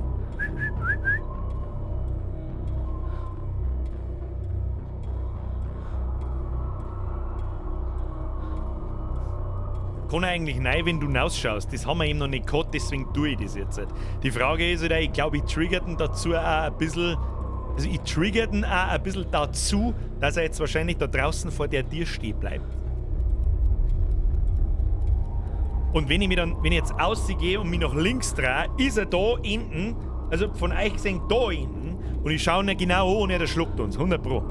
Kann eigentlich nein, wenn du hinausschaust. Das haben wir eben noch nicht gehabt, deswegen tue ich das jetzt halt. Die Frage ist halt, ich glaube, ich triggert ihn dazu auch ein bisschen. Also ich triggert ihn auch ein bisschen dazu, dass er jetzt wahrscheinlich da draußen vor der Tür stehen bleibt. Und wenn ich mich dann, wenn ich jetzt rausgehe und mich nach links drehe, ist er da hinten, also von euch gesehen da hinten, und ich schaue ihn genau an und er schluckt uns, 100 Pro.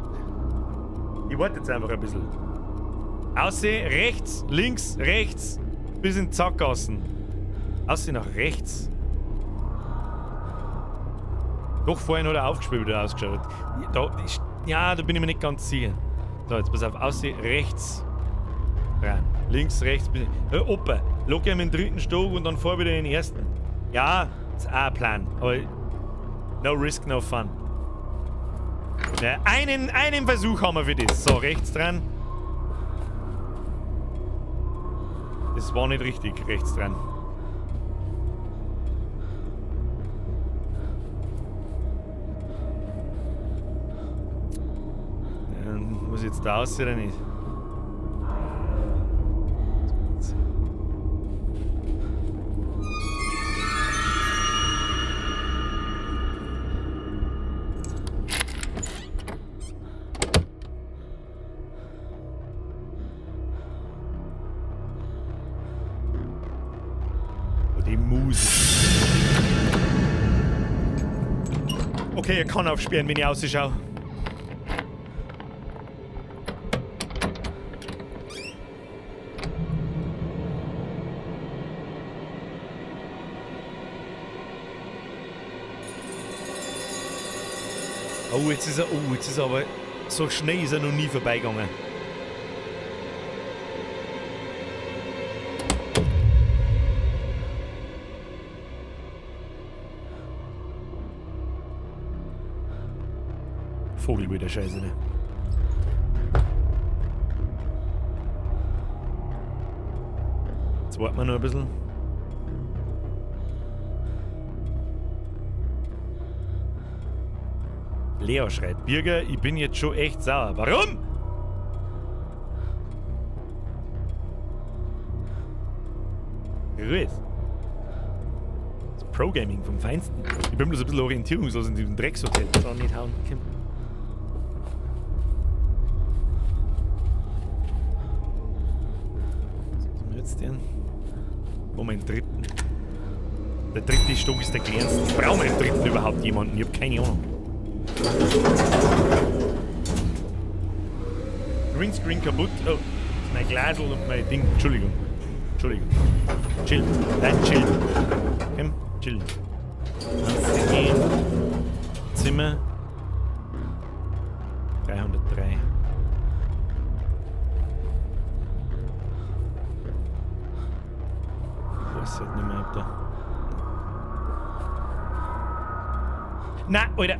Ich warte jetzt einfach ein bisschen. Aussehen, rechts, links, rechts, bis in die Sackgassen. Aussehen nach rechts. Doch, vorhin hat er aufgespielt, wie er ausgeschaut hat. Da, ja, da bin ich mir nicht ganz sicher. So, jetzt pass auf, aussehen, rechts, rein. Links, rechts, bis, opa, locker im dritten Stock und dann fahr wieder in den ersten. Ja, ist auch ein Plan, aber no risk, no fun. Ja, einen Versuch haben wir für das. So, rechts dran. Das war nicht richtig, rechts dran. Ja, muss ich jetzt da aussehen oder nicht? Okay, ich kann aufsperren, wenn ich ausschaue. Oh, jetzt ist er, oh, jetzt ist er aber so schnell ist er noch nie vorbeigegangen. Vogel wieder Scheiße, ne? Jetzt warten wir noch ein bisschen. Leo schreit, Birger, ich bin jetzt schon echt sauer. Warum? Grüß. Das ist Pro-Gaming vom Feinsten. Ich bin bloß ein bisschen orientierungslos in diesem Dreckshotel. So, nicht hauen, Kim. Was müssen wir jetzt denn? Wo wir im dritten. Der dritte Stock ist der kleinste. Brauchen wir im dritten überhaupt jemanden? Ich hab keine Ahnung. Greenscreen kaputt. Oh, das ist mein Glasl und mein Ding. Entschuldigung. Entschuldigung. Chill. Nein, chill. Komm, chill. Gehen. Zimmer. 303. Ich weiß halt nicht mehr, ob da. Na, Alter!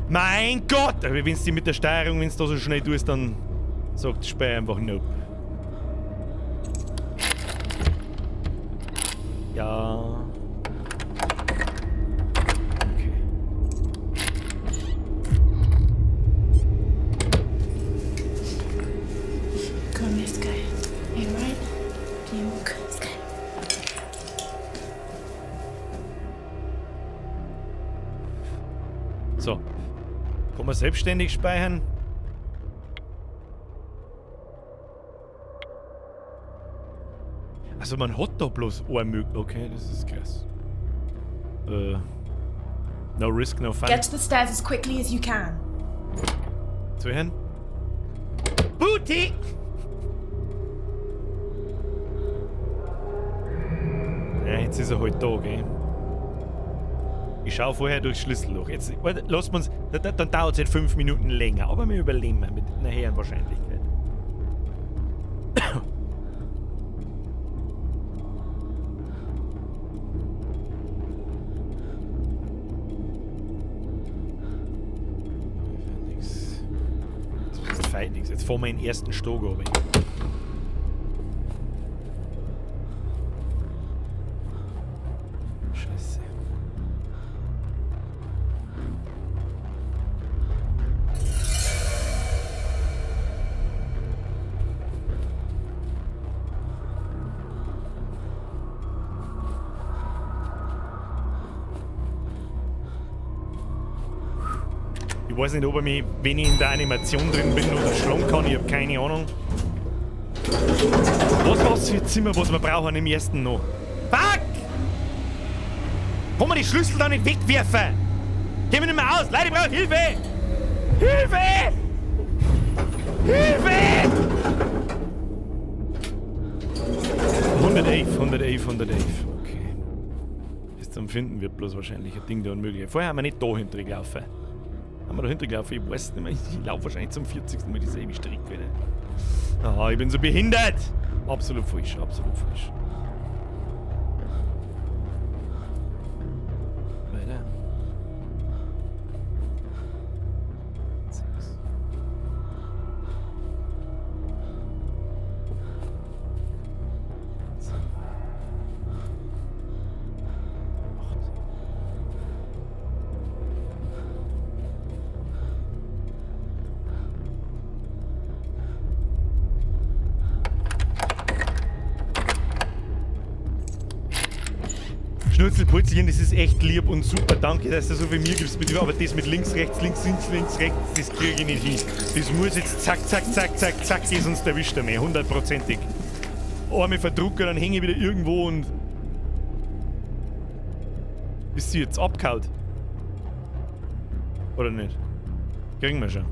Mein Gott! Aber wenn du mit der Steuerung, wenn du da so schnell tust, dann sagt das Spiel einfach nope. Ja. Okay. Come on, let's go. You alright? Do you walk? Let's go. So. Kann man selbstständig speichern? Also man hat da bloß eine Möglichkeit. Okay, das ist krass. No risk, no fun. Get to the stairs as quickly as you can. Zuhören. Booty! Ja, jetzt ist er halt da, gell? Ich schau vorher durchs Schlüsselloch. Jetzt, warte, lass uns, dann dauert's halt 5 Minuten länger, aber wir überleben mit einer höheren Wahrscheinlichkeit. Nix. Das ist feit nix. Jetzt fahren wir in den ersten Stock runter. Scheiße. Ich weiß nicht, ob ich mich, wenn ich in der Animation drin bin, oder schlagen kann. Ich hab keine Ahnung. Was war's für Zimmer, was wir brauchen im ersten noch? Fuck! Kann man die Schlüssel da nicht wegwerfen? Geh mir nicht mehr aus! Leute, ich brauch Hilfe! Hilfe! Hilfe! 111, 111, 111. Okay. Bis zum Finden wird bloß wahrscheinlich ein Ding da unmöglich. Vorher haben wir nicht da hinter gelaufen. Haben wir da hinter gelaufen? Ich weiß nicht mehr. Ich laufe wahrscheinlich zum 40. Mal dieselbe Strecke wieder. Ah, ich bin so behindert! Absolut falsch, absolut falsch. Weiter. 6. 7. 8. Schnurzelpurzelchen, das ist echt lieb und super. Danke, dass du so viel mir gibst. Aber das mit links, rechts, links, links, links, rechts, das kriege ich nicht hin. Das muss jetzt zack, zack, zack, zack, zack, gehen, sonst erwischt er mich. Hundertprozentig. Arme verdrucken, dann hänge ich wieder irgendwo und. Ist sie jetzt abgehauen? Oder nicht? Kriegen wir schon.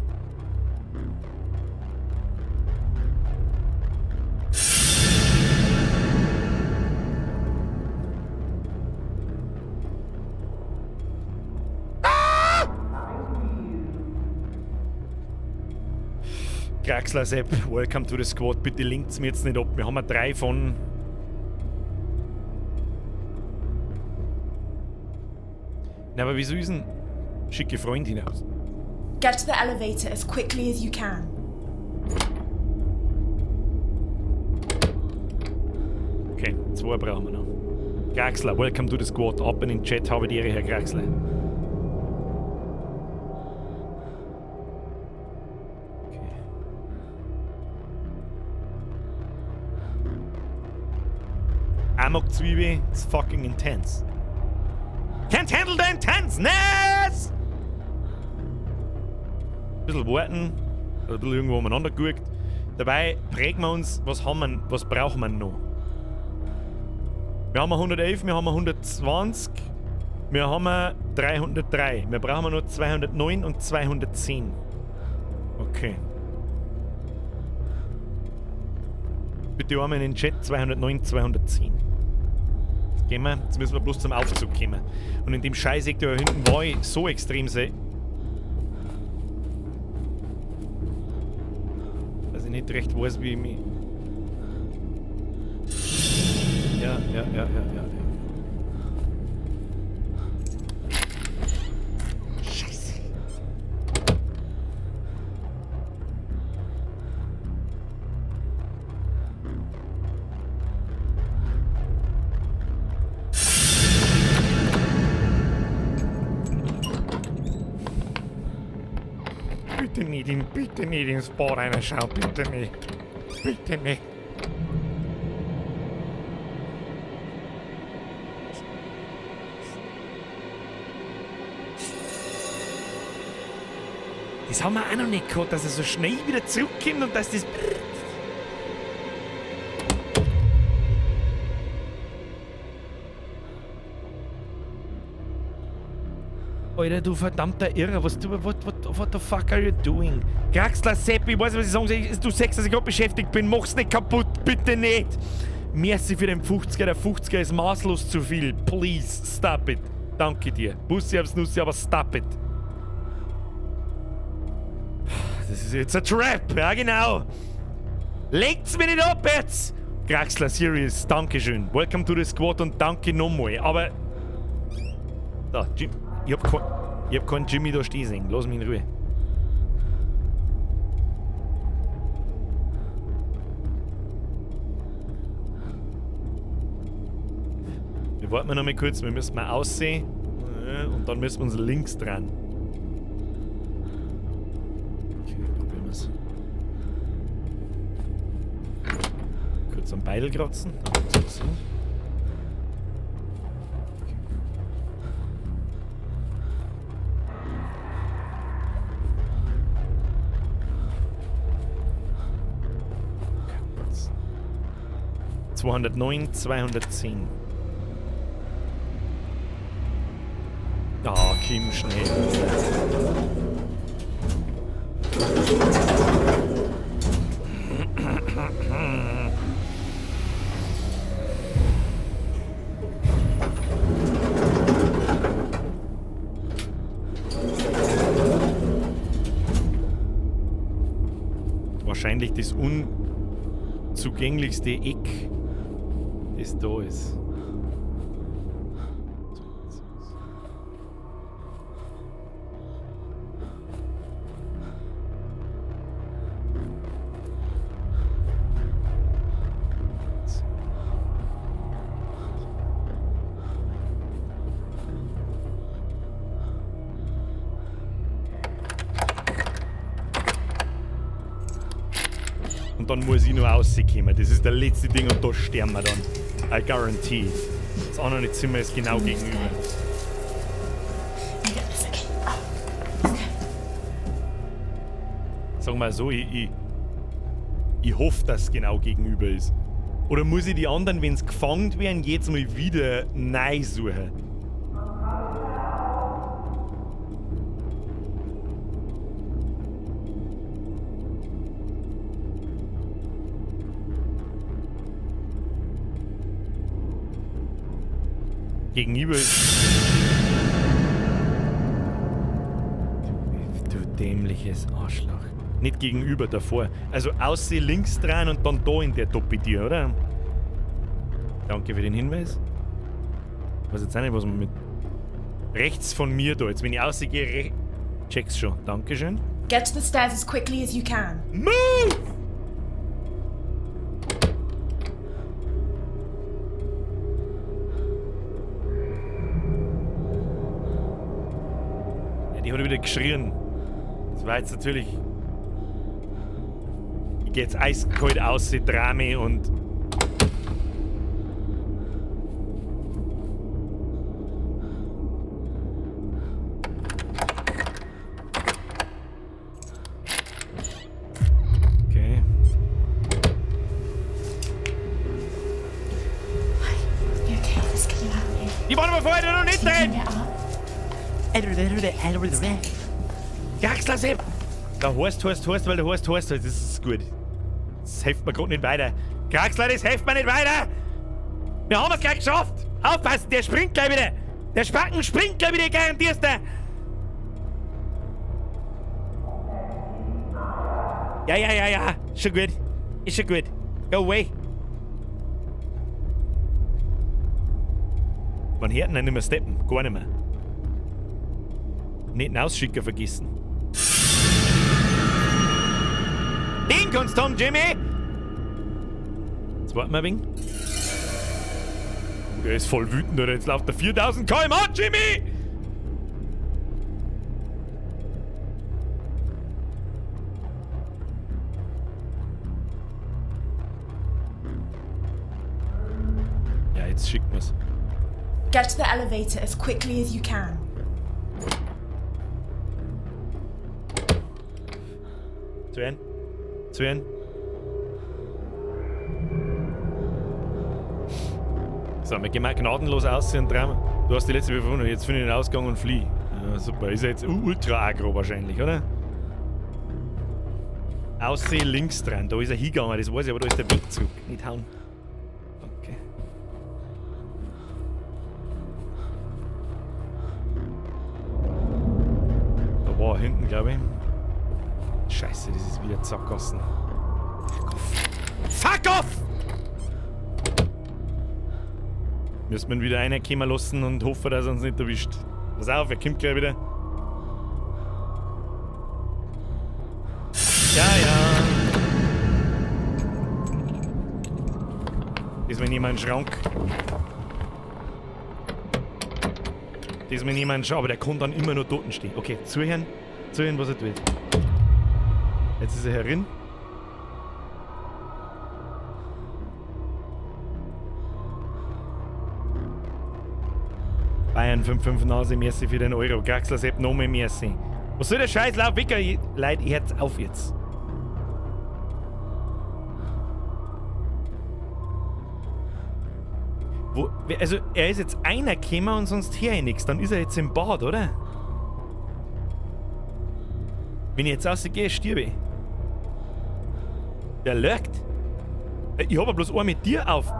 Kraxler Sepp, welcome to the squad. Bitte linkt's mir jetzt nicht ab. Wir haben ja 3 von. Na, aber wieso ist denn schicke Freund hinaus? Get to the elevator as quickly as you can. Okay, 2 brauchen wir noch. Kraxler, welcome to the squad. Ab in den Chat, habe die Ehre, Herr Kraxler. Okay. Amok Zwiebel, it's fucking intense. Can't handle the intenseness! Bisschen warten. Hat ein bisschen irgendwo umeinander geguckt. Dabei prägen wir uns, was haben wir, was brauchen wir noch? Wir haben 111, wir haben 120, wir haben 303. Wir brauchen noch 209 und 210. Okay. Bitte einmal in den Chat 209, 210. Jetzt gehen wir. Jetzt müssen wir bloß zum Aufzug kommen. Und in dem Scheißeck da hinten war ich so extrem dass ich nicht recht weiß, wie ich mich. Ja. Scheiße. Bitte nicht ins Bad reinschauen, bitte nicht. Bitte nicht. Das haben wir auch noch nicht gehabt, dass er so schnell wieder zurückkommt und dass das. Alter, du verdammter Irrer, was du, what the fuck are you doing? Kraxler, Sepp, ich weiß nicht, was ich sagen soll. Du sagst, dass ich gerade beschäftigt bin, mach's nicht kaputt, bitte nicht. Merci für den 50er, der 50er ist maßlos zu viel. Please, stop it. Danke dir. Bussi aufs Nussi, aber stop it. Das ist jetzt a trap, ja genau. Lenkt's mir nicht ab jetzt! Kraxler, serious, Dankeschön. Welcome to the squad und danke nochmal. Aber. Da, Jim. Ich hab keinen Jimmy da stehen sehen. Lass mich in Ruhe. Wir warten noch mal kurz, wir müssen mal aussehen. Und dann müssen wir uns links dran. Okay, probieren wir's. Kurz am Beidel kratzen. Damit wir's sehen. Okay. 209, 210. Ah, Kim, schnell. Wahrscheinlich das unzugänglichste Eck, das da ist. Und dann muss ich noch rauskommen. Das ist der letzte Ding und da sterben wir dann. I guarantee. Das andere Zimmer ist genau gegenüber. You get this, okay? Up. Let's go. Sagen wir mal so, ich hoffe, dass es genau gegenüber ist. Oder muss ich die anderen, wenn sie gefangen werden, jetzt mal wieder neu suchen? Gegenüber ist. Du dämliches Arschloch. Nicht gegenüber, davor. Also aussehen links dran und dann da in der Doppeltür, oder? Danke für den Hinweis. Ich weiß jetzt auch nicht, was man mit. Rechts von mir da. Jetzt, wenn ich rausgehe, check's schon. Dankeschön. Get to the stairs as quickly as you can. Move! Ja, die hat wieder geschrien. Das war jetzt natürlich. Ich geh jetzt eiskalt aus, die Drame und. Die waren aber vorher noch nicht drin! Kraxler Sepp! Da horst, horst, horst, weil du horst, horst. Das ist gut. Das hilft mir gerade nicht weiter. Kraxler, das hilft mir nicht weiter! Wir haben es gleich geschafft! Aufpassen, der springt gleich wieder! Der Spacken springt gleich wieder, garantierst du! Ja, ja, ja, ja. Schon gut. Ist schon gut. Go away. Man hört ihn nicht mehr steppen. Gar nicht mehr. Nicht den Ausschicker vergessen. Den kannst du haben, Jimmy! Jetzt warten wir ein wenig. Oh, der ist voll wütend, oder? Jetzt läuft der 4000 km/h, Jimmy! Ja, jetzt schickt man's. Get to the elevator as quickly as you can. Zuhören. Zuhören. So, wir gehen mal gnadenlos aus und dran. Du hast die letzte gefunden, jetzt finde ich den Ausgang und flieh. Ja, super, ist ja jetzt ultra aggro wahrscheinlich, oder? Aussehen links dran, da ist er hingegangen, das weiß ich, aber da ist der Weg zurück. Nicht hauen. Okay. Da war er hinten, glaube ich. Scheiße, das ist wieder Sackgassen. Fuck off. Fuck off! Müssen wir ihn wieder reinkommen lassen und hoffen, dass er uns nicht erwischt. Pass auf, er kommt gleich wieder. Ja, ja. Diesmal nehmen wir einen Schrank. Diesmal nehmen wir einen Schrank, aber der kann dann immer nur dort stehen. Okay, zuhören. Zuhören, was er tut. Jetzt ist er herin. Bayern 5-5 Nase, merci für den Euro. Kraxler Sepp, noch mehr merci. Was soll der Scheiß? Lauf weg, Leute, ich hört's auf jetzt. Wo, also, er ist jetzt einer gekommen und sonst hier ich nix. Dann ist er jetzt im Bad, oder? Wenn ich jetzt rausgehe, stirbe ich. Der lurkt. Ich hab aber bloß einen mit dir auf.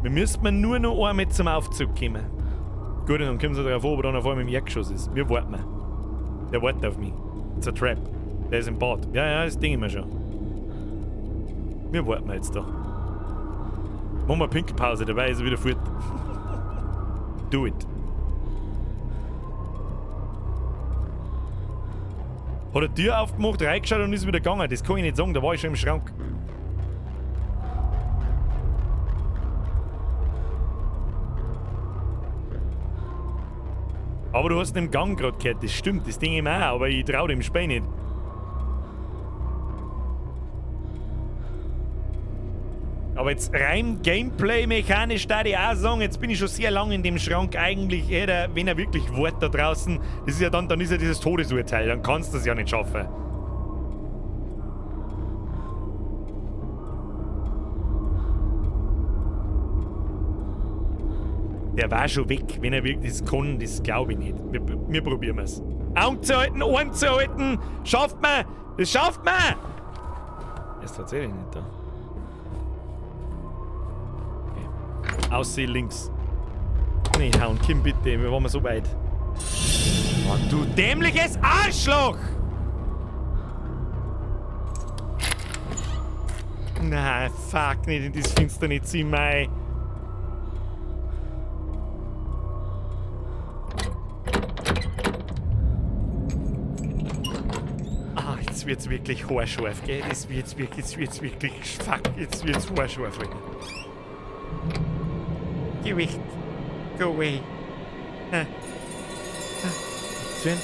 Wir müssten nur noch einmal zum Aufzug kommen. Gut, und dann kommen sie drauf an, ob er dann auf einmal im Erdgeschoss ist. Wir warten. Der wartet auf mich. It's a trap. Der ist im Bad. Ja, ja, das denke ich mir schon. Wir warten jetzt da. Machen wir Pinkelpause, dabei ist er wieder fort. Do it. Hat er die Tür aufgemacht, reingeschaut und ist wieder gegangen. Das kann ich nicht sagen, da war ich schon im Schrank. Aber du hast ihn im Gang grad gehört, das stimmt, das denke ich mir auch, aber ich trau dem Spiel nicht. Aber jetzt rein Gameplay-mechanisch da ich auch sagen, jetzt bin ich schon sehr lange in dem Schrank eigentlich, hätte, wenn er wirklich wart da draußen, das ist ja dann ist ja dieses Todesurteil, dann kannst du das ja nicht schaffen. Der war schon weg, wenn er wirklich das kann, das glaube ich nicht. Wir probieren es. Augen zu halten, Ohren zu halten, schafft man! Das schafft man! Er ist tatsächlich nicht da. Okay. Aussehen links. Nee, hauen, Kim, bitte, wir waren so weit. Oh, du dämliches Arschloch! Na, fuck, nicht in das finsterne Zimmer, ey. Ah, jetzt wird's wirklich haarscharf, gell? Das wird's wirklich, jetzt wird's wirklich, fuck, jetzt wird's haarscharf, Alter. Geh weg. Go away. Ah. Ah. Sven?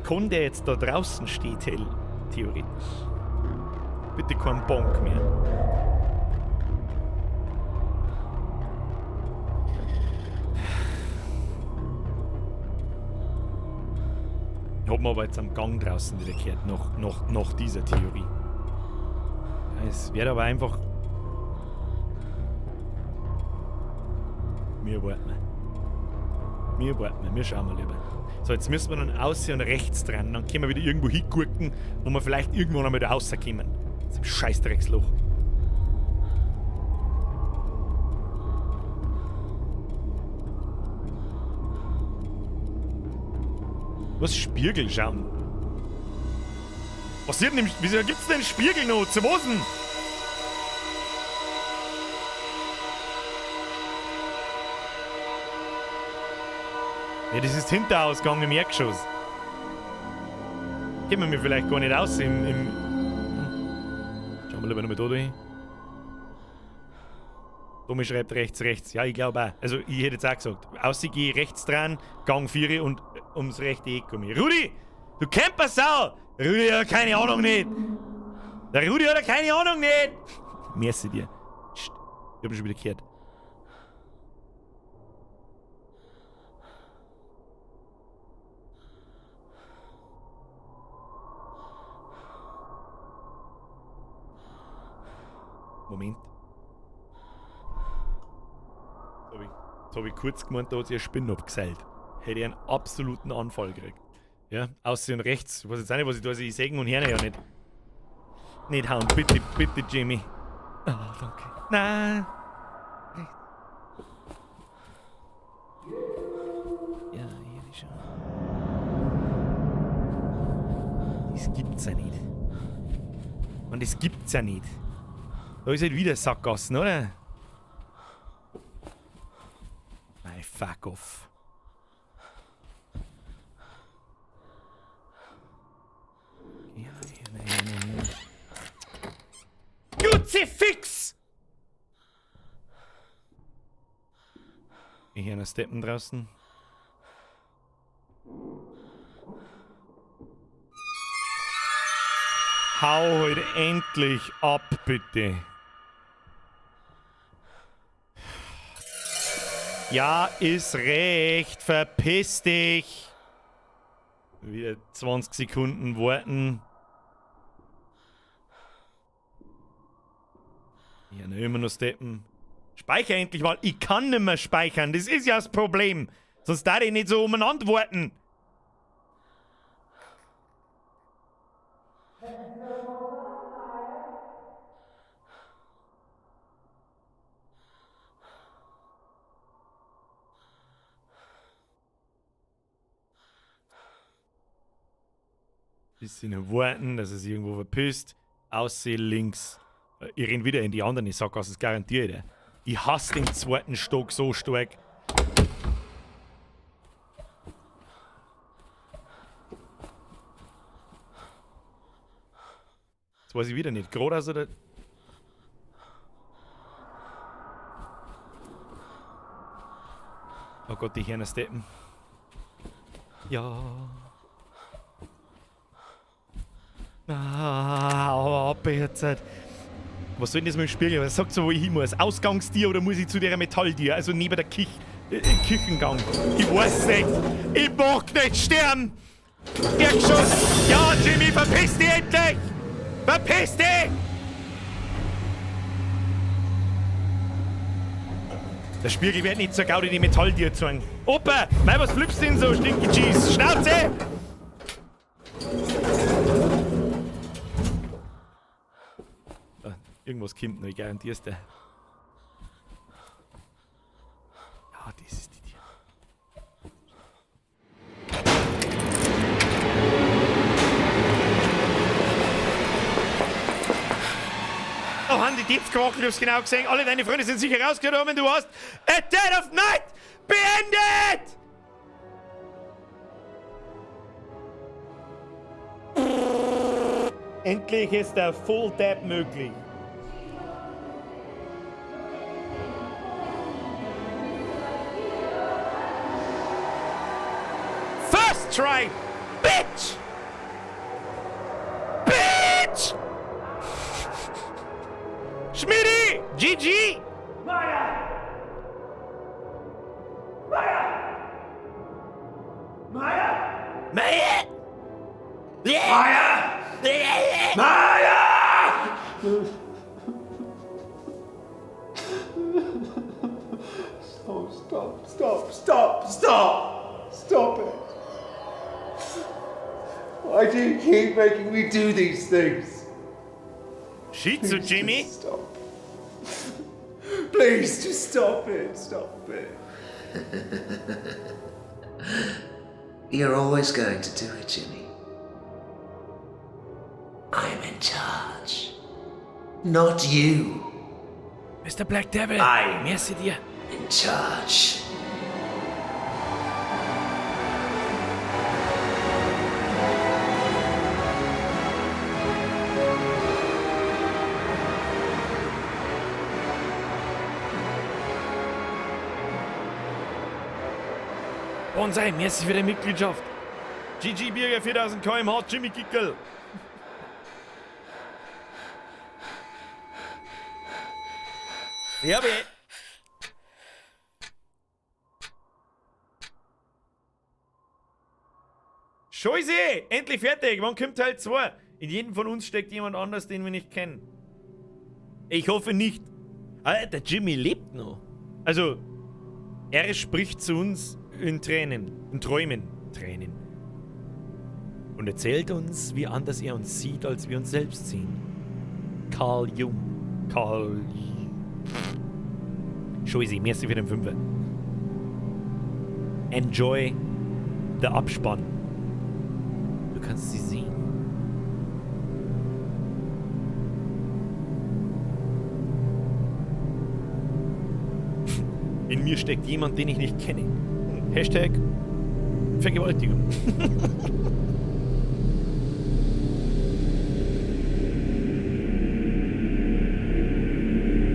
Kann der jetzt da draußen stehen, Tell? Theoretisch. Bitte kein Bonk mehr. Ich hab mir aber jetzt am Gang draußen wieder gehört, nach dieser Theorie. Es wird aber einfach. Wir warten. Wir warten, wir schauen mal lieber. So, jetzt müssen wir dann aussehen und rechts dran. Dann können wir wieder irgendwo hingucken, wo wir vielleicht irgendwann einmal da rauskommen. Das ist ein Scheißdrecksloch. Was? Spiegel schauen? Was ist denn im, wieso gibt's denn Spiegel noch? Zu was denn? Ja, das ist Hinterausgang im Erdgeschoss. Kommen wir vielleicht gar nicht aus im. Schauen wir lieber nochmal da durch. Tommy schreibt rechts, rechts. Ja, ich glaube auch. Also, ich hätte jetzt auch gesagt. Aussie gehe rechts dran, Gang 4 und ums rechte Eck komme ich. Rudi! Du Campersau! Rudi hat keine Ahnung nicht! Der Rudi hat ja keine Ahnung nicht! Merci dir. Psst. Ich hab ihn schon wieder gehört. Moment. Jetzt hab ich kurz gemeint, da hat sich eine Spinne abgeseilt. Hätte ich einen absoluten Anfall gekriegt. Ja, außen und rechts. Ich weiß jetzt auch nicht, was ich da sehe. Ich sehe und höre ja nicht. Nicht hauen, bitte, bitte, Jimmy. Ah, oh, danke. Nein. Rechts. Ja, hier ist schon. Das gibt's ja nicht. Und das gibt's ja nicht. Da ist halt wieder Sackgassen, oder? Nein, fuck off. Ja, ja, ja, ja. Kruzifix! Ich höre noch Steppen draußen. Hau halt endlich ab, bitte. Ja, ist recht. Verpiss dich. Wieder 20 Sekunden warten. Ja, noch immer noch steppen. Speicher endlich mal. Ich kann nicht mehr speichern. Das ist ja das Problem. Sonst darf ich nicht so umeinander warten. Bisschen warten, dass es irgendwo verpisst. Aussehen links. Ich renn wieder in die anderen Sackgasse, das garantiere ich dir. Ich hasse den zweiten Stock so stark. Das weiß ich wieder nicht. Geradeaus oder. Oh Gott, die Hirne steppen. Ja. Ah, hau ab jetzt. Was soll denn das mit dem Spiegel? Was sagt so, wo ich hin muss? Ausgangstier oder muss ich zu der Metalltier? Also neben der Küchengang. Ich weiß nicht. Ich mag nicht sterben. Erdgeschoss. Ja, Jimmy, verpiss dich endlich! Verpiss dich! Der Spiegel wird nicht zur Gaudi die Metalltier zeigen. Opa, mei, was flippst du denn so, Stinky Cheese? Schnauze! Ah, irgendwas kommt noch, ich garantier's dir. Ja, das ist die Tür. Oh, haben die Tipps gemacht, ich hab's genau gesehen. Alle deine Freunde sind sicher rausgekommen, du hast At Dead of Night beendet! Endlich ist der Full Tap möglich. First try, bitch! Bitch! Schmidi! GG! Maya! Maya! Maya! Maya! Maya! Maya! Oh, stop, stop, stop, stop! Stop it! Why do you keep making me do these things? Shih Tzu, Please Jimmy. just Stop. Please, just stop it. Stop it. You're always going to do it, Jimmy. I'm in charge. Not you. Mr. Black Devil. I'm Merci dir. in charge. Bonsai, merci für die Mitgliedschaft. GG Birger 4000 kmh, Jimmy Kickel. Ja, aber. Scheiße! Endlich fertig! Wann kommt Teil 2? In jedem von uns steckt jemand anders, den wir nicht kennen. Ich hoffe nicht. Alter, der Jimmy lebt noch. Also, er spricht zu uns in Tränen, in Träumen. Tränen. Und erzählt uns, wie anders er uns sieht, als wir uns selbst sehen. Carl Jung. Carl. Scheiße, merci für den Fünfer. Enjoy the Abspann. Du kannst sie sehen. In mir steckt jemand, den ich nicht kenne. Hashtag Vergewaltigung.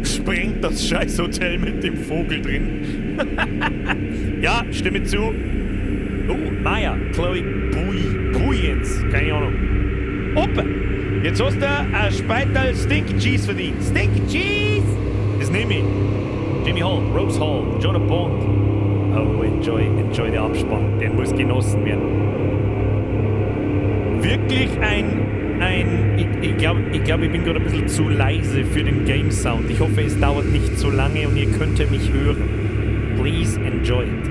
Sprengt das scheiß Hotel mit dem Vogel drin. Ja, stimme zu. Oh, Maya, Chloe Bui, Buyens, keine Ahnung. Opa, jetzt hast du ein Speital Stinky Cheese verdient. Stinky Cheese! Das nehme ich. Jimmy Hall, Rose Hall, Jonah Bond. Oh, enjoy, enjoy der Abspann. Der muss genossen werden. Wirklich ich glaub, ich bin gerade ein bisschen zu leise für den Game Sound. Ich hoffe, es dauert nicht zu lange und ihr könnt mich hören. Please enjoy it.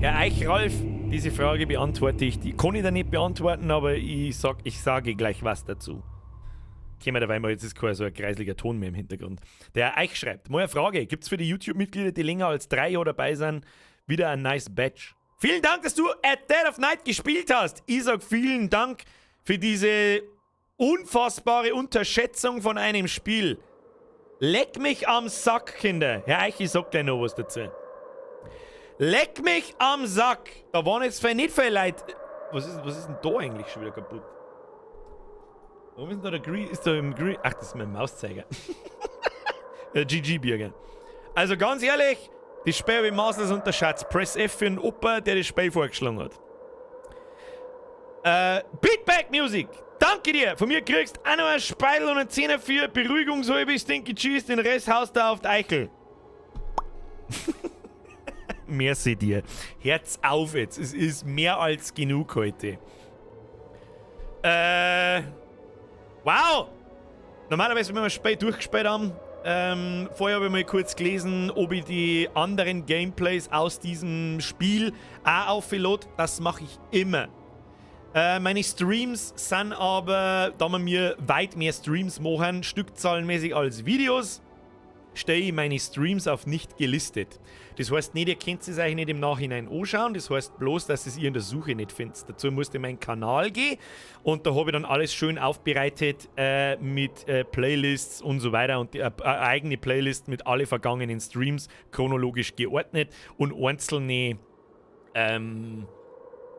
Herr Eichralf, diese Frage beantworte ich. Die kann ich da nicht beantworten, aber ich sage gleich was dazu. Kämen wir dabei mal, jetzt ist kein so ein kreisliger Ton mehr im Hintergrund. Der Eich schreibt: Moin, Frage, gibt es für die YouTube-Mitglieder, die länger als 3 Jahre dabei sind, wieder ein nice Badge? Vielen Dank, dass du At Dead of Night gespielt hast. Ich sag vielen Dank für diese unfassbare Unterschätzung von einem Spiel. Leck mich am Sack, Kinder. Herr Eich, ich sag gleich noch was dazu. Leck mich am Sack! Da waren jetzt nicht viele Leute. Was ist denn da eigentlich schon wieder kaputt? Warum ist denn da der Green? Ist da im Green? Ach, das ist mein Mauszeiger. GG Birger. Also ganz ehrlich, das Spiel habe ich maßlos unterschätzt. Press F für einen Opa, der das Spiel vorgeschlagen hat. Beatback Music! Danke dir! Von mir kriegst auch noch ein Speidel und einen Zehner für Beruhigungshalbe Stinky Cheese, den Rest haust du auf die Eichel. Merci dir. Herz auf jetzt. Es ist mehr als genug heute. Wow! Normalerweise, wenn wir spät durchgespielt haben, vorher habe ich mal kurz gelesen, ob ich die anderen Gameplays aus diesem Spiel auch auflad. Das mache ich immer. Meine Streams sind aber, da wir mir weit mehr Streams machen, stückzahlenmäßig als Videos, stelle ich meine Streams auf nicht gelistet. Das heißt nicht, ihr könnt es euch nicht im Nachhinein anschauen, das heißt bloß, dass es ihr in der Suche nicht findet. Dazu musst ihr in meinen Kanal gehen und da habe ich dann alles schön aufbereitet mit Playlists und so weiter und die eigene Playlist mit alle vergangenen Streams chronologisch geordnet und einzelne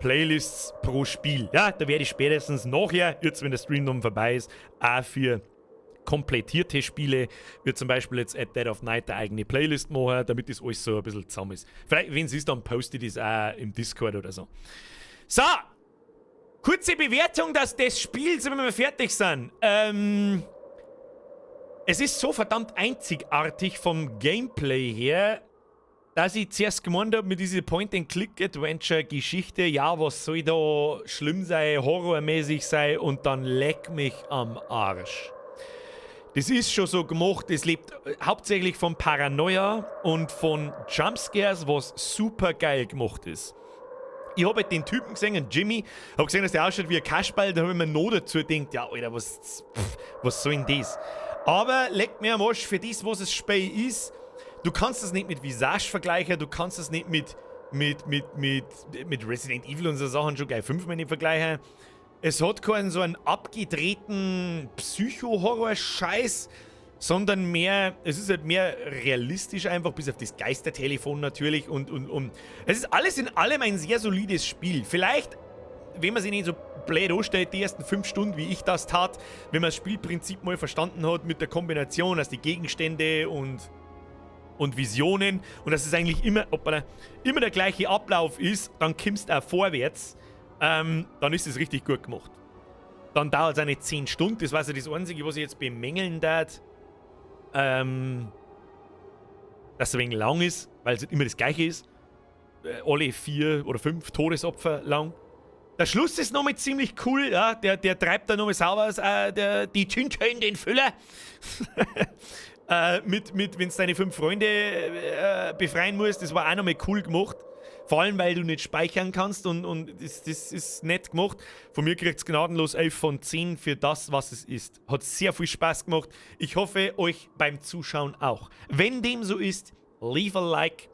Playlists pro Spiel. Ja, da werde ich spätestens nachher, jetzt wenn der Stream dann vorbei ist, auch für komplettierte Spiele, wird zum Beispiel jetzt At Dead of Night eine eigene Playlist machen, damit das alles so ein bisschen zusammen ist. Vielleicht, wenn es ist, dann poste ich das auch im Discord oder so. So! Kurze Bewertung des Spiels, wenn wir fertig sind. Es ist so verdammt einzigartig vom Gameplay her, dass ich zuerst gemeint habe, mit dieser Point-and-Click-Adventure-Geschichte, ja, was soll da schlimm sein, horrormäßig sein, und dann leck mich am Arsch. Das ist schon so gemacht, es lebt hauptsächlich von Paranoia und von Jumpscares, was super geil gemacht ist. Ich habe halt den Typen gesehen, den Jimmy, habe gesehen, dass der ausschaut wie ein Kasperl, da habe ich mir noch dazu gedacht, ja, Alter, was, pff, was soll denn das? Aber leckt mir am Arsch, für das, was es Spiel ist, du kannst das nicht mit Visage vergleichen, du kannst das nicht mit Resident Evil und so Sachen schon gleich fünfmal nicht vergleichen. Es hat keinen so einen abgedrehten Psycho-Horror-Scheiß, sondern mehr, es ist halt mehr realistisch einfach, bis auf das Geistertelefon natürlich und es ist alles in allem ein sehr solides Spiel. Vielleicht, wenn man sich nicht so blöd anstellt, die ersten 5 Stunden, wie ich das tat, wenn man das Spielprinzip mal verstanden hat mit der Kombination, dass die Gegenstände und Visionen und dass es eigentlich immer, hoppala, immer der gleiche Ablauf ist, dann kommst du auch vorwärts, dann ist es richtig gut gemacht. Dann dauert es auch nicht 10 Stunden, das war so das Einzige, was ich jetzt bemängeln darf, dass es ein wenig lang ist, weil es halt immer das Gleiche ist. Alle vier oder fünf Todesopfer lang. Der Schluss ist nochmal ziemlich cool, ja, der treibt da nochmal sauber die Tinte in den Füller, mit wenn du deine fünf Freunde befreien musst, das war auch nochmal cool gemacht. Vor allem, weil du nicht speichern kannst, und das ist nett gemacht. Von mir kriegt es gnadenlos 11 von 10 für das, was es ist. Hat sehr viel Spaß gemacht. Ich hoffe, euch beim Zuschauen auch. Wenn dem so ist, leave a like.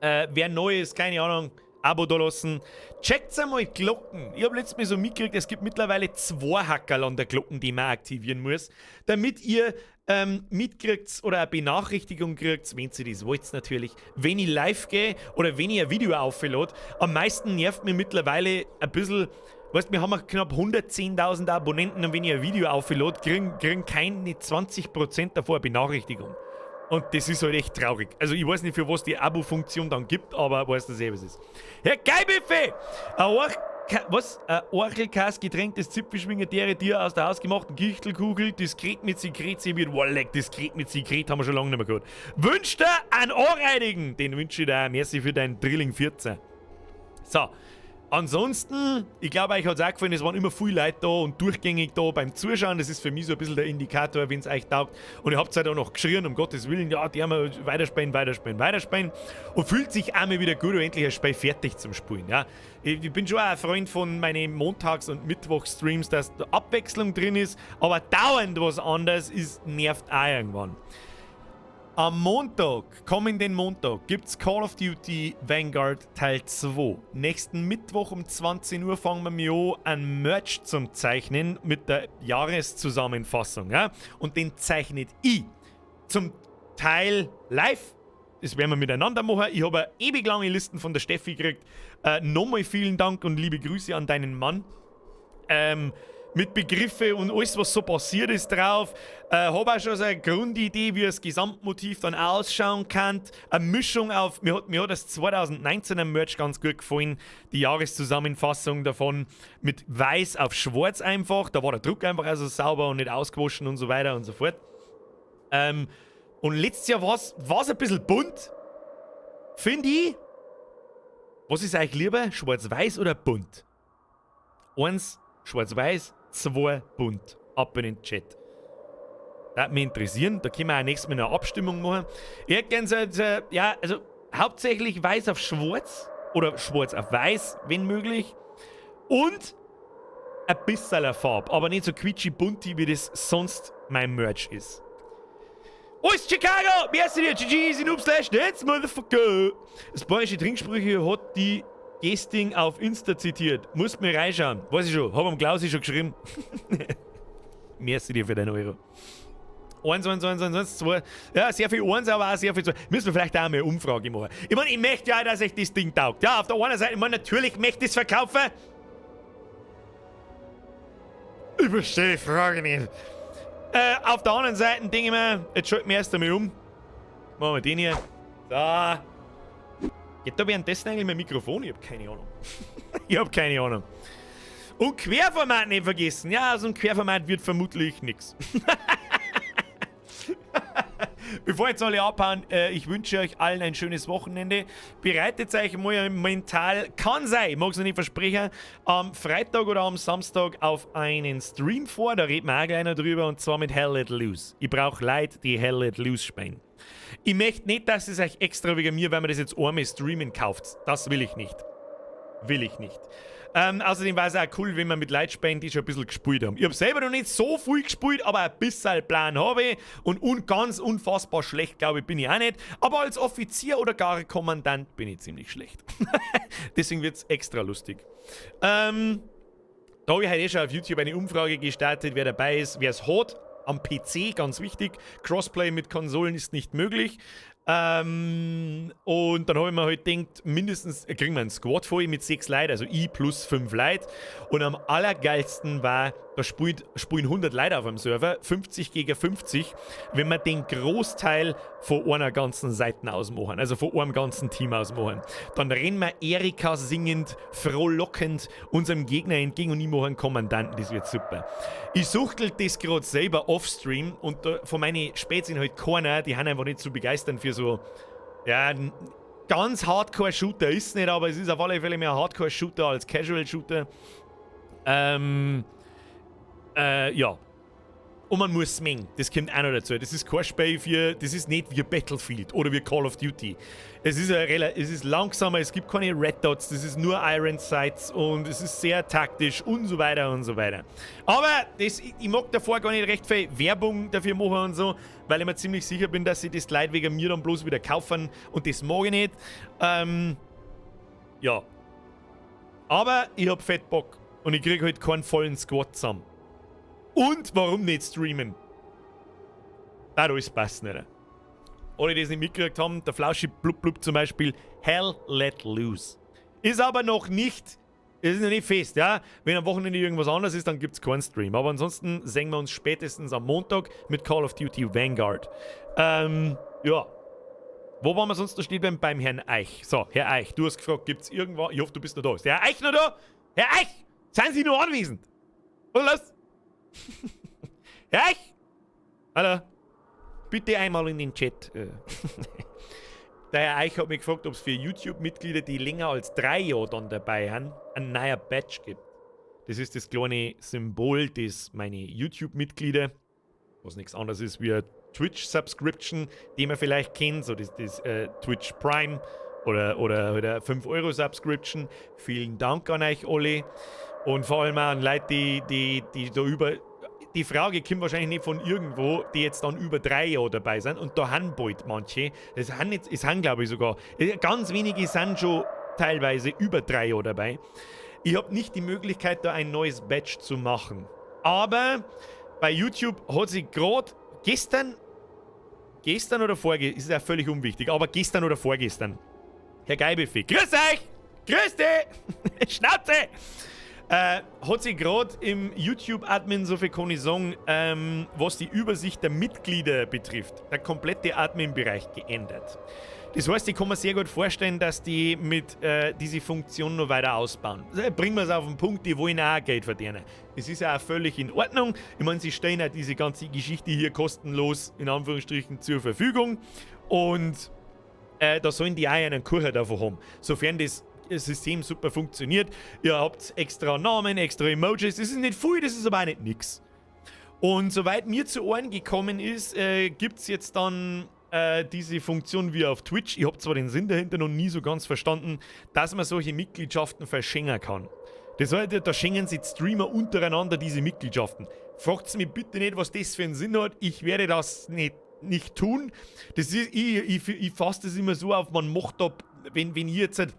Wer neu ist, keine Ahnung, Abo da lassen. Checkt einmal die Glocken. Ich habe letztes Mal so mitgekriegt, es gibt mittlerweile zwei Hackerl an der Glocken, die man aktivieren muss, damit ihr mitkriegt oder eine Benachrichtigung kriegt, wenn ihr das wollt natürlich, wenn ich live gehe oder wenn ich ein Video auflade. Am meisten nervt mir mittlerweile ein bisschen, weißt, wir haben knapp 110.000 Abonnenten und wenn ich ein Video auflade, kriegen keine 20% davor eine Benachrichtigung. Und das ist halt echt traurig. Also ich weiß nicht, für was die Abo-Funktion dann gibt, aber weißt du selber, was es ist. Herr Geibüffel! Ein was? Ein Orchelkass getränktes Zipfelschwinger, dere dir aus der hausgemachten Gichtelkugel, diskret mit Sekret serviert. Walleck, diskret mit Sekret haben wir schon lange nicht mehr gehört. Wünscht dir einen Ohrreinigen! Den wünsche ich dir. Merci für deinen Drilling 14. So. Ansonsten, ich glaube, euch hat es auch gefallen, es waren immer viele Leute da und durchgängig da beim Zuschauen. Das ist für mich so ein bisschen der Indikator, wenn es euch taugt. Und ihr habt halt auch noch geschrien, um Gottes Willen, ja, die haben wir weiterspielen, weiterspielen, weiterspielen. Und fühlt sich auch mal wieder gut, endlich ein Spiel fertig zum Spielen. Ja. Ich bin schon auch ein Freund von meinen Montags- und Mittwochs-Streams, dass da Abwechslung drin ist, aber dauernd was anderes ist, nervt auch irgendwann. Am Montag, kommenden Montag, gibt's Call of Duty Vanguard Teil 2. Nächsten Mittwoch um 20 Uhr fangen wir mir an, ein Merch zum Zeichnen mit der Jahreszusammenfassung. Ja? Und den zeichnet ich zum Teil live. Das werden wir miteinander machen. Ich habe eine ewig lange Listen von der Steffi gekriegt. Nochmal vielen Dank und liebe Grüße an deinen Mann. Mit Begriffe und alles, was so passiert ist, drauf. Habe auch schon so eine Grundidee, wie das Gesamtmotiv dann ausschauen kann. Eine Mischung auf, mir hat das 2019er Merch ganz gut gefallen, die Jahreszusammenfassung davon mit Weiß auf Schwarz einfach. Da war der Druck einfach also sauber und nicht ausgewaschen und so weiter und so fort. Und letztes Jahr war es ein bisschen bunt, finde ich. Was ist euch lieber, schwarz-weiß oder bunt? Eins, schwarz-weiß, zwei, bunt. Ab in den Chat. Das würde mich interessieren. Da können wir auch nächstes Mal eine Abstimmung machen. Ich hätte gern so, ja, also hauptsächlich weiß auf schwarz oder schwarz auf weiß, wenn möglich. Und ein bisschen Farbe, aber nicht so quietschy bunti, wie das sonst mein Merch ist. Wo ist Chicago? Merci dir, GG, easy noob slash dance, motherfucker. Das bayerische Trinksprüche hat die Gesting auf Insta zitiert. Musst mir reinschauen. Weiß ich schon. Hab am Klausi schon geschrieben. Merci dir für deinen Euro. 1, 1, 1, 1, 1, 2. Ja, sehr viel 1, aber auch sehr viel 2. Müssen wir vielleicht auch mal eine Umfrage machen. Ich meine, ich möchte ja, dass euch das Ding taugt. Ja, auf der einen Seite, ich meine, natürlich möchte ich es verkaufen. Ich verstehe die Frage nicht. Auf der anderen Seite denke ich mir, jetzt schalten wir erst einmal um. Machen wir den hier. So. Geht da währenddessen eigentlich mein Mikrofon? Ich hab keine Ahnung. Ich hab keine Ahnung. Und Querformat nicht vergessen. Ja, so ein Querformat wird vermutlich nix. Bevor jetzt alle abhauen, ich wünsche euch allen ein schönes Wochenende. Bereitet euch mal mental, kann sein, ich mag es noch nicht versprechen, am Freitag oder am Samstag auf einen Stream vor. Da reden wir auch gleich noch drüber, und zwar mit Hell Let Loose. Ich brauche Leute, die Hell Let Loose spielen. Ich möchte nicht, dass es euch extra wegen mir, weil man das jetzt einmal streamen, kauft. Das will ich nicht. Will ich nicht. Außerdem war es auch cool, wenn man mit Leuten spielt, die schon ein bisschen gespielt haben. Ich habe selber noch nicht so viel gespielt, aber ein bisschen Plan habe ich. Und un ganz unfassbar schlecht, glaube ich, bin ich auch nicht. Aber als Offizier oder gar Kommandant bin ich ziemlich schlecht. Deswegen wird es extra lustig. Da habe ich heute eh schon auf YouTube eine Umfrage gestartet, wer dabei ist, wer es hat. Am PC, ganz wichtig. Crossplay mit Konsolen ist nicht möglich. Und dann habe ich mir halt gedacht, mindestens kriegen wir einen Squad voll mit sechs Leuten, also ich plus fünf Leute. Und am allergeilsten war, da spielen 100 Leute auf dem Server, 50 gegen 50, wenn wir den Großteil von einer ganzen Seite aus machen, also von einem ganzen Team aus machen. Dann rennen wir Erika singend, frohlockend unserem Gegner entgegen und ich mache einen Kommandanten, das wird super. Ich suchtel das gerade selber offstream und da, von meinen Späts sind halt keiner, die haben einfach nicht zu begeistern für so, ja, ganz Hardcore-Shooter ist es nicht, aber es ist auf alle Fälle mehr Hardcore-Shooter als Casual-Shooter. Ja. Und man muss mengen. Das kommt auch noch dazu. Das ist kein Spiel für, das ist nicht wie Battlefield oder wie Call of Duty. Es ist langsamer, es gibt keine Red Dots, das ist nur Iron Sights und es ist sehr taktisch und so weiter und so weiter. Aber das, ich mag davor gar nicht recht viel Werbung dafür machen und so, weil ich mir ziemlich sicher bin, dass sie das Leute wegen mir dann bloß wieder kaufen und das mag ich nicht. Ja. Aber ich hab fett Bock und ich krieg halt keinen vollen Squad zusammen. Und warum nicht streamen? Da alles passt nicht. Alle, die es nicht mitgekriegt haben, der Flauschi Blub Blub zum Beispiel, Hell Let Loose. Ist aber noch nicht, ist noch nicht fest, ja. Wenn am Wochenende irgendwas anderes ist, dann gibt es keinen Stream. Aber ansonsten sehen wir uns spätestens am Montag mit Call of Duty Vanguard. Ja. Wo waren wir sonst noch stehen beim, beim Herrn Eich? So, Herr Eich, du hast gefragt, gibt es irgendwo. Ich hoffe, du bist noch da. Ist der Herr Eich noch da? Herr Eich! Sind Sie noch anwesend? Oder los? Herr Eich! Hallo? Bitte einmal in den Chat. Der Herr Eich hat mich gefragt, ob es für YouTube-Mitglieder, die länger als 3 Jahre dann dabei sind, ein neuer Badge gibt. Das ist das kleine Symbol, das meine YouTube-Mitglieder, was nichts anderes ist wie eine Twitch-Subscription, die man vielleicht kennt, so das Twitch Prime oder 5-Euro-Subscription. Vielen Dank an euch alle. Und vor allem auch an Leute, die da über. Die Frage kommt wahrscheinlich nicht von irgendwo, die jetzt dann über 3 Jahre dabei sind. Und da haben bald manche. Es haben, nicht, es haben glaube ich sogar. Ganz wenige sind schon teilweise über 3 Jahre dabei. Ich habe nicht die Möglichkeit, da ein neues Badge zu machen. Aber bei YouTube hat sich gerade gestern, gestern oder vorgestern, ist ja völlig unwichtig, aber gestern oder vorgestern, Herr Geibefee, grüß euch! Grüß dich! Schnauze! Hat sich gerade im YouTube-Admin, so viel kann ich sagen, was die Übersicht der Mitglieder betrifft, der komplette Admin-Bereich geändert. Das heißt, ich kann mir sehr gut vorstellen, dass die mit diese Funktion noch weiter ausbauen. Also, bringen wir es auf den Punkt, die wollen auch Geld verdienen. Das ist ja auch völlig in Ordnung. Ich meine, sie stellen ja diese ganze Geschichte hier kostenlos, in Anführungsstrichen, zur Verfügung. Und da sollen die auch einen Kuchen davon haben. Sofern das System super funktioniert. Ihr habt extra Namen, extra Emojis. Das ist nicht viel, das ist aber auch nicht nix. Und soweit mir zu Ohren gekommen ist, gibt es jetzt dann diese Funktion wie auf Twitch. Ich habe zwar den Sinn dahinter noch nie so ganz verstanden, dass man solche Mitgliedschaften verschenken kann. Das heißt, da schenken sich Streamer untereinander diese Mitgliedschaften. Fragt mich bitte nicht, was das für einen Sinn hat. Ich werde das nicht tun. Das ist, ich fasse das immer so auf, man macht da, wenn ihr jetzt halt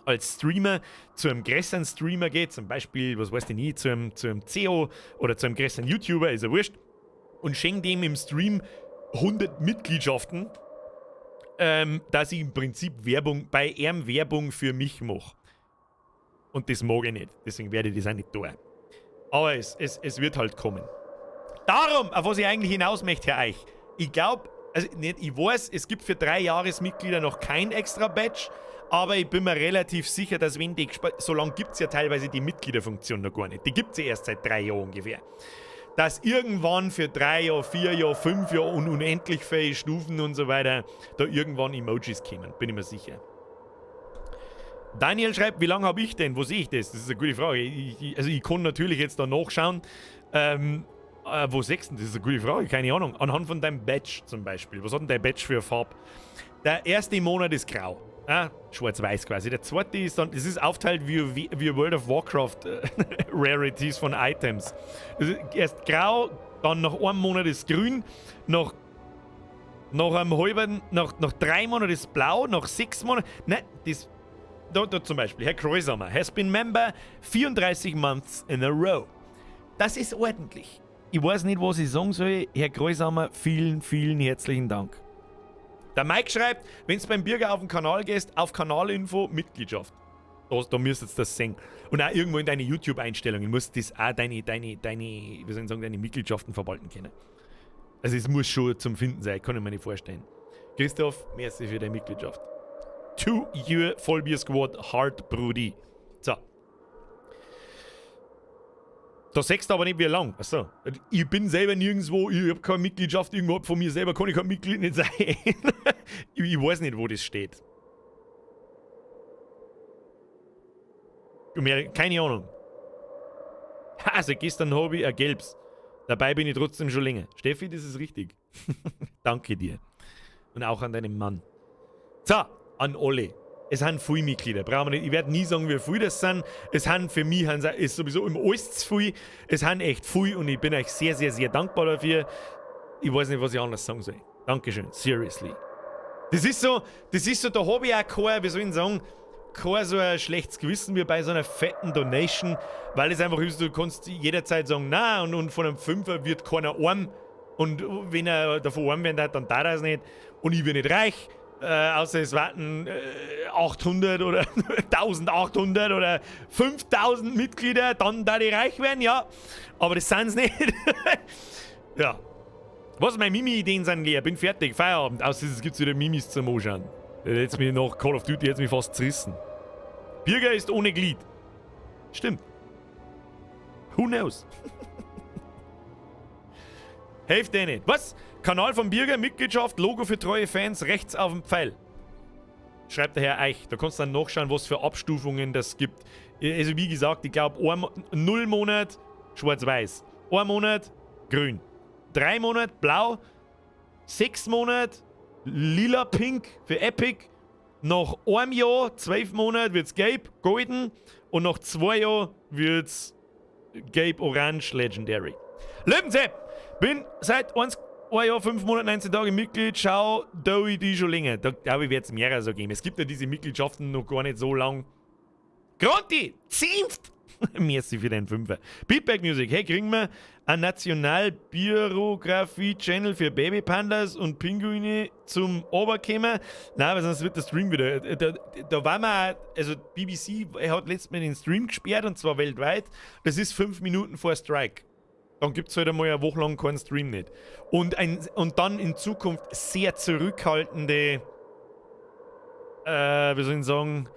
als Streamer zu einem größeren Streamer geht, zum Beispiel, was weiß ich nicht, zu einem CEO oder zu einem größeren YouTuber, ist ja wurscht, und schenkt dem im Stream 100 Mitgliedschaften, dass ich im Prinzip Werbung, bei ihm Werbung für mich mache. Und das mag ich nicht. Deswegen werde ich das auch nicht tun. Aber es wird halt kommen. Darum, auf was ich eigentlich hinaus möchte, Herr Eich. Ich glaube, Also nicht, ich weiß, es gibt für 3 Jahresmitglieder noch kein extra Badge, aber ich bin mir relativ sicher, dass wenn die, so lange gibt es ja teilweise die Mitgliederfunktion noch gar nicht. Die gibt es ja erst seit 3 Jahren ungefähr. Dass irgendwann für 3 Jahre, 4 Jahre, 5 Jahre und unendlich viele Stufen und so weiter da irgendwann Emojis kommen, bin ich mir sicher. Daniel schreibt, wie lange habe ich denn? Wo sehe ich das? Das ist eine gute Frage. Also ich kann natürlich jetzt da nachschauen. Wo siehst du denn? Das ist eine gute Frage, keine Ahnung. Anhand von deinem Badge zum Beispiel. Was hat denn dein Badge für eine Farbe? Der erste Monat ist grau. Ah, schwarz-weiß quasi. Der zweite ist dann, das ist aufteilt wie World of Warcraft Rarities von Items. Das ist erst grau, dann nach einem Monat ist grün, nach einem halben, nach 3 Monaten ist blau, nach 6 Monaten, nein, das, da zum Beispiel, Herr Kreusamer has been member 34 months in a row. Das ist ordentlich. Ich weiß nicht, was ich sagen soll. Herr Kreusamer, vielen, vielen herzlichen Dank. Der Mike schreibt, wenn's beim Birger auf den Kanal gehst, auf Kanalinfo Mitgliedschaft. Da müsstest du das sehen. Und auch irgendwo in deine YouTube-Einstellungen musst du das auch deine, wie soll ich sagen, deine Mitgliedschaften verwalten können. Also es muss schon zum Finden sein, kann ich mir nicht vorstellen. Christoph, merci für deine Mitgliedschaft. To your Vollbier Squad Hard Brudi. So. Da sagst du aber nicht, wie lang. Achso. Ich bin selber nirgendwo, ich hab keine Mitgliedschaft irgendwo, von mir selber kann ich kein Mitglied nicht sein. Ich weiß nicht, wo das steht. Keine Ahnung. Also gestern hab ich ein gelbes. Dabei bin ich trotzdem schon länger. Steffi, das ist richtig. Danke dir. Und auch an deinen Mann. So, an alle. Es sind viele Mitglieder. Brauchen wir nicht. Ich werde nie sagen, wie viele das sind. Es sind für mich, ist sowieso im alles zu viel. Es sind echt viel und ich bin euch sehr, sehr, sehr dankbar dafür. Ich weiß nicht, was ich anders sagen soll. Dankeschön. Seriously. Das ist so, da habe ich auch kein, wie soll ich sagen, kein so ein schlechtes Gewissen wie bei so einer fetten Donation, weil es einfach ist, du kannst jederzeit sagen, na und von einem Fünfer wird keiner arm und wenn er davon arm wird, dann darf er es nicht und ich bin nicht reich. Außer es warten 800 oder 1800 oder 5000 Mitglieder, dann da die reich werden, ja. Aber das sind's nicht. Ja. Was, meine Mimi-Ideen sind leer, bin fertig, Feierabend. Außer es gibt wieder Mimis zum Anschauen. Jetzt mich nach Call of Duty jetzt mich fast zerrissen. Birger ist ohne Glied. Stimmt. Who knows? Helft der nicht. Was? Kanal von Birger, Mitgliedschaft, Logo für treue Fans, rechts auf dem Pfeil. Schreibt der Herr Eich. Da kannst du dann nachschauen, was für Abstufungen das gibt. Also wie gesagt, ich glaub, 0 Monat schwarz-weiß. 1 Monat grün. 3 Monate blau. 6 Monate lila-pink für Epic. Nach einem Jahr, 12 Monaten wird's gelb, golden. Und nach 2 Jahren wird's gelb-orange Legendary. Löwensepp! Bin seit 1 Jahr, 5 Monaten, 19 Tage Mitglied. Schau, da ich die schon länger. Da glaube ich, wird's mehrere so geben. Es gibt ja diese Mitgliedschaften noch gar nicht so lang. Gronti! Zinft! Merci für den Fünfer. Beatback Music. Hey, kriegen wir ein Nationalbiografie-Channel für Babypandas und Pinguine zum Oberkämmer? Nein, weil sonst wird der Stream wieder. Da war man, also BBC hat letztes Mal den Stream gesperrt und zwar weltweit. Das ist 5 Minuten vor Strike. Dann gibt's halt einmal eine Woche lang keinen Stream nicht. Und dann in Zukunft sehr zurückhaltende, wie soll ich sagen,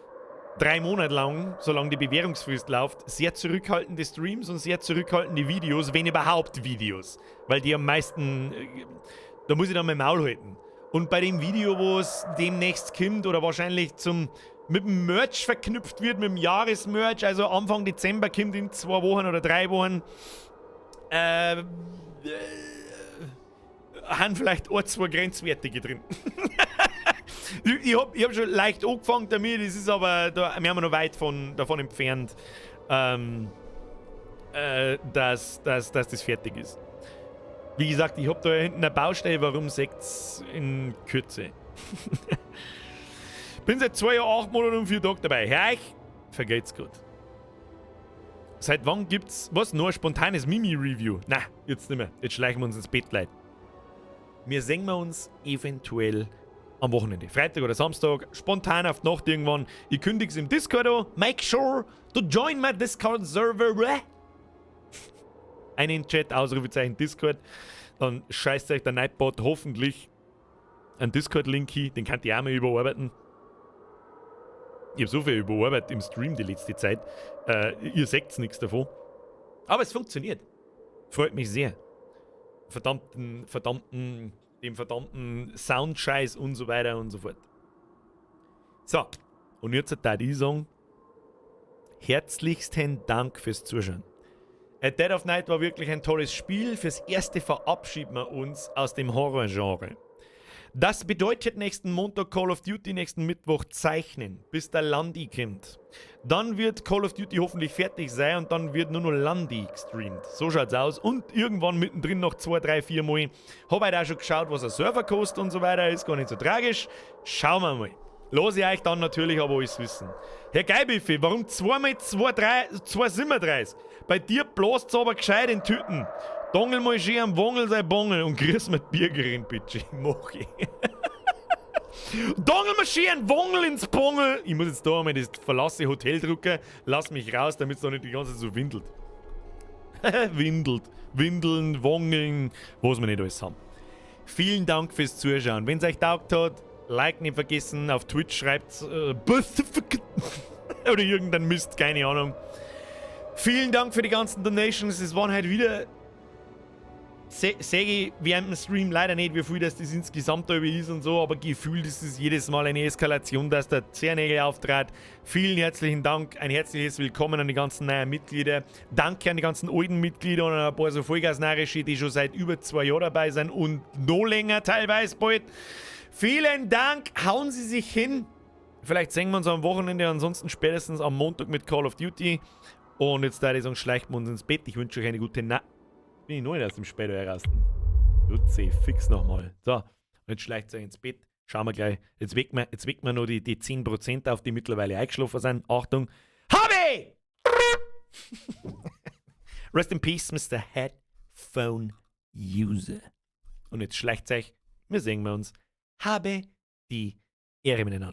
3 Monate lang, solange die Bewährungsfrist läuft, sehr zurückhaltende Streams und sehr zurückhaltende Videos, wenn überhaupt Videos. Weil die am meisten, da muss ich dann mein Maul halten. Und bei dem Video, wo es demnächst kommt oder wahrscheinlich mit dem Merch verknüpft wird, mit dem Jahresmerch, also Anfang Dezember kommt in 2 Wochen oder 3 Wochen, haben vielleicht 1, 2 Grenzwertige drin. Ich hab schon leicht angefangen damit, es ist aber, da, wir haben noch weit davon entfernt, dass das fertig ist. Wie gesagt, ich hab da hinten eine Baustelle, warum seht's in Kürze? Bin seit 2 Jahren, 8 Monaten und 4 Tagen dabei. Herr Eich, vergeht's gut. Seit wann gibt's, was, nur ein spontanes Mimi-Review? Na, jetzt nicht mehr. Jetzt schleichen wir uns ins Bett, Leute. Wir sehen wir uns eventuell am Wochenende. Freitag oder Samstag, spontan auf die Nacht irgendwann. Ich kündige es im Discord an. Make sure to join my Discord server. Einen Chat, Ausrufezeichen Discord. Dann scheißt euch der Nightbot hoffentlich. einen Discord-Link hin, den könnt ihr auch mal überarbeiten. Ich habe so viel überarbeitet im Stream die letzte Zeit. Ihr seht nichts davon. Aber es funktioniert. Freut mich sehr. Verdammten, verdammten, dem verdammten Soundscheiß und so weiter und so fort. So, und jetzt tät ich sagen, herzlichsten Dank fürs Zuschauen. At Dead of Night war wirklich ein tolles Spiel. Fürs Erste verabschieden wir uns aus dem Horror-Genre. Das bedeutet nächsten Montag Call of Duty, nächsten Mittwoch zeichnen, bis der Landi kommt. Dann wird Call of Duty hoffentlich fertig sein und dann wird nur noch Landi gestreamt. So schaut's aus. Und irgendwann mittendrin noch zwei, drei, vier Mal. Hab heute auch schon geschaut, was ein Server kostet und so weiter. Ist gar nicht so tragisch. Schauen wir mal. Lass ich euch dann natürlich aber alles wissen. Herr Geibiffi, warum 2 mal 2, 3, 2,37? Bei dir blast's aber gescheit in Tüten. Dongel mal schön am Wongel sei Bongel und grüß mit Birgerin, bitte. Mach ich. Dongel mal schön ein Wongel ins Bongel. Ich muss jetzt da einmal das verlasse Hotel drücken. Lass mich raus, damit es da nicht die ganze Zeit so windelt. Windelt. Windeln, Wongeln, was wir nicht alles haben. Vielen Dank fürs Zuschauen. Wenn es euch taugt hat, Like nicht vergessen. Auf Twitch schreibt oder irgendein Mist, keine Ahnung. Vielen Dank für die ganzen Donations. Es waren halt wieder, sehe ich während dem Stream leider nicht, wie viel das insgesamt da ist und so, aber gefühlt ist es jedes Mal eine Eskalation, dass der Zehennägel auftrat. Vielen herzlichen Dank, ein herzliches Willkommen an die ganzen neuen Mitglieder. Danke an die ganzen alten Mitglieder und an ein paar so Vollgasnarische, die schon seit über 2 Jahren dabei sind und noch länger teilweise bald. Vielen Dank, hauen Sie sich hin. Vielleicht sehen wir uns am Wochenende, ansonsten spätestens am Montag mit Call of Duty. Und jetzt tät ich sagen, schleichen wir uns ins Bett. Ich wünsche euch eine gute Nacht. Bin ich noch nicht aus dem Später raus. Luzi, fix nochmal. So, und jetzt schleicht euch ins Bett. Schauen wir gleich. Jetzt wecken wir noch die 10% auf, die mittlerweile eingeschlafen sind. Achtung. Hobby! Rest in peace, Mr. Headphone User. Und jetzt schleicht euch. Wir sehen wir uns. Habe die Ehre miteinander.